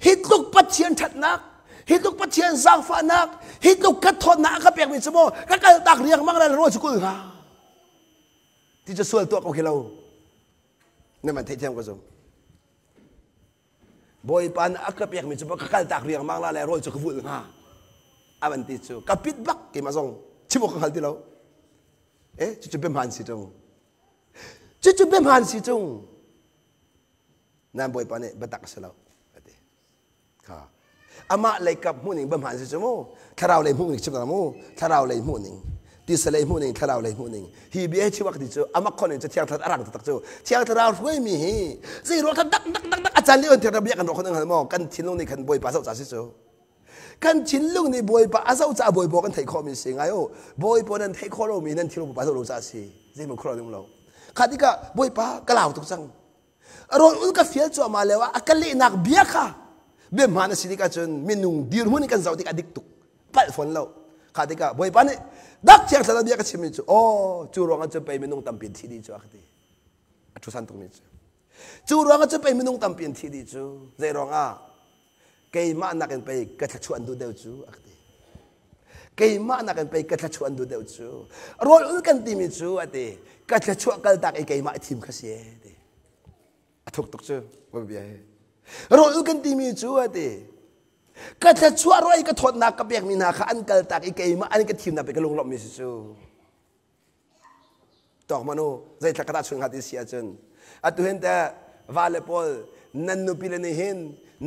hi tluk Pathian ṭhatnak, hi tluk Pathian zaangfahnak, hi tluk ka thawtnak a ka pekmi cu maw ka kaltak riangmang le rawl cu kul hnga. Ti cu sual tuah ko khi lo. Na man theihthiam ko zum. Bawipa nih a ka pekmi cu ka kaltak riangmang la le rawl cu ka vulh hnga. A van ti cu ka pit bak keimah zong chim awk ka hngal ti lo. Eh cucu biahmaan si tung. Cucu biahmaan si tung. Nan Bawipa nih biatak a si lo. A ti. Kha. Amah lei kap hmuhning ba hmaan si cu mu. Thlarau lei hmuhning chim mu. Thlarau lei hmuhning. Tisa lei hmuhning, thlarau lei hmuhning. Hi bia hi chim ti cu amak khon in cu thiang thlarau arang taktak cu. Thiang thlarau hruaimi hi zei ruang dak dak dak dak a caan lio in thiang thlarau bia kan ruah khon hngal maw? Kan thinlung nih khan Bawipa zoh ca si cu. Kan thinlung nih Bawipa a zoh ca Bawipa kan theih khawhmi si ngai u. Bawipa nan theih khawh lomi nan thinlung Bawipa zoh lo ca si. Zeihmanh khuaruah ding lo. Kha tikah Bawipa ka lau tuk cang. Rawl ul ka fial cuahmah lio ah a ka lehnak bia kha bia hmaan a si tikah cun minung dirhmun in kan zoh tikah dik tuk palh fawn lo kha tikah Bawipa nih dak thiang thlarau bia ka chimmi cu aw cu ruangah cun pei minung tampi an thi dih cu a ka ti a ṭhu san tukmi cu cu ruangah cun pei minung tampi an thi dih cu zei ruangah keimah nakin pei ka thluachuah an duh deuh cu a ka ti keimah nakin pei ka thluachuah an duh deuh cu rawl ul kan timi cu a ti ka thluachuah kaltak i keimah i thim kha si e ti a thuk tuk cu bia hi rawl ul kan timi cu a ti ka thluachuah roi ka thawtnak ka pekmi hna kha an kaltak i keimah an ka thimnak pe ka lunglawmhmi si cu Tawk man u, zeithla ka tahchunh hnga ti si ahcun atu hin teh vale pawl nan nupi le nih hin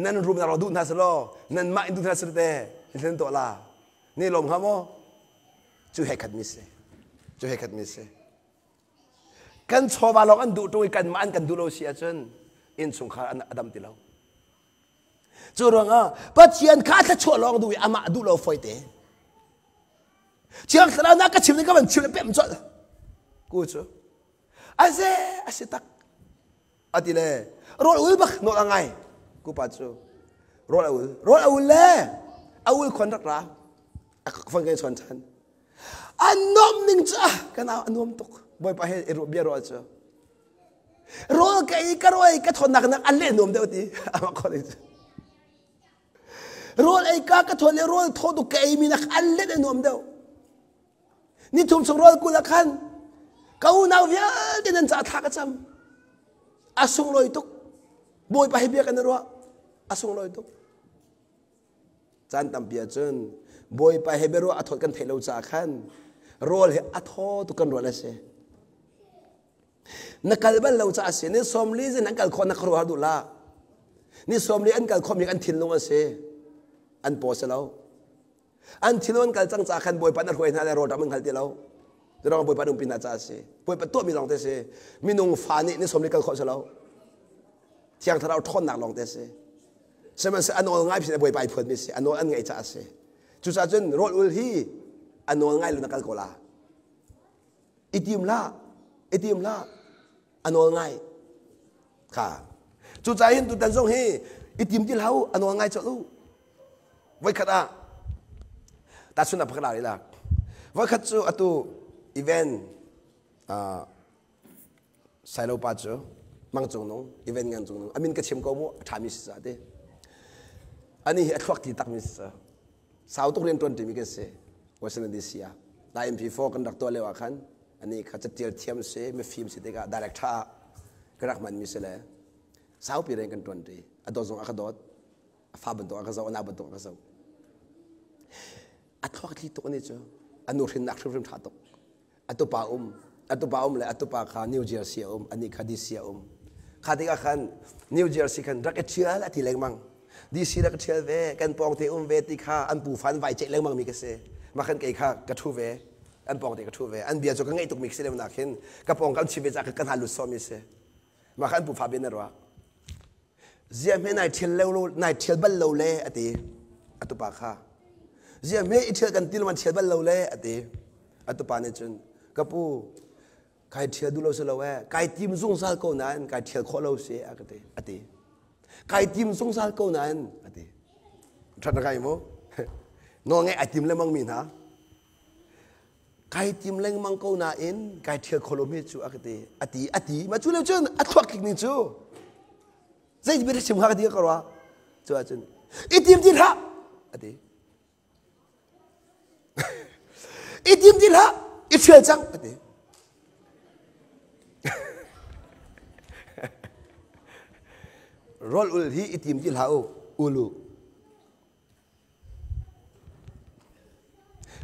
nan rumnak rak duh hna selaw nanmah in duh hna selaw te hin tuah la ni lawm hnga maw cu he khat mi si cu he khat mi si kan chawva lawng an duh ṭung i kanmah an kan duh lo si ahcun innchungkhar an adam ti lo. Cu ruangah Pathian kha thluachuah lawng duh i amah duh lo foi te. Thiang Thlarau na ka chim ning ka van chim le pem colh. Ku cu aze a si tak ati le rawl ul bak nawl a ngai ku pa cu rawl a ul rawl a ul le a ul khon rak ra a fang kai chon than a nom ning cu ah ka nau a nuam tuk bawipa he i bia ruah cu rawl ka ei ka rawl ka thawtnak nak an leh nuam deuh ti amah khon cu Rawl ei ka ka thawn le rawl thaw tuk ka eimi nak an let a nuam deuh. Ni thum chung rawl kul ah khan ka unau vialte nan ca thla ka cam. A sunglawi tuk. Bawipa hi bia kan i ruah. A sunglawi tuk. Caan tampi ahcun Bawipa he biaruah a thawt kan theih lo caah khan rawl hi a thaw tuk kan ruah le si. Na kal bal lo caah a si. Ni 40 zin an kal khawh na khuaruahhar duh la. Ni 40 an kal khawhmi an thinlung a si. An paw si lo. An thinlung an kal cang caah khan Bawipa na hruai hna le rawlṭam an hngal ti lo. Cu Bawipa na umpi hna caah a si. Bawipa tuahmi lawng te si. Minung fa nih ni 40 kal khawh si lo. Thiang Thlarau ṭhawnnak lawng te si. Sihmanhsehlaw a nawl ngai pin Bawipa ai phuanmi si. A nawl an ngaih caah a si. Cucaah cun rawl ul hi a nawl ngai lo na kal ko la. I tim hlah i tim hlah a nawl ngai kha cucaah hin tutan zong hi i tim ti hlah u a nawl ngai colh u voikhat ah tahchun ah pakhat ah lak voikhat cu atu event uh, Sailo pa cu Mang Cung Nung event ngan Cung Nung amin ka chim ko mu a ṭhami si ca ti ani hi a thluak ti takmi si ca Sau tuk rian ṭuan ṭimi kan si. Washington DC ah. Lai MP4 kan rak tuah lio ah khan ani kha catial thiam si, mifim si tikah director ah ka rak hmanmi si le saupi rian kan ṭuan ṭi. A dawt zong a ka dawt. A fa bantuk a ka zoh, a nau bantuk a ka zoh. A thluak thli tuk ani cu. A nu hrinnak hrimhrim ṭha tuk. A tupa um a tupa um le a tupa kha New Jersey a um anih kha DC a um kha tikah khan New Jersey khan rak i ṭhial a ti lengmang DC rak i ṭhial ve kan pawng te um ve ti kha an pu fa an vai ceih lengmang mi ka si mah khan kei kha ka ṭhu ve an pawng te ka ṭhu ve an bia cu ka ngaih tuk mi si lo nak hin ka pawng kan chim ve caah ka hna lut sawmi si mah khan an pu fa bia na ruah Ziah hme nai ṭhial lo nai ṭhial bal lo le a ti. A tupa kha. Ziah hme i ṭhial kan ti lo man ṭhial bal lo le a ti. A tupa nih cun ka pu kai ṭhial duh lo si lo eh kai tim zungzal ko nain kai ṭhial khawh lo si a ka ti a ti. Kai tim zungzal ko nain a ti. Ṭhat na kai mu. Nawl ngeih ai tim lengmang mi hna. Kai tim lengmang ko nain kai ṭhial kho lomi cu a ka ti a ti a ti ma cu le cun a thluak tlik ning cu zei bia chim hnga ka ti ka ruah cu ahcun i tim ti hlah a ti i tim ti hlah i ṭhial cang a ti rawl ul hi i tim ti hlah u ul u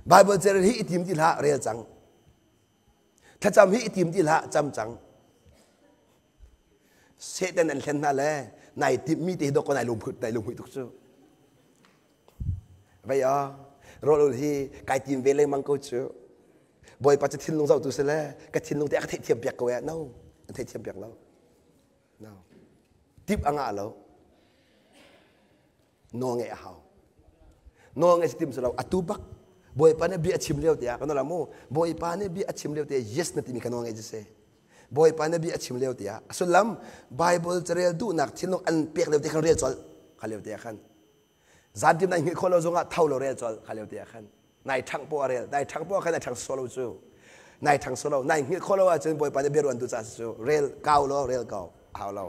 Baibal carel hi i tim ti hlah rel cang. Thlacam hi i tim ti hlah cam cang. Satan an hlen hna le nai timmi te hi dok nai lungphut nai lunghui tuk cu. Vei a rawl ul hi kai tim ve lengmang ko cu. Bawipa cu thinlung zohtu si le ka thinlung te a ka theihthiam piak ko eh. No, an theihthiam piak lo. No. Tip a ngah lo. Nawl ngeih a hau. Nawl ngeih si tim si lo. Atu bak Bawipa nih bia a chim lio tiah kan la mu. Bawipa nih bia a chim lio tiah yes na timi ka nawl ngeih si. Bawipa nih bia a chim lio tiah a sullam Bible carel duhnak thinlung an pek lio te khan rel colh kha lio tiah khan zantim nai hngilh khawh lo zongah tho lo rel colh kha lio tiah khan nai ṭhangh poah rel nai ṭhangh poah khan nai ṭhang solo cu nai ṭhang solo nai hngilh khawh lo ahcun Bawipa nih bia ruan tu ca cu rel kau law rel kau hau lo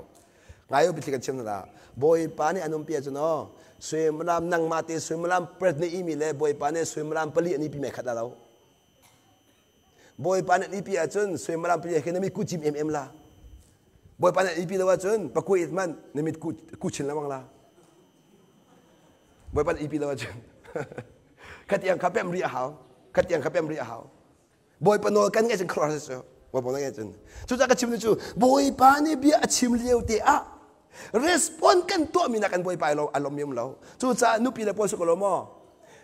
Ngai u biathli kan chim hna. Bawipa nih an umpi ahcun aw suimilam nangmah te suimilam pret na imi le Bawipa nih suimilam pali an ipi me khat lo. Bawipa nih an ipi ahcun suimilam pali khi na mit ku cim em em la. Bawipa nih an ipi lo ahcun pakui it man na mit ku ku chin lengmang la. Bawipa nih ipi lo ahcun khatiang kha pem ri a hau. Khatiang kha pem ri a hau. Bawipa nawl kan ngaih cun khuaruahhar si cu. Bawipa nawl ngaih cun. Cucaah ka chim cu Bawipa nih bia a chim lio te ah respond kan tuahmi nak kan Bawipa lo a lawm lo. Cucaah nupi le pawl si ko lo maw?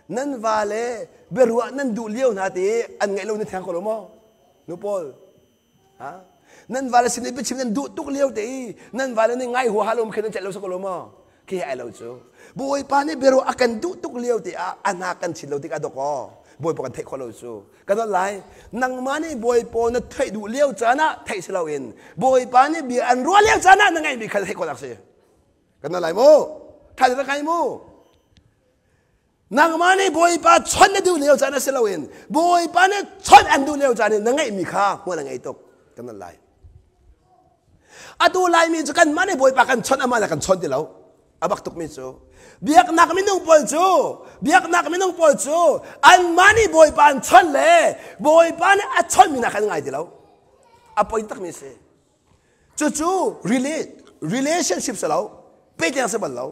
Nan va le biaruah nan duh lio hna te an ngaih lo na thiang ko lo maw? Nu pawl. Ha? Nan va le sin i biachim nan duh tuk lio te i nan va le nih ngai huaha lo khin nan celh lo si ko lo maw? Khi ai lo cu. Bawipa nih biaruah a kan duh tuk lio te ah a hna kan chin lo tikah dok aw Bawipa kan theih khawh lo cu. Kan holh lai. Nangmah nih Bawipa na theih duh lio caan ah theih si loin Bawipa nih bia an ruah lio caan ah na ngaihmi kha theih khawh nak si. Kan holh lai mu. Tha te kai mu. Nangmah nih Bawipa chawnh na duh lio caan ah si loin Bawipa nih chawnh an duh lio caan i na ngeihmi kha hmual a ngei tuk kan nan lai. Atu Laimi cu kanmah nih Bawipa kan chawnh amah le kan chawnh ti lo. A bak tukmi cu biaknak minung pawl cu biaknak minung pawl cu anmah nih Bawipa an chawnh le Bawipa nih a chawnhmi hna kha an ngai ti lo. A poi takmi si. Cucu relationship si lo, pehtlaih si bal lo.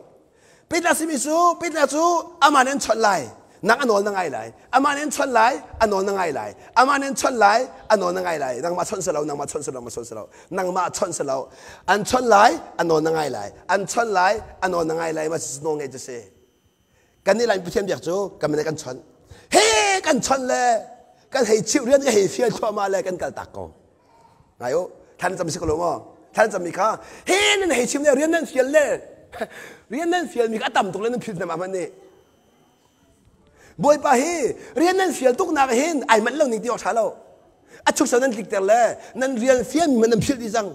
Pehtlaih simi cu pehtlaih cu amah nih an chawnh lai, nang a nawl na ngai lai. Amah nih an chawnh lai, a nawl na ngai lai. Amah nih an chawnh lai, a nawl na ngai lai. Nangmah chawnh si lo, nangmah chawnh si lo, nangmah chawnh si lo. Nangmah chawnh si lo. An chawnh lai, a nawl na ngai lai. An chawnh lai, a nawl na ngai lai. Mah cucu nawl ngeih cu si. Kan nih Laimi Pathian biak cu kan min kan chawnh. He kan chawnh le kan hei chimh rian ka hei fial thluahmah le kan kal tak ko. Ngai u, thlan cam si ko lo maw? Thlan cam mi kha he nan hei chim le rian nan fial le rian nan fial mi kha a tam tuk le nan phil hna hmanh nih. Bawipa hi rian nan fial tuk nak hin ai manh lo ning ti awk tha lo. A chuk nan tlik ter le nan rian fial mi nan philh dih cang.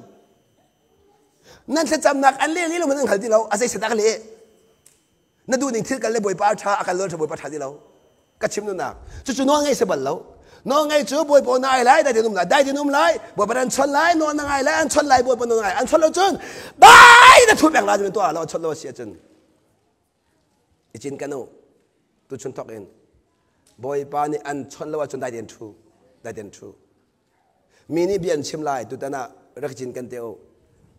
Nan thlacamnak an leh lo man nan hngal ti lo. A zei set ah ka leh. Na duh ning thil kal le Bawipa a ṭha a kal lo ṭha Bawipa ṭha ti lo. Ka chim nunak. Cucu nawl ngei si bal lo. Nawl ngei cu Bawipa na ai lai dai tin um lai dai tin um lai Bawipa an chon lai nawl na ngai lai an chon lai Bawipa nawl ngai an chon lo cun dai na thu peng lai cun tuah lo an chon lo si ahcun i cin kan u tu chun thok in Bawipa nih an chon lo ahcun dai tin ṭhu dai tin ṭhu Mi nih bia an chim lai tutan ah rak cin kan te u.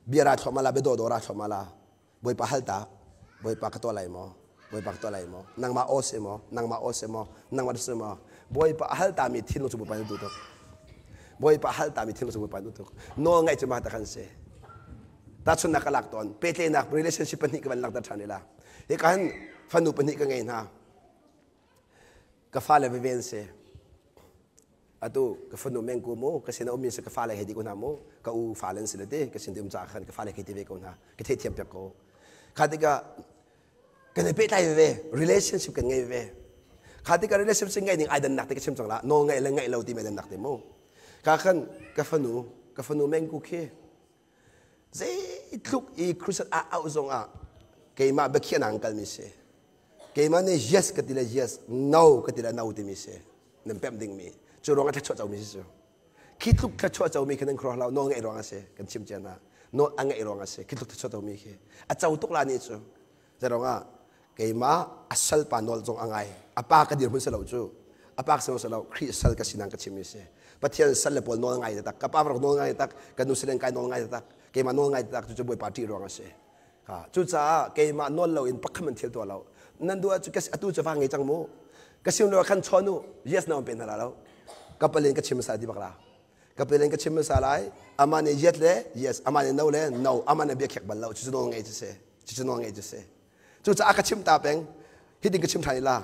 Bia ra thluahmah la, bia dawdawh ra thluahmah la. Bawipa hal ta. Bawipa ka tuah lai maw? Bawipa ka tuah lai maw? Nangmah aw si maw? Nangmah aw si maw? Nangmah si maw? Bawipa a hal ta mi thinlung cu Bawipa nih duh tuk. Bawipa a hal ta mi thinlung cu Bawipa nih duh tuk. Nawl ngaih cu mah ta kan si. Tahchunhnak ka lak tawn. Pehtlaihnak relationship pahnih ka van langhter ṭhan ila. Hika hin fanu pahnih ka ngei hna. Ka fale veve an si. Atu ka fanu mengku mu ka sin a ummi si ka fale hei ti ko hna mu ka u fale an si le ti ka sin ti um caah khan ka fale hei ti ve ko hna ka theihthiam piak ko kha tikah kan i pehtlai veve relationship kan ngei veve kha tikah relationship ngeih ning ai dannak ti ka chim cang la nawl ngeih le ngeih lo ti mai dannak ti mu kha khan ka fanu ka fanu mengku khi zeitluk i crusade ah auh zong ah keimah biakhiahnak an kalmi si keimah nih yes ka ti le yes no ka ti le no timi si nan pemh dingmi cu ruang ah thluachuah comi si cu khi tluk thluachuah comi khi nan khuaruah lo nawl ngeih ruang a si kan chim cia hna nawl a ngeih ruang a si khi tluk thluachuah comi khi a co tuk la nih cu Zeirong ah keimah a salpa nawl zong a ngai. A pa ka dirhmun si lo cu. A pa ka si lo Khrih sal ka sinak ka chimmi si. Pathian sal le pawl nawl ngai tak. Ka pa rak nawl ngai tak. Ka nu silen kai nawl ngai tak. Keimah nawl ngai tak cucu Bawipa ṭih ruang a si. Ha, cucaah keimah nawl lo in pakhat man thil tuah lo. Nan duh ahcun atu cu fa ngei cang mu. Ka sim lo khan chawn u. Yes na pe hna la lo. Ka palin ka chim sa ti bak la. Ka palin ka chim sa lai. Amah nih yes le yes, amah nih no le no, amah nih bia khek bal lo. Cucu nawl ngei cu si. Cucu nawl ngei cu si. Cucaah ka chim ta peng. Hitin ka chim ṭhan la.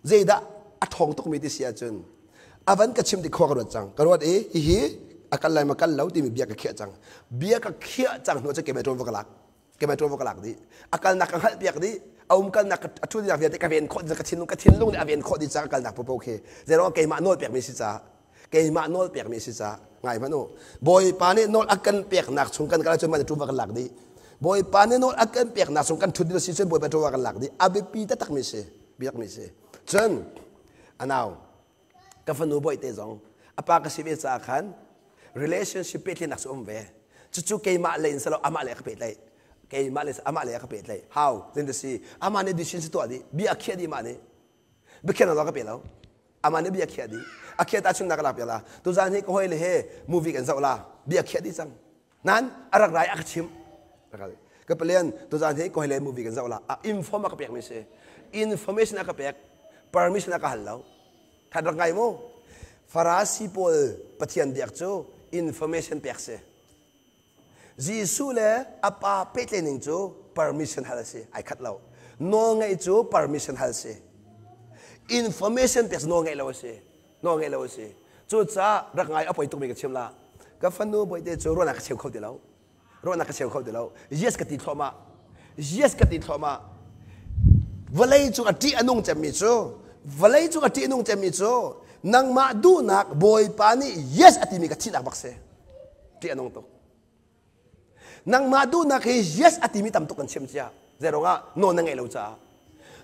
Zeidah a ṭhawng tukmi ti si ahcun a van ka chim ti khua ka ruat cang. Ka ruat i hihi a kal lai ma kal lo timi bia ka khiah cang. Bia ka khiah cang hnu cun keimah ṭuan va ka lak. Keimah ṭuan va ka lak dih. A kalnak ka hngalh piak dih. A um kalnak a ṭhutnak vialte ka ven khawh ka thinlung ka thinlung nih a ven khawh dih cang a kalnak popo khi. Zeiruang keimah nawl pekmi si caah keimah nawl pekmi si caah ngai hmanh u Bawipa nih nawl a kan peknak chung kan kal ahcun mah ṭuva kan lak dih Bawipa nih nawl a kan peknak chung kan ṭhut dih si cun Bawipa ṭuva kan lak dih a biapi taktakmi si biakmi si cun anau ka fanu bawihte zong a pa ka si ve caah khan relationship pehtlaihnak cu um ve cucu keimah lei in si lo amah lei ka pehtlaih keimah le amah lei ka pehtlaih how zin si amah nih decision si tuah dih bia a khiah dih mah nih biakhiahnak ka pe lo amah nih bia khiah dih a khiah ta chun na ka lak piak la tuzan hi ka hoi le he movie kan zoh la bia khiah dih cang nan a rak rai a ka chim ka palian tuzan hi ka hoi le movie kan zoh la a inform a ka pek mi si information a ka pek permission a ka hal lo that rak ngai mu Farasi pawl Pathian biak cu information pek si Jesuh le a pa pehtlaih ning cu permission hal a si. Ai khat lo. Nawl ngeih cu permission hal si. Information pek nawl ngeih lo a si. Nawl ngeih lo a si. Cucaah rak ngai a poi tukmi ka chim la. Ka fanu bawihte cu ruahnak ka cheu kho ti lo. Ruahnak ka cheu kho ti lo. Yes ka ti thluahmah. Yes ka ti thluahmah. Vawlei cung a ṭih a nung cemmi cu vawlei cung a ṭih a nung cemmi cu nangmah duhnak Bawipa nih yes a timi ka thihnak bak si. Ṭih a nung tuk. Nangmah duhnak hi yes a timi tam tuk kan chim cia. Zeiruangah nawl na ngeih lo caah.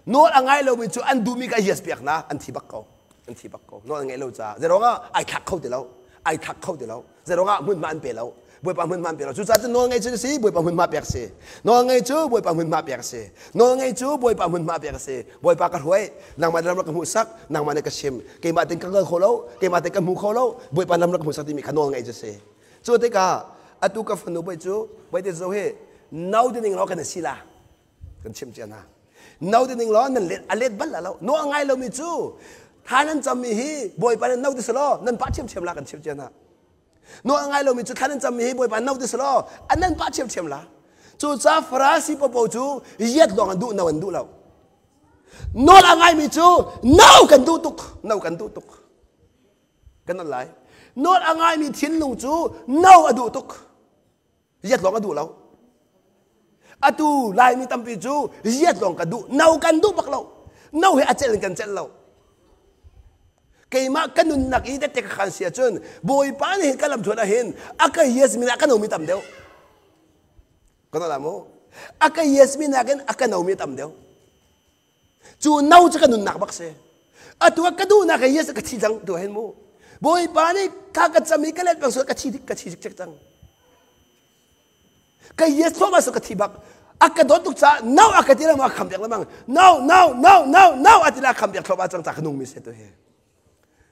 Nawl a ngai lomi cu an duhmi kha yes piak na an thi bak ko. An thi bak ko. Nawl an ngeih lo caah. Zeiruangah ai thlak kho ti lo. Ai thlak kho ti lo. Zeiruangah hmunhma an pe lo. Bawipa hmunhma an pe lo. Cucaah cun nawl ngei cu si Bawipa hmunhma pek si. Nawl ngei cu Bawipa hmunhma pek si. Nawl ngei cu Bawipa hmunhma pek si. Bawipa ka hruai. Nangmah ram rak ka hmuhsak. Nangmah nih ka chim. Keimah tin ka kal kho lo. Keimah tin ka hmu kho lo. Bawipa lam rak ka hmuhsak timi kha nawl ngei cu si. Cu tikah atu ka fanu bawi cu bawi te zo hi no ti ning law kan si la kan chim cia hna. No ti ning law nan let a let bal la lo. No a ngai lomi cu thla nan cammi hi bawipa nan no ti selaw nan pah ṭhiamṭhiam la kan chim cia hna. No a ngai lomi cu thla nan cammi hi bawipa no ti selaw an nan pah ṭhiamṭhiam la. Cucaah Farasi popo cu yet lawng an duh no an duh lo. Nawl a ngaimi cu no kan duh tuk no kan duh tuk. Kan nawl lai. Nawl a ngaimi thinlung cu no a duh tuk. Ziat lawng a duh lo. Atu Laimi tampi cu ziat lawng ka duh. No kan duh bak lo. No he a celh in kan celh lo. Keimah ka nunnak i tette ka khan si ahcun Bawipa nih hin ka lamthluan ah hin a ka yes mi ah ka nomi tam deuh. Ka nawl mu. A ka yes mi nakin a ka nomi tam deuh. Cu no cu ka nunnak bak si. Atu ah ka duhnak he yes ka thi cang tu hin mu. Bawipa nih kha ka cam i ka let bang ka thi ka thi cik cang. Ka yes thluahmah so ka thi bak. A ka dawt tuk caah no a ka ti lengmang a kham piak lengmang. No no no no no a ti la kham piak thluahmah cang ca ka nung mi si tu hi.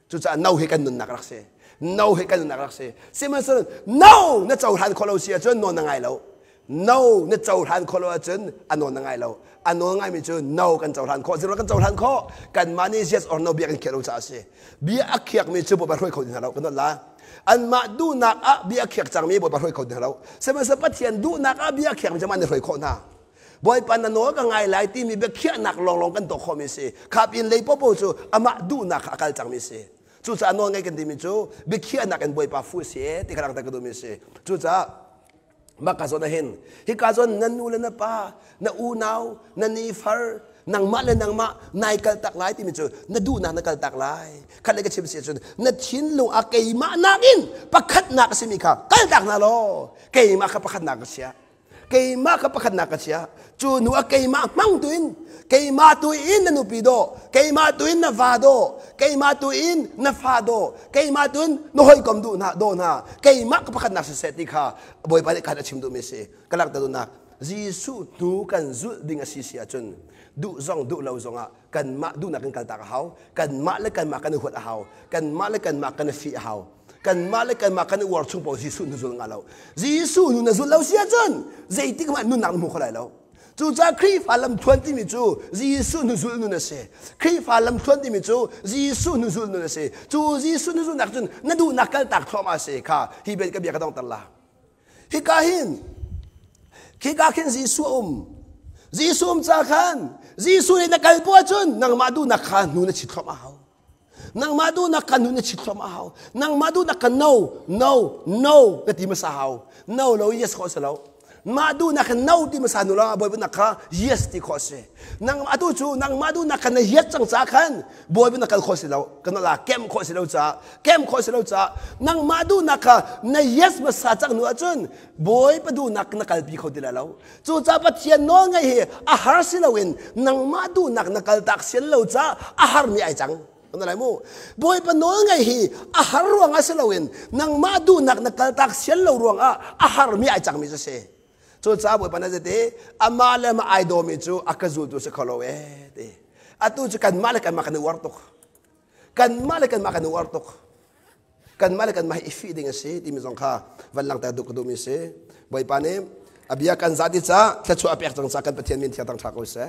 Cucaah no hi kan nunnak rak si. No hi kan nunnak rak si. Sihmanhsehlaw no na cohlan khawh lo si ahcun nawl na ngai lo. No na cohlan khawh lo ahcun a nawl na ngai lo. A nawl ngaimi cu no kan cohlan khawh. Zero kan cohlan khawh. Kanmah nih yes or no bia kan khiah lo caah a si. Bia a khiakmi cu Bawipa hruai kho ti hna lo. Kan nawl la. Anmah duhnak ah bia a khiak cangmi Bawipa hruai kho ti hna lo. Sihmanhsehlaw Pathian duhnak ah bia a khiakmi cu mah nih hruai khawh hna. Bawipa na nawl ka ngai lai timi biakhiahnak lawnglawng kan tuah khawhmi si. Kha pin lei popo cu amah duhnak kha a kal cangmi si. Cucaah nawl ngai kan timi cu biakhiahnak in Bawipa fu si e ti kha langhter ka duhmi si. Cucaah mah ka zawn ah hin hika zawn na nu le na pa na unau na nifar nangmah le nangmah nai kaltak lai timi cu na duhnak na kaltak lai khat le ka chim si ahcun na thinlung ah keimah nakin pakhatnak a simi kha kaltak hna law keimah kha pakhatnak ka chia Keimah kha pakhatnak ka chia. Cu hnu ah keimah hmang tu in keimah tu in na nupi daw, keimah tu in na va daw, keimah tu in na fa daw, keimah tu in na hawikom duh hna daw hna, keimah ka pakhatnak siseh ti kha Bawipa nih khan a chim duhmi a si. Ka langhter duhnak Jesuh hnu kan zulh ding a si si ahcun duh zong duh lo zongah kanmah duhnak kan kaltak a hau kanmah le kanmah kan i huat a hau kanmah le kanmah kan i fih a hau kanmah le kanmah kan i uar chung paoh Jesuh na zul nga lo Jesuh nu na zul lo si ahcun zeitik hmanh nunnak na hmu kho lai lo Cucaah Khrihfa lamthluan timi cu Jesuh nu zul nun a si. Khrihfa lamthluan timi cu Jesuh nu zul nun a si. Cu Jesuh nu zulnak cun na duhnak kaltak thluahmah a si kha hi bia ka bia ka dongter la. Hika hin khika khin Jesuh a um. Jesuh um ca khan Jesuh nih na kal poah cun nangmah duhnak kha hnu na chit thluahmah hau. Nangmah duhnak kan nun na chit thluahmah a hau. Nangmah duhnak kan no, no, no ka ti hmasa hau. No lo yes khawh si lo. Mah duhnak kan no ti hmasa nu la Bawipa nak kha yes ti khawh si. Nang atu cu nangmah duhnak kan na yes cang ca khan Bawipa na kal khawh si lo. Kan la kem khawh si lo ca, kem khawh si lo ca. Nangmah duhnak kha na yes hmasa cang nu ahcun Bawipa duhnak na kalpi kho ti lai lo. Cucaah Pathian nawl ngaih hi a har si loin nangmah duhnak na kaltak sian lo caah a harmi ai cang. Kan lai mu. Bawipa nawl ngaih hi a har ruangah si loin nangmah duhnak na kaltak sian lo ruangah a harmi ai cangmi cu si. Cucaah Bawipa na te amah le amah ai dawmi cu a ka zultu si kho lo ee ti. Atu cu kanmah le kanmah kan i uar tuk. Kanmah le kanmah kan i uar tuk. Kanmah le kanmah hi i fih ding a si timi zong kha van langhter duh ka duhmi a si. Bawipa nih a bia kan zah ti caah thluachuah a pek cang caah kan Pathian min thiang thang ṭha ko seh.